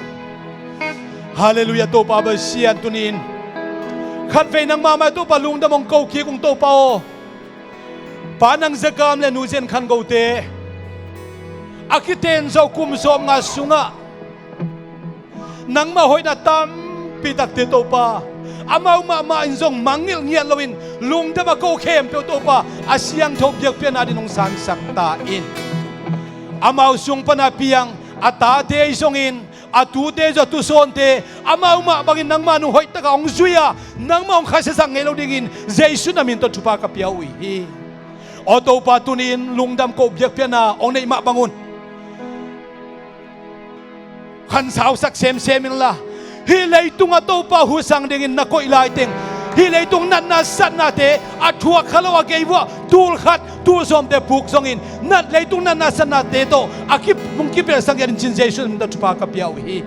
Halleluia, Topa Pasian, tuni-in khatvei nangmah mah Topa lungdam hong ko kik ung Topa aw. Pa Nang Za Kam le Nu Zen Khan Go te a kiten zawh kum sawmnga sungah nangmah hoihna tampi takte Topa, amau mahmah in zong mangngilh ngiat loin lungdam a ko khempeuh Topa, a siangtho biakpiakna dingin hong sansak ta in. Amau sung pana piang a tate ahi zongin, a tute zong, a tusawnte, amau mah bangin nangmah nung hoihtakah hong zui a, nangmah hong khasia sak ngei lo dingin Jesuh na min tawh thupha ka pia uh hi. Aw Topa, tuni-in lungdam ko biakpiakna hong neih mah bangun khansau sak semsem inla, hih leitungah Topa husang dingin na koih laiteng, hih leitung natna satnate a thuak kha lo a gei vuah tul khat tul sawmte puk zongin, nat, leitung natna satnate tawh a kip, hong kipelsak ngiat in ci-in Jesuh min tawh thupha ka pia uh hi.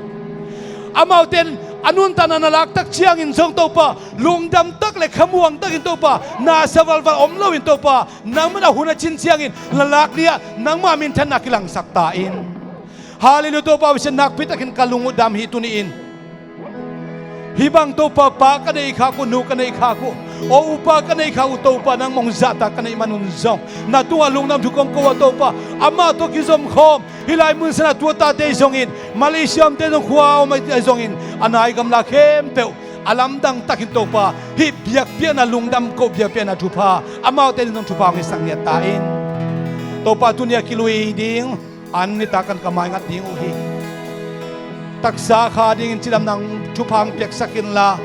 Amaute in a nuntakna na laktak ciangin zong Topa, lungdam tak le khamuang takin Topa, na sa valval om loin Topa, nangmah na hun a cin ciangin na lak liah nangmah minthanna kilangsak ta in. Halleluia, Topa Pasian, nakpi takin ka lung uh dam hi tuni-in. Hih bang Topa, pa ka neih khak uh, nu ka neih khak uh, aw upa ka neih khak uh Topa, nangmah hong zahtak ka neih man un zong, na tungah lungdam thu kong ko a Topa, amah tawh kizom khawm, hih lai mun sanah tu a tate ahi zongin, Malaysia omte zong, khua om ahi zongin, a nai gamla khempeuh a lamdang takin Topa, hih biakpiakna, lungdam ko biakpiakna thupha, amaute ding zong thupha hong hisak ngiat ta in. Topa, tuni a kilui ding an nitak kan ka maingat ding uh hi. Taksa kha dingin cidamna thupha hong piaksak inla,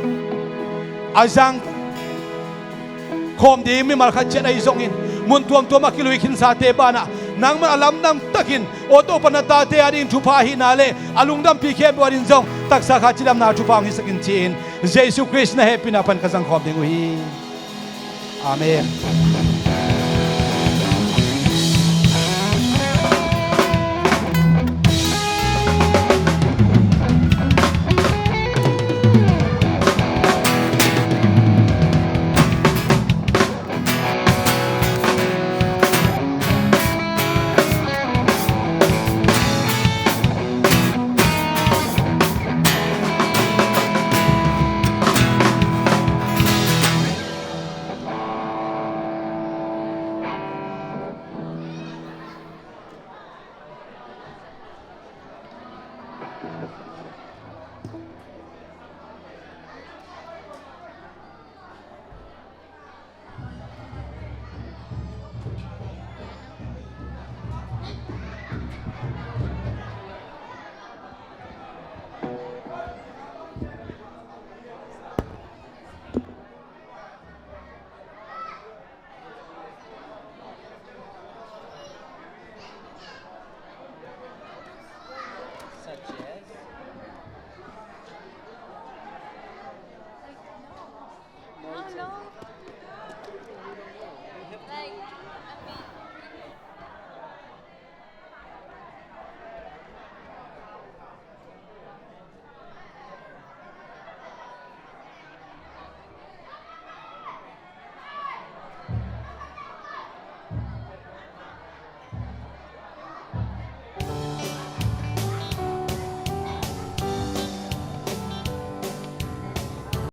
a zang khawm ding mimal khat ciat ahi zongin, mun tuamtuam a kilui khinsate banah nangmah a lamdang takin, aw Topa, na tate a ding thupha ahihna le a lungdampih khempeuh a ding zong taksa kha cidamna thupha hong hisak in ci-in, Jesuh Khrist na hehpihna pan ka zang khawm ding uh hi. Amen.